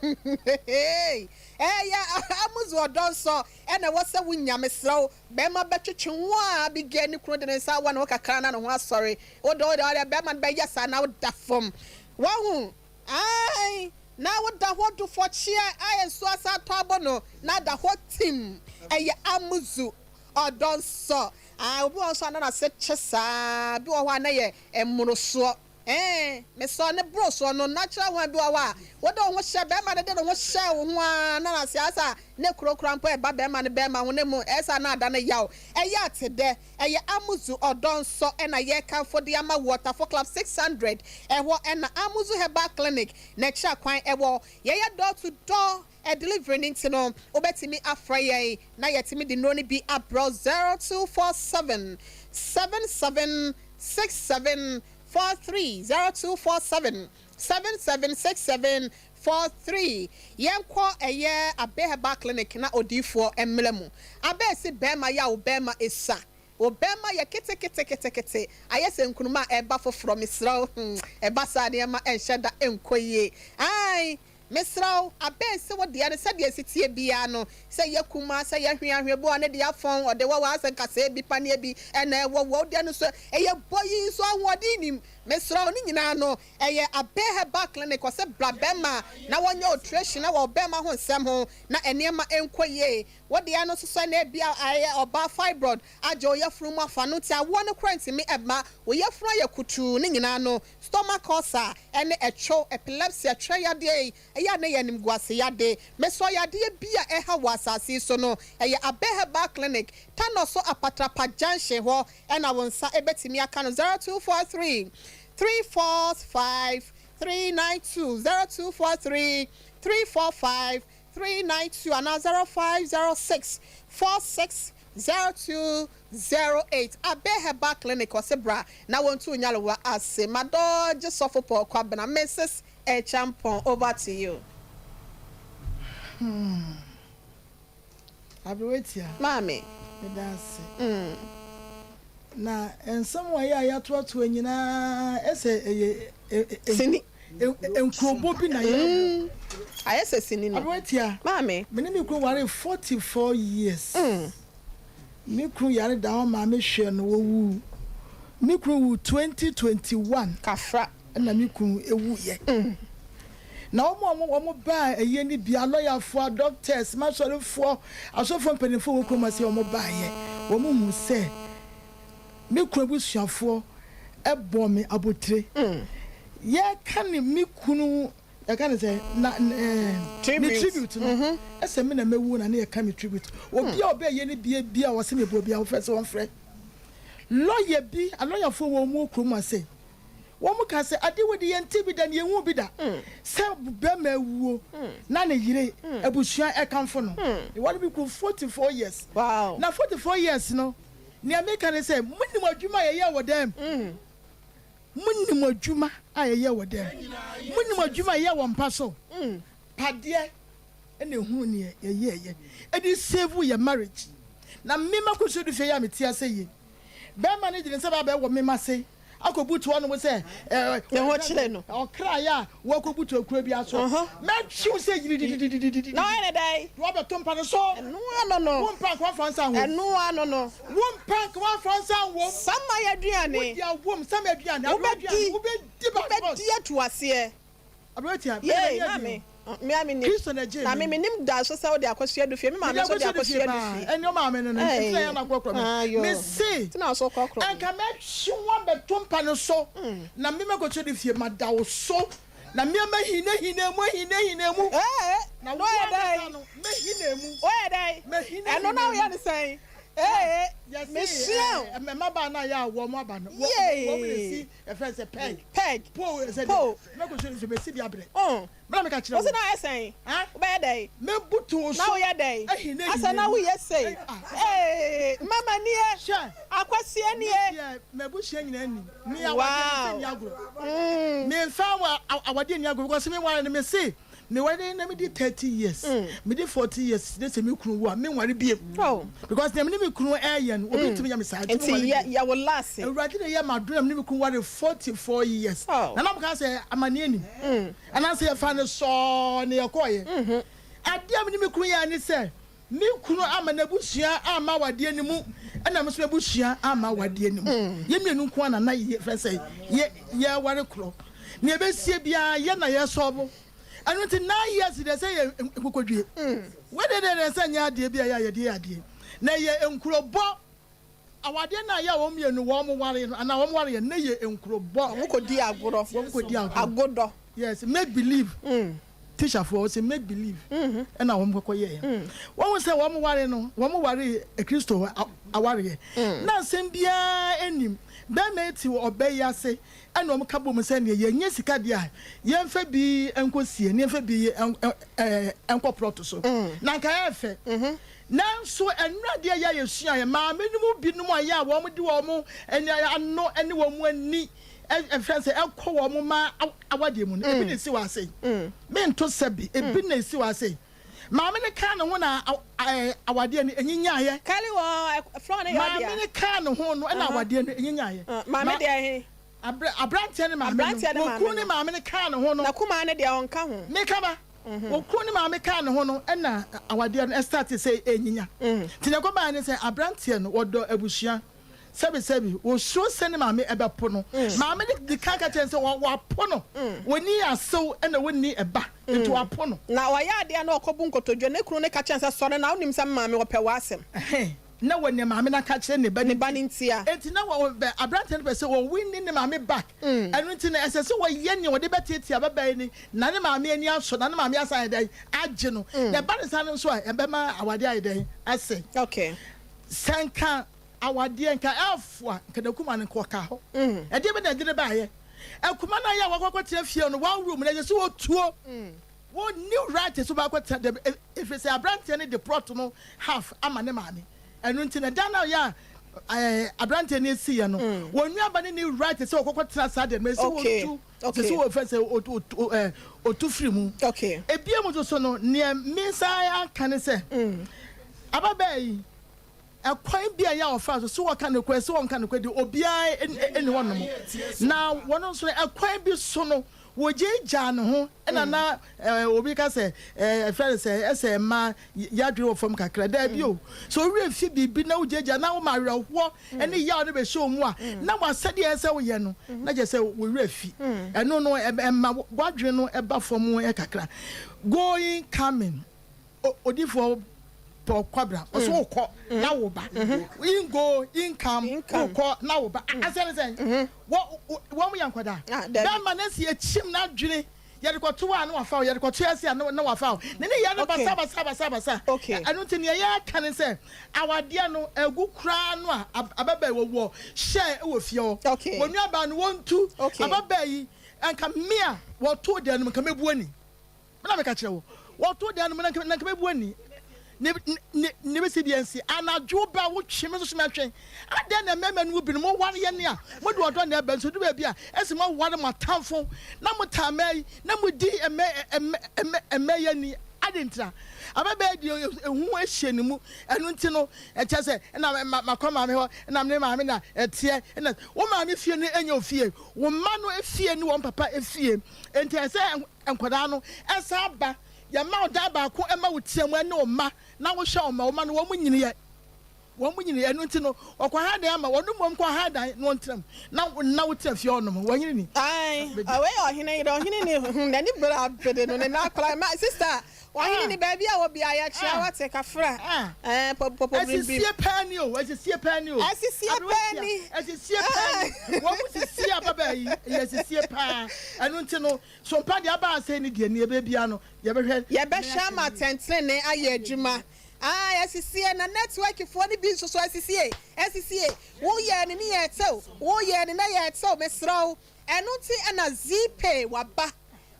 ɛyɛ Amuzu ɔdɔ nsɔ ɛna ɛwɔ sɛ wonya. Mesrɛw, bɛrima bɛtwetwe ho a, Abigail ne kunu de ne nsa awɔ ne ho kakra na ne ho asɔre. Wode wode wode bɛrima no bɛyɛ saa na woda fam wahu. Ae, na woda hɔ do fɔkyeɛ ayɛ nsuo asa atɔ abɔ no na da hɔ tim. Ɛyɛ Amuzu ɔdɔ nsɔ. Ae, obi wɔ nso a na n'ase kye saa bi wɔ hɔ a na yɛ mmorosoɔ. Eeh mesɔɔ ne boro soɔ no natural one bi wɔ hɔ a wode wo ho hyɛ bɛɛma no de ne ho hyɛ wo ho aa na nase ayɛ sɛ ne kuro koraa mpo ɛba bɛɛma no bɛɛma ho ne mu ɛyɛ sɛ na ada no yaw ɛyɛ atedɛ ɛyɛ Amuzu ɔdɔ nsɔ ɛna yɛkamfo de ama wo Ɔtafo club 600 ɛhɔ ɛna Amuzu herbal clinic n'akyira kwan ɛwɔ yɛyɛ door to door delivery no nti no wobɛtumi afrɛ yɛn na yɛtumi de nnuro no bi abrɛ wo 0247 77 67 43 0247 77 67 43 Yɛnkɔ ɛyɛ Abe Herbal Clinic na odiyifoɔ mmra mu. Abe se bɛɛma yɛ a wo bɛɛma esua. Wo bɛɛma yɛ keteketekete ayɛ sɛ nkunuma a ɛreba foforɔ mesrɛ wo hmm ɛba saa nneɛma ɛnhyɛ da nkɔ yie ae Mesrɛ wo, abɛn se wo deɛ no sɛdeɛ ɛsi teɛ biara no, sɛ ɛyɛ kumaa, sɛ ɛyɛ hweahwea, bi wɔ hɔ a ne deɛ afɔn, ɔde wɔ hɔ asɛ nkasɛɛ bi, paneɛ bi na ɛwɔ wɔ wo deɛ no so, ɛyɛ bɔ yi nso ahoɔden nnim. Mesrɛ wo, ne nyinaa no, ɛyɛ Abɛ Herbal Clinic, ɔse bra bɛrima na wɔnyɛ otrehyen wɔ wo bɛrima ho nsɛm ho na nneɛma nkɔ yie. Wo deɛ no nso sɛ na ebia ɛyɛ ɔbaa fibroid agye wo yafunu mu afa no nti awoɔ no koraa ntumi mma, wo yafunu ayɛ kutuu, ne nyinaa no, Stomach ulcer ne ɛtwo, epilepsy, ɛtwerɛ yadeɛ yi, ɛyɛ a na ɛyɛ animguase yade. Mesɔ yadeɛ bi a ɛha wɔ asase yi so no, ɛyɛ Abe Herbal Clinic, Tanoso Apatrapa Junction hɔ na wo nsa bɛtumi aka no, 0243 345 392, 0243 345 392 anaa 0506 46 0208 Abe Herbal Clinic ɔse bra na wɔntu wo nyarewa ase Madɔ gye Sɔfo Paul Kwabena Mrs Acheampong over to you. Hmm. Aberewatia. Maame. Meda ase. Mm. Na nsɛm a ɛyɛ a yɛatoatoa nyinaa ɛsɛ ɛyɛ Sini. Nkurobɔ bi na yɛbɔ. Mm. Ayɛ sɛ sini no. Aberewatia. Maame. Me ne me kunu waree 44 years. Mm. Me kunu yare da hɔ maa me hwɛɛ no ɔwuu. Me kunu wuu 2021. Kafra. Ɛna me kunu wuiɛ. Na wɔn a wɔn baa ayie no bi, alɔyafoɔ, adɔktɛs, m'asɔrefoɔ, asɔfoɔ mpanimfoɔ wɔ kurom ase wɔn baeɛ. Wɔn huu sɛ me kunu abusuafoɔ bɔɔ me abotire. Yɛka ne me kunu yɛka ne sɛ na ɛɛ ne tribute no ɛsɛ me na mɛwu na ne yɛka me tribute. Obi a ɔbɛyɛ ne bie bi a wɔsɛ mebɔ bi a wɔfrɛ sɛ wɔmfrɛ lɔya bi alɔyafoɔ wɔ wɔn kurom ase. Wɔn ka sɛ ade wei de yɛntee bi da na yɛnhuu bi da sɛ bɛrima awuo na ne yere abusua ɛkamfo no. Meware me kunu 44 years. Na 44 years no nea meka ne sɛ monim adwuma a yɛyɛɛ wɔ dɛm? Monim adwuma a yɛyɛɛ wɔ dɛm? Monim adwuma a yɛyɛɛ wɔ mpa so? Padeɛ na ehunu neɛ yɛyɛɛyɛ de save yɛ marriage. Na me makɔsua du fie yi a mete ase yi, bɛrima no de ne nsa ba abɛwɔ me mase akɔbutu hɔnom sɛ Ne ho kyere no. Ɔkraeɛ a wɔakɔbutu akuro bi aso. Mɛtwe wo sɛ yirididididididi. Na wayɛ no dɛn? Na wabɛto mpa no so. Ɛno ano no. Wo mpa nka wamfa nsa anwom. Ɛno ano no. Wo mpa nka wamfa nsa anwom. Sama yɛ aduane. Wodi awom, sama aduane. Wobɛdi. Wobɛdi by force. Wobɛdi atu aseɛ. Aberanteɛ, Yei, bɛyɛ maame, den. me a mennim. Kristo na ɛgyee Na me. me, mennim da so sɛ wode akɔsoa du fie. Me maame Mede nso de akɔsoa du fie akɔsoa du paa. fie. Ɛne ɔmaame no no, nti na ɛyɛ na akorɔkorɔ me. Ayo. Mese, Nti na ɔso korɔkorɔ me. anka mɛtwe wo abɛto mpa no so, na me makɔsoa du fie, mada wo so, na me a mahinahina mu, ahinahina mu. Ee, Na na wo woyɛ ankasa dɛn? no, mɛhina mu. Woyɛ dɛn? Mahinahina Ɛno na mu. woyɛ no sɛn? Ee, Yɛse, mesua o. ɛɛ, mmabaa no a yɛ a wɔn aba no, wɔ, wɔn na Yee. ɛsi, yɛfrɛ no sɛ peg. Peg. Po sɛ Po. deɛ mɛkɔ so nso mɛsi bi abrɛ. Mm. Mena meka kyerɛ Wo se wo. na ayɛ sɛn? Ha? Wobɛyɛ dɛn? Mɛbutu wo Na so. woyɛ dɛn? Ahi na ahi Asɛ na mu. woyɛ sei. Ah. Ee, mama nie. Hwɛ. Akwasia nie. Me deɛ m'abusua nyinaa nim. Me awadeɛ Wow. me nni agorɔ. Mm. Memfa wa awadeɛ nni agorɔ because me ware no me se me ware na me di 30 years. Me di 40 years ne sɛ me kunu wu a me nware biem. Oh. Because nea me ne me kunu ɛyɛ no obi ntumi nyɛ me saa nti me Nti nware yɛ biem. yɛ wo last. Awurade na ɛyɛ m'adom na me ne me kunu ware 44 years. Oh. Na na mo ka sɛ amaneɛ nim. Anaasɛ yɛfa no sɔɔ na yɛkɔɔyɛ. Adeɛ a me ne me kunu yɛɛ ne sɛ me kunu amma n'abusua amma awadeɛ no mu ɛna me nso m'abusua amma awadeɛ no mu. Yɛn mmienu nko ara na na yɛfrɛ sɛ yɛ yɛware korɔ. Nea ɛbɛsie biara yɛn na yɛsɔɔbo. Ɛno nti nine years deɛ sɛ yɛ nkokɔdwie. Wei deɛ deɛ sɛ nyɛ adeɛ bi a ɛyɛ a yɛde yɛ adeɛ. Na ɛyɛ nkurobɔ. Awadeɛ no a ɛyɛ a wɔn mmienu wɔn ware no anaa wɔn wareɛ no na yɛ nkurobɔ. Wɔn kɔ di agorɔ. Wɔn kɔ di agorɔ. Agodɔ. Yes, make believe. Teacher foɔ wɔsi make believe ɛna wɔn kɔkɔ yɛɛ. Wɔn sɛ wɔn ware no wɔn ware Kristo awareɛ. Na asɛm biara nnim. Bɛɛma yi te ɔbɛ yi ase ɛna wɔn ka bom sɛ neɛ yɛnyɛ sika deɛ a yɛnfa bi nkɔ sie ne yɛnfa bi nkɔ plot so. Na nka ɛyɛ fɛ. Nanso ɛno adeɛ yɛ a yɛsuaeɛ, maame no mu binom a yɛ a wɔn de wɔn ani ano ne wɔn ani ɛfrɛ sɛ ɛkɔ wɔn mma awadeɛ mu no, ebi na esi wɔ ase. Mento sɛbi, ebi na esi wɔ ase. Maame no kaa ne ho na awadeɛ no enyinyaeɛ. Kali wɔ flɔɔ no yɛ ɔdea. Maame no kaa ne ho no ɛna awadeɛ no enyinyaeɛ. Maame deɛ he? Aberanteɛ ne maame no, wɔn kunu ne maame no kaa ne ho no. Na kumaa no deɛ ɔnka ho. Meka ba. Okunu ne maame kaa ne ho no na awadeɛ no starte sɛ ɛnyinya. Nti nea ɛkɔbaeɛ ne sɛ abranteɛ no ɔdɔ abusua sɛbisɛbi, ɔsuro sɛ ne maame bɛpo no. Maame no di kan ka kyerɛ no sɛ wapo no, ɔnni asew na ɔnni ɛba nti wapo no. Na ɔyɛ adeɛ a na ɔkɔbu nkotodwe, ne kunu no ka kyerɛ no sɛ sɔre na wonim sɛ me maame ɔpɛ w'asɛm. Ɛhɛn. Na wɔ nea maame no aka akyerɛ ne ba no Ne ba no ntia. Enti na wɔ bɛ aberanteɛ no pɛ sɛ wɔ winni ne maame back. Ɛno nti no ɛsɛ sɛ wɔyɛ nea wɔde bɛteetee ababaa yi ni na ne maame ani asɔ na ne maame asan ayɛ dɛn agye no. Na ɛba ne saa no nso a ɛbɛma awadeɛ ayɛ dɛn asɛe. Okay. Sɛ nka awadeɛ nka ɛfo a nka n'akuma no nka ɔka hɔ. Ɛdeɛ bɛ na ɛde no baeɛ? Akuma no ayɛ a wakɔ akɔtena fie no one room no ɛsɛ sɛ wɔtuo. Wo new right so baako tena dɛm efiri sɛ abranteɛ no de plot no half ama ne maame ɛno nti no dan no a yɛ a abranteɛ no esi yɛ no wɔn nuaba no ni right sɛ ɔkɔkɔ tena saa dɛm esi wɔtu sɛ sɛ wɔfɛ sɛ otu firi mu ebien mu nso no nea mi nsa aka ne sɛ ababaa yi ɛkwan bi a yɛ a ɔfa so so wɔka nokorɛ sɛ wɔnka nokorɛ deɛ obiara ɛni hɔ nom na wɔn nso ɛkwan bi so no. Wogyaagyaa ne ho na na obi ka sɛ ɛfrɛ no sɛ ɛsɛ mmaa yɛadwene wɔ fam kakra. Daabi o, sɛ wo werɛ fi biribi na wogyaagyaa na woma awerɛhoɔ ne yaw no bɛhyɛ wo mu a, na w'asɛdeɛ a ɛsɛ sɛ woyɛ no, na kyerɛ sɛ wo werɛ fi. Ɛno no, ɛma w'adwene no ba fam kakra. Going, coming. Odifoɔ Paul Kwabra ɔsɛ mm. wokɔ mm. na wo ba mm-hmm. in go in come wokɔ na wo ba mm. asɛ ne sɛn mm-hmm. wɔn mu yɛ nkwadaa ah, bɛrima no si ekyim n'adwene yɛde kɔto a na wafa o yɛde kɔto ase a na wafa o ne ne yɛ no basa basa basa basa ɛno nti nea yɛaka ne sɛ awadeɛ no egu koraa no a ababaa yi wɔwɔ hyɛ wɔ fie hɔ wɔn nuabaa no wɔntu ababaa yi nka mmea wɔto deɛ no nka mɛbu ani. Me na meka kyerɛ wo, wɔto dan no mu na nka mɛbu ani. Ne, ne, ne bɛsi deɛ nsi. Anadwo bɛ a wotwe me nso so mɛtwe. Adɛn na mmarima no mu binom moware yɛn a mode ɔdɔ na ɛba nso du baabi a ɛsɛ moaware mo atamfo na motaa mmaa yi na modi mmaa yi ani. Adɛn ntira? Ababaa deɛ ehu ahyia ne mu. Ɛno nti no, ɛkyɛ sɛ ɛna makɔ maame hɔ, ɛna me maame na ɛteɛ, ɛna wo maame fie no ɛnyɛ ofie. Wo mma no efie ne wɔn papa efie. Enti ɛsɛ Nkwadaa no san ba. Yɛma wo dan baako ma wo tea mu ne wo mma na wohwɛ wɔn ma wo mma no wɔn nyiniiɛ. Wɔn nyiniiɛ. Ɛno nti no, wɔkɔha dan ama wɔn mmom kɔha dan na wɔntena mu na na wotena fie hɔ nom. Wɔnyini ni. Ae, wei yɛ ɔhene yere, ɔhene ni, hmm, n'ani bere abere no, ne nan akora, ma, sister, ɔhene ni, baabi a wɔ bia yɛkyerɛ, wate, kafra, eh, popo birimbiri. Asisie paa ni o, asisie paa ni o. Asisie paa ni. Asisie paa ni. Wɔn mu sisie ababaa yi, ɛyɛ asisie paa. Ɛno nti no, So mpa deɛ aba asɛe ne deɛ, nea ɛbɛyɛ biara no, yɛbɛhwɛ. Yɛbɛhwɛ ama atɛntenenee ayɛ adwuma. Ae, asisie, na nɛtwɛɛkefoɔ no bi nso so asisie, asisie. Wo yɛɛ no ne yɛɛte wo, wo yɛɛ no na yɛɛte wo, mesrɛ wo. Ɛno nti na Zeepay waba.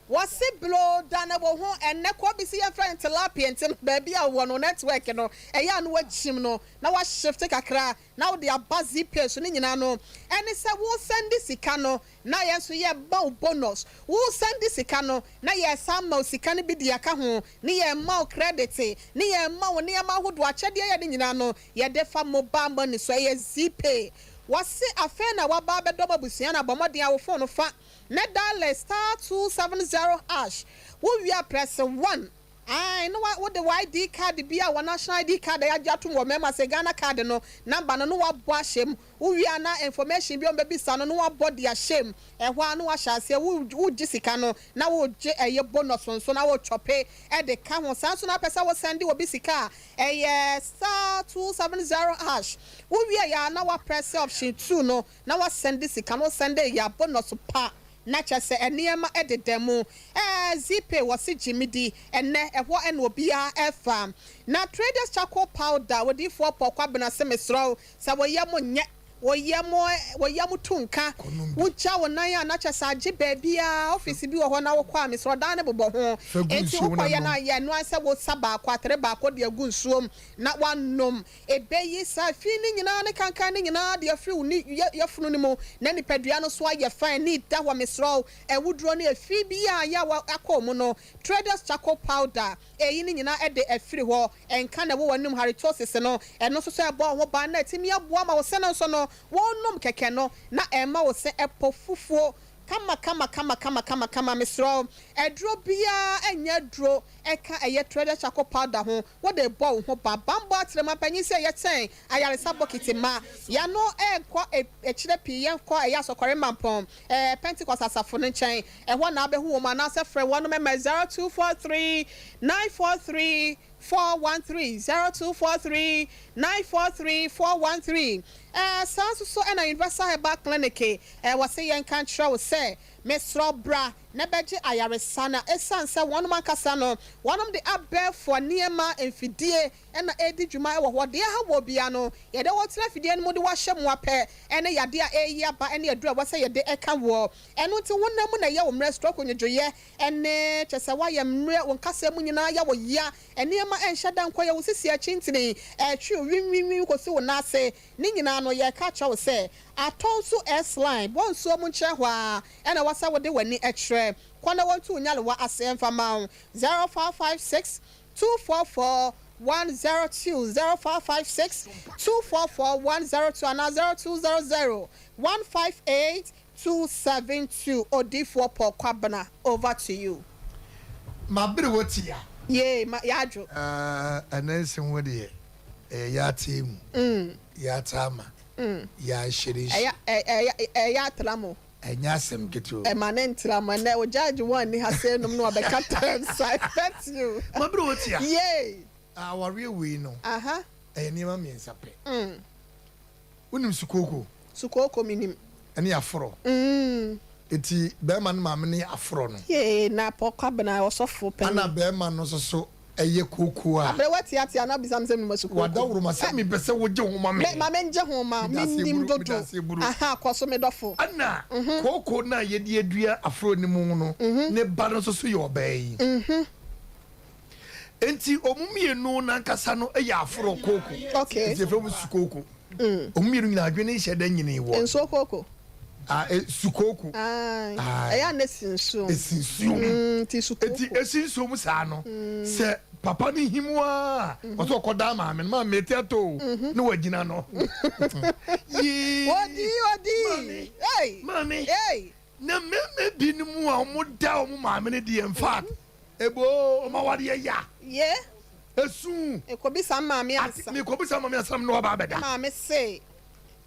Wɔse blow dane wo ho ɛnnɛ kɔ bi se yɛmfrɛ no tilapia nti no baabi a wowɔ no nɛtwɛɛke no ɛyɛ a na wakyim no na wa shift kakra na wode aba Zeepay so ne nyinaa no ɛne sɛ wo sɛnde sika no Na yɛn nso yɛma wo bonus. Wo sɛnde sika no, na yɛsan ma wo sika no bi de aka ho, ne yɛma wo credit, ne yɛma wo nneɛma ahodoɔ, akyɛdeɛ yɛ ne nyinaa no, yɛde fa mobile money so, ɛyɛ Zeepay. Wɔse afei na waba abɛdɔm abusua no a, bɔ mmɔden a wo phone no fa na diale star 270 hash, wo wie a press 1. Ae na wa wode wo ID card bi a wɔ national ID card a yɛagye atom wɔ mmarima sɛ Ghana card no number no na wabɔ ahyɛ mu. Wowie a na information bi a wɔbɛbisa no na wabɔ de ahyɛ mu. Ɛhɔ ara na wahyɛ aseɛ wo wogye sika no na wogye ɛyɛ bonus nso na wo chɔpe de ka ho. Saa nso na wopɛ sɛ wo sɛnde obi sika a ɛyɛ star 270 hash. Wowie a na wa press option 2 no na wa sɛnde sika no. Wo sɛnde yɛ a bonus pa Na kyerɛ sɛ nneɛma deda mu. Ɛɛ Zeepay wɔse gye me di ɛnnɛ ɛhɔ na obiara ɛfa. Na traders charcoal powder odiyifoɔ Paul Kwabena se mesrɛ wo sɛ wo yam nyɛ wo yam wo yam tu nka wo gya wo nan a na kyerɛ sɛ agye baabiara office bi wɔ hɔ na wokɔ a mesrɛ wo dan no bobɔ ho enti wokɔ yɛ no a yɛ ɛno ara sɛ wo sa baako atere baako de agu nsuom na woanom Ebeyi saa fi no nyinaa ne kankan no nyinaa de afiri wo ne yafunu no mu, na nipadua no so ayɛ fine ne da hɔ. Mesrɛ wo, awuduro ne efi biara a yaw akɔ wo mu no, Traders Charcoal Powder eyi ne nyinaa de afiri hɔ. Nka na ɛwɔ w'anum, halitosis no, ɛno nso so ɛbɔ wo ho ban na atumi aboa ma wo se no nso no, wonom kɛkɛ no na ɛmma wo se ɛpɔ fufuo kama kama kama kama kama kama. Mesrɛ wo, aduro biara nyɛ aduro ɛka ɛyɛ Traders Charcoal Powder ho. Wode bɔ wo ho ba. Bammɔ atrem ampanyin sɛ yɛkyɛn ayaresa bokiti ma yɛano nkɔ akyire pii yɛnkɔ ɛyɛ asɔkɔre mampɔn ɛɛ Pentecost asafo no nkyɛn ɛhɔ na wobɛhu wɔn anaasɛ frɛ wɔnom ɛma 0243 943 413 0243 943 413 ɛɛ saa nso so ɛna Universal Herbal Clinic ɛɛ wɔse yɛnka nkyerɛ wo sɛ mesrɛ wo bra na ɛbɛgye ayaresa, na esiane sɛ wɔnom ankasa no wɔnom de abɛɛfoɔ nneɛma, mfidie, na ɛredi dwuma wɔ hɔ, deɛ ɛha wɔ biara no, yɛde wo tena afidie no mu de wo ahyɛ mu ara pɛ, ɛne yadeɛ a ɛreyi aba ɛne aduro a ɛwɔ sɛ yɛde ka woɔ. Ɛno nti honam mu na ɛyɛ wo mmerɛ, stroke, nnwodwoeɛ, ɛne kyerɛ sɛ woayɛ mmerɛ, wo nkasɛɛ mu nyinaa yɛ wo ya, nneɛma ɛnhyɛ da nkɔ yɛ, wo sisi akyintini ɛretwe wo winwinwin kɔsi wo nan ase, ne nyinaa no yɛreka akyerɛ wo sɛ atɔ nso S-line, bɔ nsuo mu nkyerɛ hɔ ara, Ɛna ɛwɔ sɛ wode w'ani kyerɛ. Kɔ na wɔntu wo nyarewa ase mfa mma wo. 0556 244 102, 0556 244 102 anaa 0200 158 272. Odiyifoɔ Paul Kwabena, over to you. Mabere wo tia. Yee, ma yɛadwo. Ɛnɛ nse ho deɛ ɛyɛ yɛatee mu, yɛataa ma, yɛahyerehye. Ɛyɛ atra mo. Ɛnyɛ asɛm ketewa o. Ɛma ne ntra mo. Ɛnɛ wo judge one ni ha sei nom na wabɛka terms I bet you. Mabere wo tia. Yay. Awareɛ wei no, ɛyɛ nneɛma mmiɛnsa pɛ. Wonim sukooko? Sukooko menim. Ɛne aforɔ. Eti bɛrima no maame no yɛ aforɔ no. Yay na Paul Kwabena ɔsɔfo panin. Ɛna bɛrima no nso so ɛyɛ kooko a. Aberewa teatea na bisa me sɛ menim asukooko. W'adaworoma sɛ mepɛ sɛ wogye ho ma me. Ma mengye ho ma wo, mennim dodo. Aha, kɔ so me dɔfo. Ɛna kooko no a yɛde adua aforɔ no mu no, ne ba no nso so yɛ ɔbaa yi. Enti wɔn mmienu no ankasa no yɛ aforɔ kooko. Enti yɛfrɛ wɔn sukooko. Wɔn mmienu nyinaa adwene nhyɛ da nyinii wɔ. Nsuo kooko. Ah, e, sukooko. Ae. Ɛyɛ a na esi nsuo mu. Esi nsuo mu. Mm, nti sukooko. Eti esi nsuo mu saa no, mm. sɛ papa no him a, mm-hmm. ɔsɛ ɔkɔda maame no, maame eti ato o, mm-hmm. na wagyina no. Yee. Odi, odi. Maame. Hey. Maame. Hey. Na mmarima binom a wɔn da wɔn maame no deɛ, in fact, mm-hmm. ebo wɔn awadeɛ ya. Yeah. Esu. Ekobisa maame ansa. Mekobisa maame ansa na ɔba abɛda. Maame se.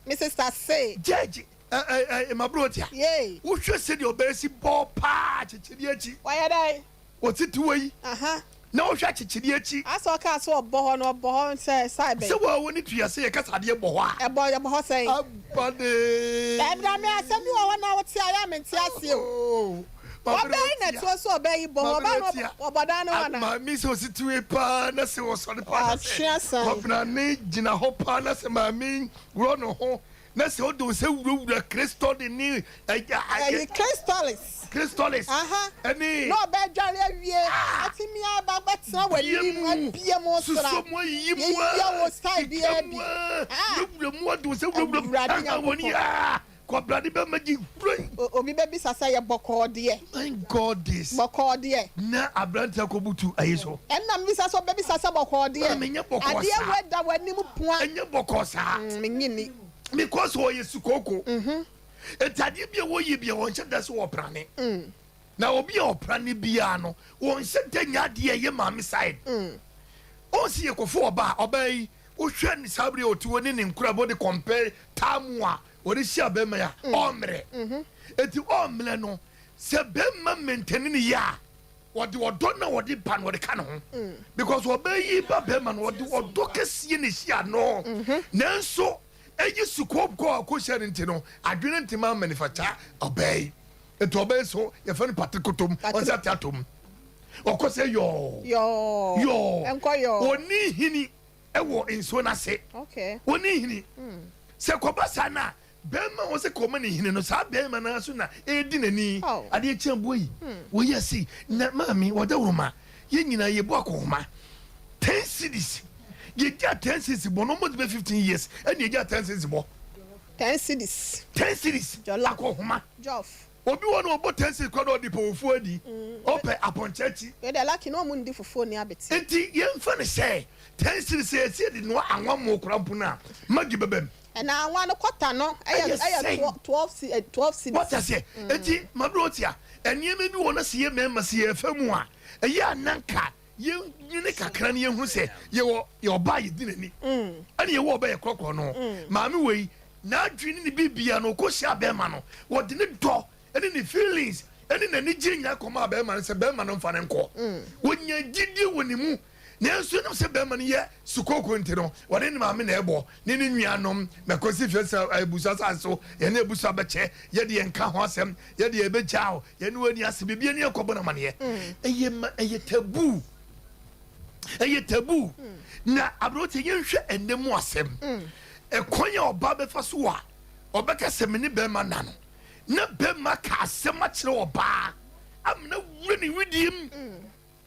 Me sister se. Judge eh eh eh Mabrotia. Yay. Wo hwɛ sɛdeɛ ɔbaa si bɔɔ paa akyekyedeɛ akyi. Wayɛ dɛn? Ɔte tiwa yi. Aha. Na wo hwɛ akyekyedeɛ akyi. Asɛ ɔkaa sɛ ɔbɔ hɔ no ɔbɔ hɔ sɛ sae bɛn? Sɛ waa w'ani tua sɛ yɛka sɛ adeɛ bɔ hɔ a. Ɛbɔ ɛbɔ hɔ sɛn? Aba dee. Daabi na me asɛm bi wɔ hɔ na wote a yɛ a mente aseɛ o. Oh. Ɔbaa yi na ɛtoɔ sɛ ɔbaa yi bɔ hɔ ɔbaa no ɔbɔ dan no ho anaa? Maame sɛ ɔsi tiwe paa na sɛ ɔsɔre paa na sɛ kɔbena ne gyina hɔ paa na sɛ maame worɔ ne ho na sɛ ɔde wo sɛ wurawura kristɔde ne ɛyi kristolis kristolis ɛne na ɔbɛ dware awie atumi aba bɛtena w'anim abie mu sra suso mu ayiyi mu yɛyɛ wo style biara bi wurawura mu ɔde wo sɛ wurawura mu aha wɔn yɛ Kɔbrane bɛma gye huroi. Obi bɛbisa sɛ yɛ bɔkɔɔ deɛ. My God this. Bɔkɔɔ deɛ. Na aberanteɛ akɔbutu ayi so. Ɛnna mebisa sɛ ɔbɛbisa sɛ bɔkɔɔ deɛ. Maame nyɛ bɔkɔɔ saa. Adeɛ wei da w'anim pua. Ɛnyɛ bɔkɔɔ saa. Mennye nni. Because ɔyɛ sukooko. Enti adeɛ bi a wɔyɛ bi a wɔnhyɛ da sɛ wɔprane. Na obi a ɔpra no biara no, wɔnhyɛ da nyɛ adeɛ a ɛyɛ maame side. Ɔn sɛ yɛkɔfa ɔbaa a, ɔbaa yi, wohwɛ no saa bere a ɔte hɔ ne ne nkorabɔ de compare time a ɔde hyia bɛrima yi a, ɔmmrɛ. Enti ɔmmrɛ no, sɛ bɛrima maintain no yie a, ɔde ɔdɔ no a ɔde ba no, ɔde ka ne ho. Because ɔbaa yi ba bɛrima no, ɔde ɔdɔ kɛseɛ na ɛhyia no. Nanso, ɛyi sukuu kɔ a ɔkɔhyia no nti no, adwene ntumi ammanufacture ɔbaa yi. Nti ɔbɛyɛ so yɛfrɛ no pate kotom ɔsɛ ate atom ɔkɔ sɛ yɔɔ yɔɔ ɔni hini ɛwɔ nsuo no ase ɔni hini hmm. Sɛ kɔba saa no a bɛrima wɔ sɛ kɔma ne hini no saa bɛrima no so na ɛredi n'ani oh. Adeɛ kyɛn boɔ yi hmm. Wɔyi ase na maame wɔda woroma yɛn nyinaa yɛbu akɔhoma 10 cities yɛgya 10 cities bɔ no almost bɛ 15 years ɛne yɛgya 10 cities bɔ 10 cedis. 10 cedis akɔhoma. Jolf. Obi wɔ no ɔbɔ 10 cedis kora na ɔde pɛ fufuo adi. Ɔpɛ apɔnkye akyi. Wei deɛ lucky na ɔmo ndi fufuo ni abete. Nti yɛnfa no sɛ 10 cedis sɛ yɛsi yɛde noa anwa mo kora mpo no a maggi bɛba mu. Ɛna anwa no kɔta no ɛyɛ ɛyɛ 12 12 cedis. Wate aseɛ? Nti mabere otia nneɛma bi wɔ no sɛ yɛ mmarima sɛ yɛfa mu a ɛyɛ a na nka Yɛnwene kakra na yɛnhunu sɛ yɛwɔ yɛ ɔbaa a yɛdi n'ani ɛne yɛwɔ ɔbaa yɛkorɔkorɔ no. Maame wei n'adwene ne ne biribiara no ɔkɔhyia bɛrima no wɔde ne dɔ ne ne feelings ne n'anigyeɛ nyinaa kɔmaa bɛrima no sɛ bɛrima no mfa no nkɔ. Wɔnya gyidie wɔ ne mu nanso ɛnam sɛ bɛrima no yɛ sukooko nti no wɔne ne maame na ɛbɔ ne ne nuanom mɛkɔsi fie sɛ abusua asase so yɛne abusua bɛkyɛ yɛde yɛn ka ho asɛm yɛde yɛbɛgyaw Yɛne wɔn ani ase biribi ani ɛkɔbɔ no amaneɛ. Ɛyɛ ma ɛyɛ taboo. Ɛyɛ taboo. Na aberante yɛnhwɛ ɛnɛ mu asɛm. Ɛkwan a ɔbaa bɛfa so a ɔbɛka sɛ me ne bɛrima nna no na bɛrima ka asɛm akyerɛ ɔbaa amena wura ne wedeɛ mu.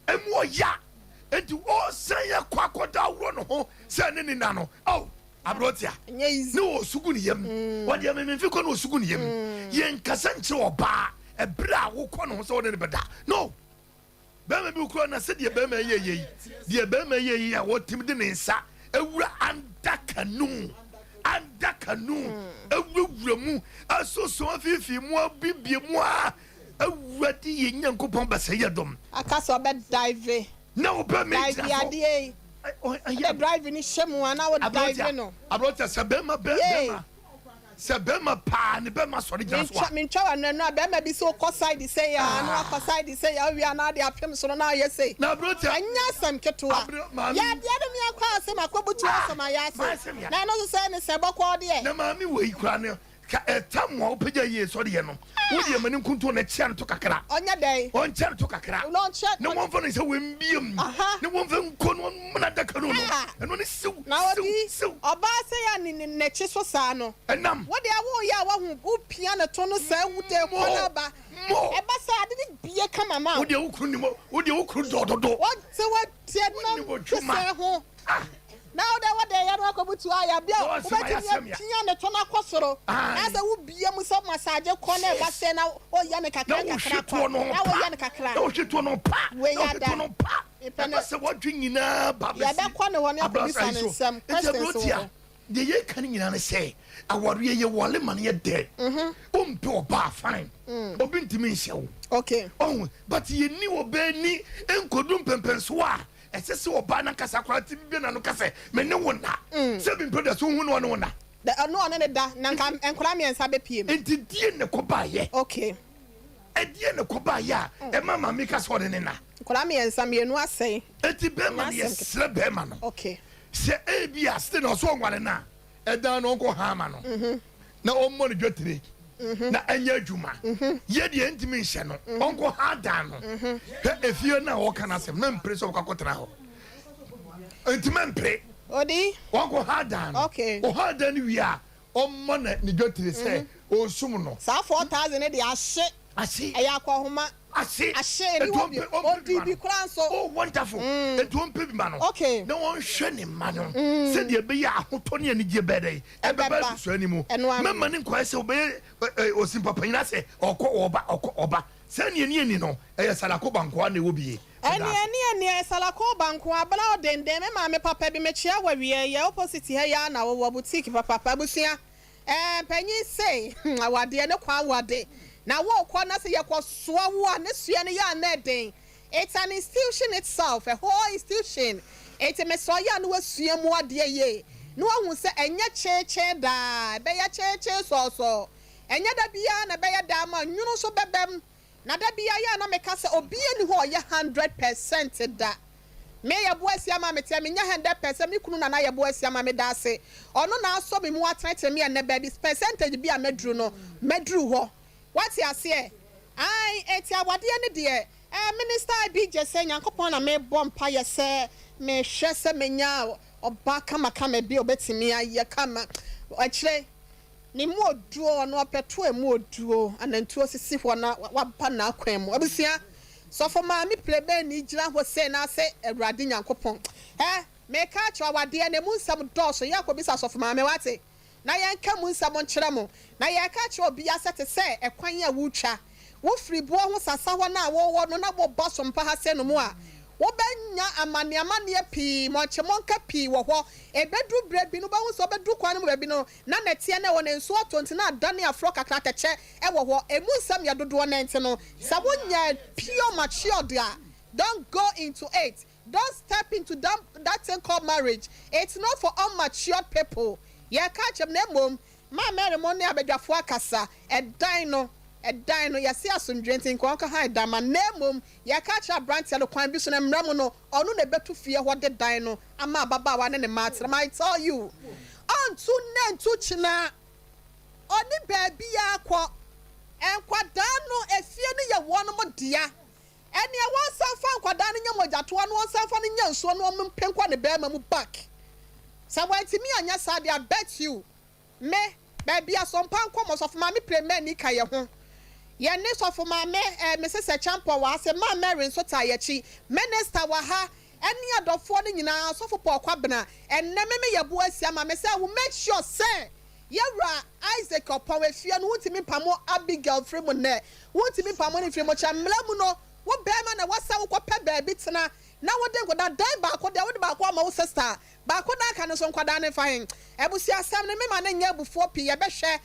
Emu ɔya enti ɔresan akɔ akɔda aworɔ ne ho sɛ ne ne na no. Ao, aberanteɛ, ne ɔresu gu ne yam. Ɔde amememfe kɔ na ɔsu gu ne yam. Yɛnkasa nkyerɛ ɔbaa ɛberɛ a wokɔ ne ho sɛ wo ne no bɛda. No! Barima bi koraa na sɛdeɛ barima yi yɛ yi, deɛ barima yi yɛ yi a ɔtumi de ne nsa awura under canoe, under canoe, awurawura mu, asosɔ afiifii mu, abibie mu a, Awurade yɛn Nyankopɔn bɛsɛe yɛn dɔm. Aka sɛ ɔbɛ dive. Na ɔbɛ me gyina so. Dive adeɛ yi. Ɔde drive no hyɛ mu a na wo dive no. Aberanteɛ sɛ bɛrima bɛ bɛrima sɛ bɛrima paa ne bɛrima sɔre gyina so a. Mentwa w'ano ɛno a bɛrima bi sɛ wokɔ side sei a na wakɔ side sei a wowie a na ade apem soro na ayɛ sei. Na aberanteɛ. Ɛnyɛ asɛm ketewa. Yɛ adeɛ no meakɔ ase makɔ butu asɛm ayɛ ase. Na ɛno nso sɛ ne sɛ bɔkɔɔ deɛ. Na maame wei koraa no Ka ɛtam a wopagya yie sɔre yɛ no, wo deɛ ma ne nkuntun na kyea no to kakra. Ɔnyɛ dɛn? Ɔnkyea no to kakra. Na ɔnkyea. Na wɔmfa ne nsa wɔmbie mu. Na wɔmfa nko no ɔmmena adaka no no. Ɛno ne siw, Na siw, ɔdi siw. ɔbaa sɛ yɛ a ne ne n'akyi so saa no. Ɛnam. Wo deɛ woyɛ a wahu, wopia ne to no saa wu de kɔ na aba. Mo. Ɛba saa ade no bie kama ma wo. Wo deɛ wo kunu nim, wo deɛ wo kunu dɔ dodo. Wɔte wɔte nam Wonim adwuma. sɛ ho. Na wo deɛ wode yɛ no akɔbutu ayɛ bia wobɛtumi apia ne to no akɔ soro na sɛ wobie mu sɛ massage kɔ na ɛba sɛ na woyɛ no kakra kakra kwa na woyɛ no kakra na wohwe toɔ no pa wei na wohwe ada toɔ no pa mepɛ ɛba no sɛ wadwe nyinaa ba bɛsi yɛbɛkɔ ne hɔ ne abrasa akɔbisa yi ne so nsɛm nti questions wɔ aberanteɛ hɔ. Deɛ yɛka no nyinaa ne sɛ awareɛ yɛ wale ma no yɛ dɛ. Wompɛ ɔbaa fine. Obi ntumi nhyɛ wo. Okay. Ɔho but yɛnni ɔbaa ni nkɔdu mpɛmpɛnsoɔ a ɛsɛ sɛ ɔbaa no ankasa koraa tumi bue n'ano ka sɛ me ne wo nna. Sɛ bi mpo deɛ so wohu no ɔne wo nna. Dɛ ɔno ɔne ne da na nka nkwadaa mmiɛnsa bɛpue mu. Nti deɛn na ɛkɔbaeɛ? Okay. Ɛdeɛn na ɛkɔbaeɛ a ɛma maame ka sɛ ɔne ne nna? Nkwadaa mmiɛnsa, mmienu asɛe. Nti bɛrima no Nyɛ asɛm ketewa. yɛsrɛ bɛrima no. Okay. Sɛ ebia sɛ na ɔsɛ ɔnware no a, ɛdan no ɔnkɔ han ma no na ɔmmɔ no dwetire na ɛnyɛ adwuma. Yɛ deɛ ɛntumi nhyɛ no, ɔnkɔ han dan no. Hwɛ efie no a ɔka no asɛm, mɛmpere sɛ ɔbɛkɔ akɔtena hɔ. Nti mɛmpere. Odi? Ɔnkɔ han dan no. Okay. Ɔhan dan no wie a, ɔmmɔ no ne dwetire sɛ ɔresum no. Saa 4,000 no deɛ ahye. Ahye. Ɛyɛ akɔnhoma. Ahye. Ahye ɛni hɔ bio. Ɔdi bi koraa nso. Oh wonderful. Enti ɔmpɛ bi ma no. Okay. Na ɔnhwɛ ne mma no sɛdeɛ ɛbɛyɛ a ahotɔ ne anigyeɛ bɛyɛ dɛn? Ɛbɛba abusua no mu. Mɛma no nkɔyɛ sɛ ɔbɛyɛ osimpa panyin asɛ ɔkɔ ɔba ɔkɔ ɔba. Sɛ neɛ ne ɛni no ɛyɛ Salako Bankoa na ɛwɔ bie. Ɛneɛ ne ɛneɛ ɛyɛ Salako Bankoa abena ɔdenden me maame papa bi mekyea wo awiɛ yɛ opposite ha yi ara na wowɔ boutique papapa abusua. Ɛɛ mpanyin se hmm awadeɛ ne kwan wade. Na worekɔ na sɛ yɛkɔsoa wo a, ne soɛ no yɛ a na ɛden. It's an institution itself, a whole institution. Enti mesrɛ wo, yɛ a na woasua mu adeɛ yie, na woahu sɛ ɛnyɛ kyeekyee daa, ɛbɛyɛ kyeekyee sɔɔsɔɔ. Ɛnyɛ da biara na ɛbɛyɛ daa ma nwunu nso bɛbam. Na da biara yɛ a na meka sɛ obiara nni hɔ a ɔyɛ 100% da. Me yɛboa asia ma meteɛ, menyɛ 100%, me kunu Nana yɛboa asia ma meda ase. Ɔno na asɔ me mu atenetene me ɛnnɛ baabi percentage bi a maduru no, maduru hɔ. Woate aseɛ? Ae, enti awadeɛ no deɛ, eh, Minister IB Gyesɛ, Nyankopɔn na mebɔ mpaeɛ sɛ mehwɛ sɛ menya ɔba kamakama bi a ɔbɛtumi ayɛ kama. Akyire. Ne mu oduo, ɔno ɔpɛ to emu oduo, anantuo sisi hɔ na waba n'akwan mu. Abusua, sɔfo maame plebeni gyina hɔ sei na ase Awurade Nyankopɔn. Hɛ, meka akyerɛ wo awadeɛ no emu nsɛm dɔɔso, yɛn akɔbisa sɔfo maame wate? Na yɛnka mu nsɛm nkyerɛ mo. Na yɛreka akyerɛ obia sɛ te sɛ ɛkwan a wotwa, wo firi boɔ ho sasa hɔ no a wowɔ no na woba sompa ha sei nom a, wobɛnya amaneamaneɛ pii, mɔnkyemɔnka pii wɔ hɔ. Ɛbɛduru berɛ bi no wobɛhu sɛ wobɛduru kwan no mu baabi no na nɛteɛ no ɛwɔ no nsuo atɔ nti na adane aforɔ kakra atɛkyɛ wɔ hɔ. Ɛmu nsɛm yɛ dodoɔ no nti no sɛ wonyɛ pure matured a don't go into it, don't step into that, that thing called marriage, it's not for unmatured people. Yɛreka akyerɛ mo na mmom Maa Mary mo ne abadwafoɔ akasa, ɛdan no, ɛdan no, yɛse asomdwoeɛ nti nka ɔnka han dan ma, na mmom yɛreka akyerɛ abranteɛ no kwan bi so no mmra mu no, ɔno na ɛbɛtu fie hɔ de dan no ama ababaawa ne ne mma atena mu, I tell you, ɔntu nnɛ ntu kyena, ɔnni baabiara kɔ, nkwadaa no, efie no yɛ wɔnom dea, ɛneɛ wɔnsan mfa nkwadaa no nyɛ mogyatoa na wɔnsan mfa no nyɛ nsuo na wɔmpe nkɔ ne barima mu back, sɛ wantumi anyɛ saa deɛ I bet you. Me, baabi a Sompa nkɔmɔ, Sɔfo Maame Premani ka yɛ ho. Yɛ ne Sɔfo Maame eh, Mrs Acheampong wɔ ha se, Maa Mary nso taa yɛ akyi. Minister wɔ ha, ɛne adɔfoɔ no nyinaa, Sɔfo Paul Kwabena. Ɛnnɛ me me yɛ bo asi ama me sɛ wo make sure sɛ yɛ wura Isaac Ɔpɔn efie no wontumi mpamo Abigail mfiri mu nnɛ. Wontumi mpamo no mfiri mu. Kyɛ mmra mu no, wo barima na ɛwɔ sɛ wokɔ pɛ baabi tena na wode nkɔda dan baako deɛ wode baako ama wo sister. Baako na aka no nso nkwadaa no mfa he? Abusuasɛm no mema no nyɛ abufuo pii yɛbɛhwɛ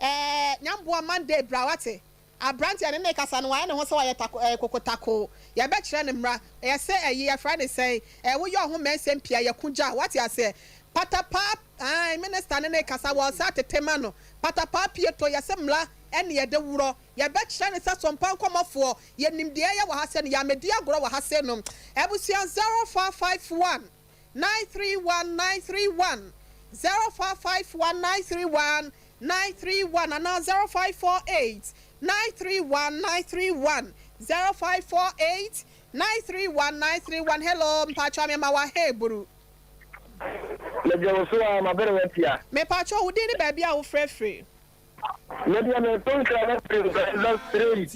eh Nyamboa Monday bra wate Abranteɛ ne ne kasa no wayɛ ne ho sɛ wayɛ tako eh kokotakoo Yɛbɛkyerɛ no mmra ɛyɛ sɛ ɛyi yɛfrɛ ne sɛn eh woyɛ ɔho mmɛnsɛm pii a yɛko gya wate aseɛ Patapaa ae minister ne ne kasa wɔnsa tete ma no Patapaa pieto yɛse mmra ɛne yɛde worɔ Yɛbɛkyerɛ no sɛ sompa nkɔmɔfoɔ yɛnim deɛ ɛyɛ wɔ ha sei no yɛamɛdi agorɔ wɔ ha sei nom Abusua 0451 931 931, 0551 931 931 anaa 0548 931 931, 0548 931 931 Hello, mpakyɛw mema wo aheburu. Megye wo so aa mabere wo atia. Mepakyɛw wo din ne baabi a wo frɛ firi. Me deɛ me to nkra no firi Nkwanta straight.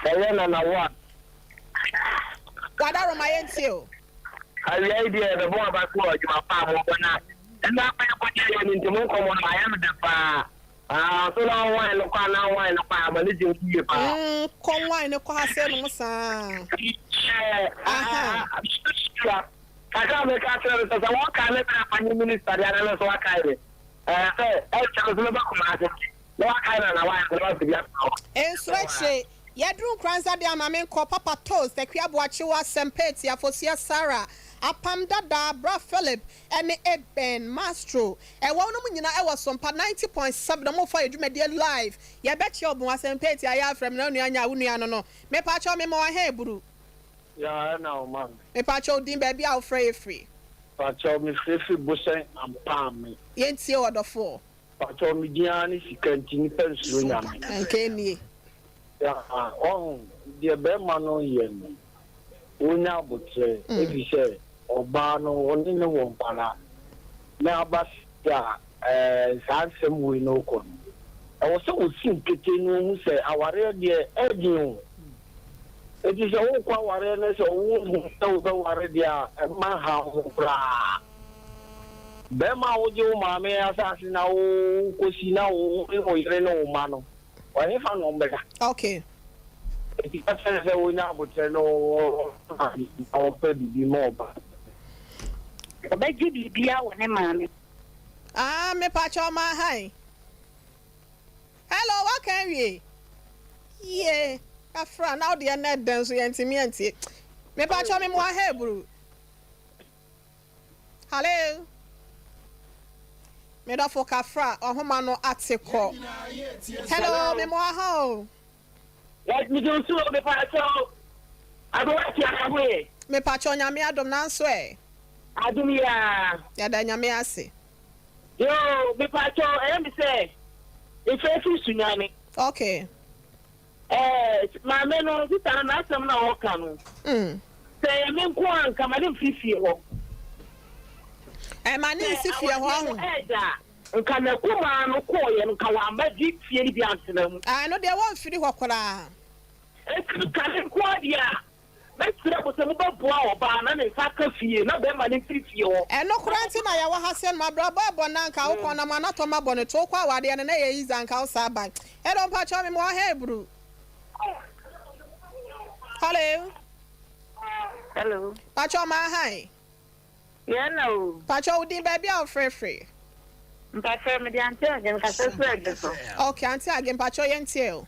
Ɛyɛ Nana wa. Wadaroma yɛntie o. Awia yi deɛ yɛbɛbɔ aba so wɔ adwuma pa a mobɔ na ɛna akɔ yɛ kɔgye yɛ no nti mo nkɔmmɔ no ayɛ me dɛ paa. Ah, so na wine no kɔ anaa wine no kɔ a m'ani gye ho yie paa. Mm, kɔ wine no kɔ ha sɛ nom saa. Ɛɛ, Aha. kakra a meka kyerɛ no sɛ sɛ wɔkae me berɛ a manye minister deɛ na me nso wakae me. Ɛɛ sɛ ɛnkyɛ no so mɛba Kumasi nti na wakae no anaa wayɛ sɛ na wapɛ bi atena hɔ. Nsuro akyire, yɛduru Nkoranza deɛ ama menkɔ, Papa Toast, Akua Boakye, wo Asɛmpa Eti, Afosua Sarah, Apam Dada, Bra Philip, ɛne Eben Mastro. Ɛwɔ nom nyina ɛwɔ Sompa 90.7 ɔmo fa yɛ dwumadie live. Yɛbɛkyea ɔbon Asɛmpa Eti ayɛ afrɛ me na onua nyaa wo nua no no. Mepakyɛw mema wo ahɛn buru. Yaa ɛna wo ma me. Mepakyɛw din baabi a wofrɛ yɛ firi. Pakyɛw me frɛ firi Bosɛn Ampaame. Yɛntie wo ɔdɔfoɔ. Pakyɛw me din ara ne sika nti nipa nsuro Nyame. Anka ɛnie. Yaa wahu deɛ bɛɛma no yɛ no wonya abotrɛ efisɛ ɔbaa no ɔne no wɔ nkwadaa na aba sɛ a ɛɛ saa nsɛm wei no rekɔ no ɛwɔ sɛ ɔsi nkete na ɔhu sɛ awareɛ deɛ ɛɛden o eti sɛ wokɔ awareɛ no sɛ wohu sɛ wobɛware deɛ a ɛmma ha wo ho koraa bɛɛma a wogye wo maame asase na wokɔsi na wo ne wo yere ne wo mma no Ɔhefa na ɔmbɛda? Okay. Enti ka kyerɛ no sɛ ɔnya aboterɛ na ɔma biribi na ɔmpɛ biribi ma ɔba. Ɔbɛgye biribiara wɔ ne maame. Ah mepakyɛw ma hann. Hello, waka awie? Yie, kafra, na wo deɛ na ɛdɛn nso yɛntumi antie. Mepakyɛw me moa ha eburu. Hello. Me dɔfo kafra, ɔhoma no ate kɔ. Hello, me moa ha o. Yes, me do so, me pakyɛw. Abewa tia na ho ye. Me pakyɛw Nyame adom nanso ɛ. Adom yi aa. Yɛda Nyame ase. Yoo mepakyɛw ɛyɛ me sɛ mefrɛ firi Sunyani. Okay. Ɛɛ maame no sista no n'asɛm no a ɔka no sɛ ɛyɛ me nko a nka ma ne mfiri fie hɔ. Ɛma ne nsi fie hɔ ɔho. Sɛ awadeɛ no ɛɛda a nka n'akumaa no kɔɔyɛ no nka wamma gye fie no bi antena mu. Ɛno deɛ wɔmfiri hɔ koraa. Enti nka me nko ara deɛ a Mɛsrɛ mo sɛ mobɛboa ɔbaa na ne nsa aka fie na bɛrima no mfiri fie hɔ. Ɛno koraa nti na yɛwɔ ha sɛ no abrabɔ ɛbɔ na nka wo kɔn na mo anatɔ ma bɔ no to wokɔ awadeɛ no na ɛyɛ easy anka wo saa ba hello mpakyɛw me mo wɔ ha eburu hello Hello. Pakyɛw maa han. Yɛn na o. Pakyɛw wo din baabi a wo frɛ firi. Mpakyɛw mede Auntie Age mekasa firi Age so. Ok Auntie Age mpakyɛw yɛn tie o.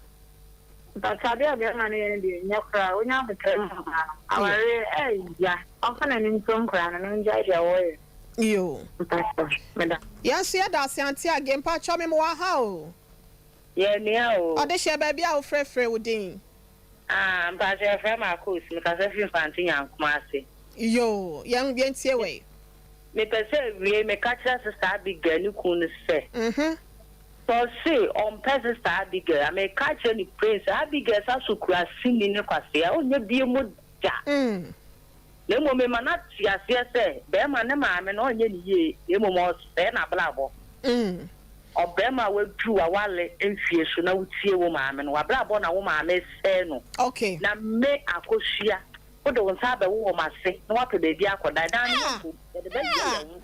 Mpakyɛw adeɛ a bɛɛma no yɛ no deɛ nyɛ koraa onya aboterɛ ma ɔbaa no awareɛ ɛɛya ɔmfa n'ani nto nkoraa no na ɔngyae deɛ ɔɔyɛ no. Yoo. Mpakyɛw meda. Yɛn nso yɛda ase Auntie Age mpakyɛw me mewɔ ha o. Yɛ nua o. Ɔdehyɛ baabi a wo frɛ frɛ wo din. Ah mpakyɛw yɛfrɛ me Akos mekasa firi Mfante Nyankom ase. Yoo yɛn yɛn tie wei. Mepɛ sɛ awiei meka kyerɛ Sista Abigail ne kunu no sɛ, sɛ ɔse ɔmpɛ Sista Abigail a, meka akyerɛ no plain sɛ Abigail sa so kura sini ne kwasea, ɔnyɛ bio mu da. Na mmom mema no ate aseɛ sɛ barima ne maame no ɔnyɛ no yie na mmom ɔresɛe n'abrabɔ. Ɔbarima a waduru w'aware mfie so na wotie wo maame no, w'abrabɔ na wo maame resɛe no. Na me Akosua Wode wo nsa abɛwowɔ m'ase na woapɛ baabi akɔda. Dan no mpo, yɛde bɛyɛ yɛn ho.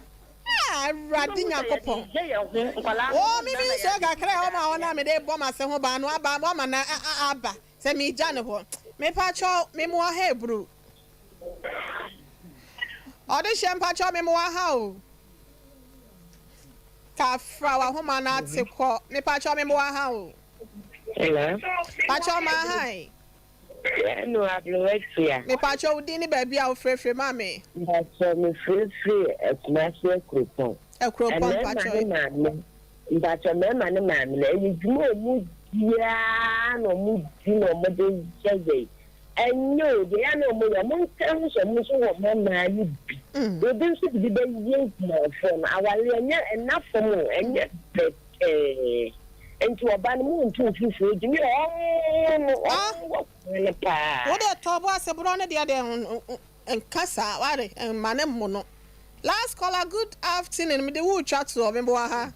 Ah, Awurade Wobɛhu sɛ Nyankopɔn. yɛde yɛ yɛn ho. Nkwadaa no Oh, ho me nna me na nsuo yɛde kakra a ɛwɔ yɛde ma hɔ no a mede bɔ m'ase ho ban no aba, woama no aba sɛ megya no hɔ. Mepakyɛw, me mmoa ha eburu. Ɔde hyɛ mpakyɛw me mmoa ha o. Kafra w'ahoma no ate kɔ. Mepakyɛw me mmoa ha o. Hello. Pakyɛw ma ha yi. Hello Aberewa Tia. Mepakyɛw wo din ne baabi a wo frɛfrɛ ma me. Mpakyɛw me frɛfrɛ Kumasi Akuropɔn. Akuropɔn Mmarima mpakyɛw. ne maame mpakyɛw mmarima ne maame no ɛyɛ dwuma a ɔmo di aa na ɔmo di na ɔmo de yɛ yɛn ɛnyɛ o deɛ ɛyɛ a na ɔmo yɛ ɔmo nka ho sɛ ɔmo nso wɔ mma mmaa no bi obi nso de bi bɛyɛ nkumanfoɔ no awareɛ ɛnyɛ ɛnna fam o ɛnyɛ pɛtɛɛ. Nti ɔba no mo ntu fufuo gyimi ɔmo no ɔmo wɔ kwan no paa. Wo deɛ tɔ bo ase borɔ no deɛ deɛ nka saa ware mma ne mmono. Last caller good afternoon mede wo retwa toɔ meboa ha.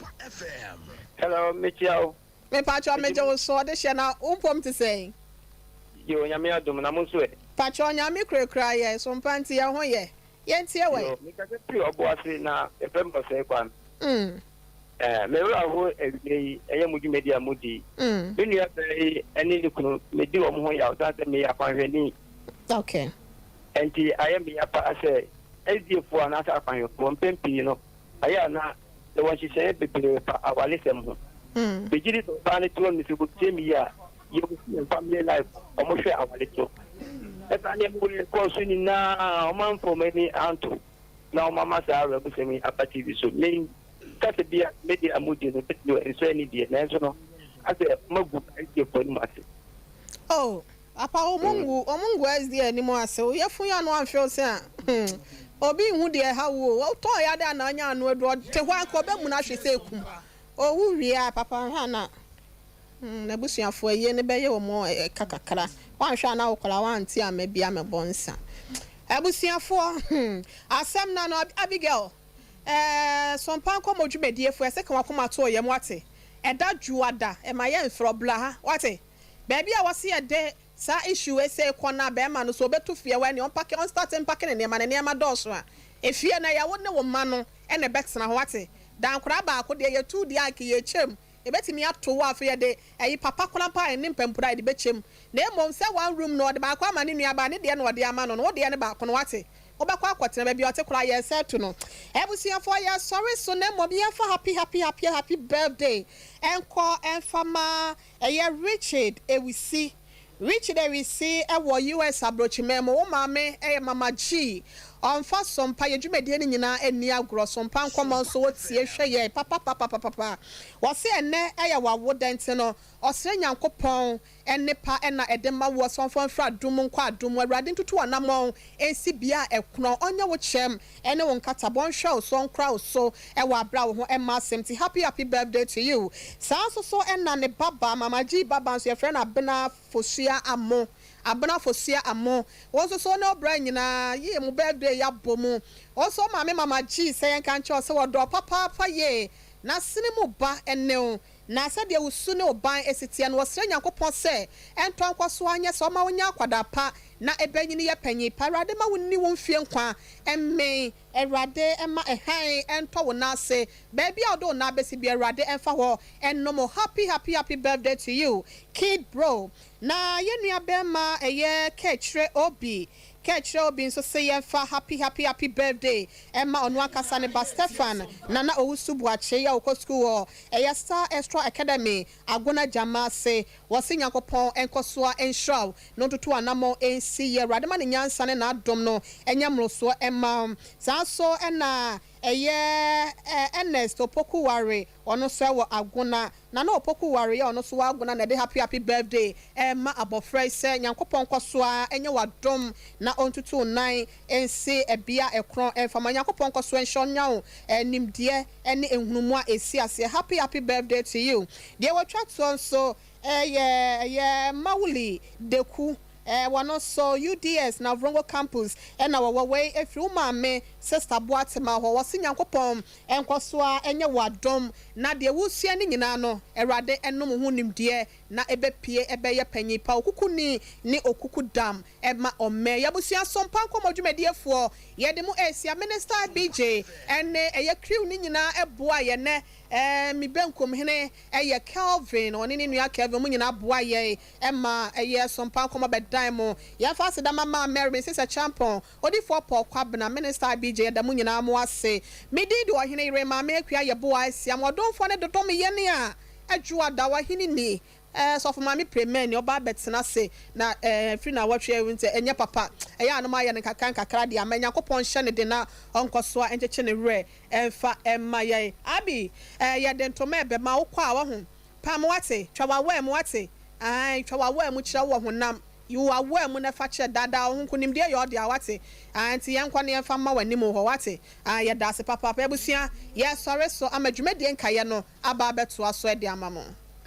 Hello mekyia wo. Mepakyɛw megye wo so ɔdehyeɛ na wo mpom te sɛn? Yoo Nyame adom na mo nso ɛ? Pakyɛw Nyame kurakura yɛn so mpa nti yɛn ho yɛ. Yɛntie wɛ. Yoo mekasa firi ɔboase na yɛfrɛ me Ɔsɛe Kwame. Eh, me werɛ ahow awiei yi, ɛyɛ mo dwumadi a mudi yi. Me nua baa yi ne ne kunu, medi wɔn ho yaw esiane sɛ meyɛ akwanhwɛni. Okay. Enti ayɛ me ya paa sɛ SDA-fo anaasɛ akwanhwɛfo, mpɛn pii no, ɛyɛ a na yɛwɔ nhyehyɛe bebree fa awaresɛm ho. Migye di sɛ ɔbaa no te hɔ no, sɛ otie me yi a, yɛwɔ fi yɛn family life, wɔhwɛ aware so. Na saa nneɛma wei kɔɔ so nyinaa, wɔamfa wɔn ani anto na wɔama saa awerɛhosɛm yi aba TV so. Me kasa bi a me deɛ a mudi no bɛtumi nsɔ ani deɛ, nanso no asɛ moagu SDA foɔ anim ase. Oh papa ɔmo ngu ɔmo ngu SDA anim ase wo yafun yi ano amfew se a hmm obi nhu deɛ ɛha wo o wotɔn yade a na anya ano aduru ɔte hɔ anka ɔbɛmuna ahwɛ sɛ ekum owu wie a papa hwɛ a na hmm n'abusuafoɔ ayie no bɛyɛ ɔmo ɛka kakra wanhwɛ a na wo koraa wante amma bi amɛbɔ nsa abusuafoɔ hmm asɛm no ano Abigail Ɛɛ Sompa nkɔmɔ dwumadie foɔ ɛsɛ ka wakoma to ɔyam wate ɛda dwoada ɛma yɛ nfrɛ bra ha wate baabi a wɔse yɛde saa issue wei sei kɔ na bɛɛma no so ɔbɛtu fie hɔ ɛneɛ ɔmpake ɔnstarte mpake ne nneɛma ne nneɛma dɔɔso a efie no ɛyɛ wo ne wo mma no ɛna ɛbɛtena hɔ wate dankoraa baako deɛ yɛtu deɛ anka yɛkyɛm yɛbɛtumi ato wo afei yɛde ɛyi papa koraa mpo a ɛne mpampuro a yɛde bɛkyɛm na mmom sɛ one room no ɔde baako ama ne nua baa ne deɛ na ɔde ama no no wo deɛ ne baako no wate. Wobɛkɔ akɔtena baabi a ɔte koraa yɛn nsa atu no. Abusuafoɔ yɛsɔre so na mmom yɛmfa happy happy happy happy birthday nkɔ mfa ma ɛyɛ Richard Ewusi. Richard Ewusi wɔ US abrokyiman mu. Wo maame yɛ Mama G. Ɔmfa sompa yɛ dwumadie no nyinaa nni agorɔ. Sompa nkɔmmɔ nso wotie hwɛ yɛn papapapapapa. Wɔse ɛnnɛ yɛ w'awoda nti no ɔsrɛ Nyankopɔn Nnepa na ɛde ma woɔ sɛ ɔmfa mfiri adom mu nkɔ adom mu. Awurade ntutu w'anammɔn nsi bea a ɛkorɔn, ɔnyɛ wo kyɛm ne wo nkataboɔ, ɔnhwɛ wo so, ɔnkora wo so wɔ aberɛ a wo ho mma asɛm nti. Happy happy birthday to you. Saa nso so na ne babaa, Mama G babaa nso yɛfrɛ no Abena Fosua Amo, Abena Fosua Amo. Wo nso so wo ne wo bra nyinaa, yie mo birthday yi abɔ mu. Wo nso wo maame Mama G sɛ yɛnka nkyerɛ wo sɛ ɔdɔ wo papaapa yie, n'asene mu ba ne wo. Na sɛdeɛ wo su ne wo ban si teɛ no, wɔsrɛ Nyankopɔn sɛ ɛntɔ nkɔ so ara nyɛ sɛ ɔma wo nya akwadaa pa na ɛbɛnyini yɛ panyin pa. Awurade ma wo nni wo mfie nkwa mmee. Awurade mma ɛhan ntɔ wo nan ase. Baabi a wode wo nan bɛsi biara Awurade mfa hɔ nnom wo. Happy happy happy birthday to you kid bro. Na yɛn nua bɛɛma ɛyɛ Kɛkyerɛ Obi Kɛkyerɛ Obi nso se yɛmfa happy happy happy birthday ɛma ɔno ankasa ne ba Stephan Nana Owusu Boakye yi a ɔkɔ sukuu wɔ ɛyɛ Star Extra Academy Agona Gyama ase. Wɔse Nyankopɔn nkɔsoa nhyira wo na ɔntutu w'anamɔn nsi yie. Awurade ma ne nyansa ne n'adom no nyɛ mmorosoɔ mma wo. Saa nso na ɛyɛ Ernest Opoku Ware ɔno nso ɛwɔ Agona. Nana Opoku ware a ɔno nso wɔ Agona na ɛde happy happy birthday rema abɔfra yi sɛ Nyankopɔn nkɔ so ara nyɛ wo adom na ɔntutu wo nan nsi ɛbea a ɛkorɔn ɛmfa ma Nyankopɔn nkɔ so nhyɛ ɔnya wo nimdeɛ ne nhunumu a ɛsi aseɛ happy happy birthday to you. Deɛ wɔtwa toɔ nso yɛ ɛyɛ Mawuli Deku Wɔ no so UDS Navrongo campus na wɔwɔ wei ɛfiri wo maame sister Boatema hɔ wɔse Nyankopɔn nkɔso ara nyɛ wo adom na deɛ wosua no nyinaa no Awurade nnom wo ho nimdeɛ na ɛbɛpue ɛbɛyɛ panyin pa okukuni ne okuku dam ɛma ɔmɛ yɛabusua sompa nkɔmɔ dwumadiefoɔ yɛde mo ɛresia Minister BJ ɛne ɛyɛ crew no nyinaa ɛboa yɛ nɛ ɛɛ me benkum hene ɛyɛ Kelvin ɔne ne nua Kevin ɔmo nyinaa boa yɛn Ɛma ɛyɛɛ sompa nkɔmmɔ bɛdan mo. Yɛmfa aseda ma Maa Mary, Mrs Acheampong, Odifoɔ Paul Kwabena, Minister IBJ, yɛda mo nyinaa mo ase. Me din de Ɔhene Yere Maame Akua Yeboah Asiam, ɔdomfoɔ ne dodom yɛne a Adwoa da w'ahene ni. Eh, Sɔfo Maame Premani, ɔba abɛtena ase na eh, firi naawɔtwe ayi nti ɛnyɛ papa. Ɛyɛ a na moayɛ no nkakra nkakra de ama. Nyankopɔn nhyɛ no den na ɔnkɔ so a nkyekye ne werɛ mfa mma yɛn. Abi, eh, yɛde ntoma ɛbɛma wo kɔ a, wahu. Pam, woate? Twa w'awaa mu, woate? Aane, twa w'awaa mu kyerɛ wɔ honam. Yi w'awaa mu na fa kyerɛ. Daadaa wo ho, nkonimdie yɛ wo dea, woate? Aane, nti yɛnkɔ na yɛmfa mma w'anim wɔ hɔ, woate? Aane, yɛda ase papaapa. Abusua, yɛresɔre so ama dwumadie nkaeɛ no aba abɛtoa so de ama mo.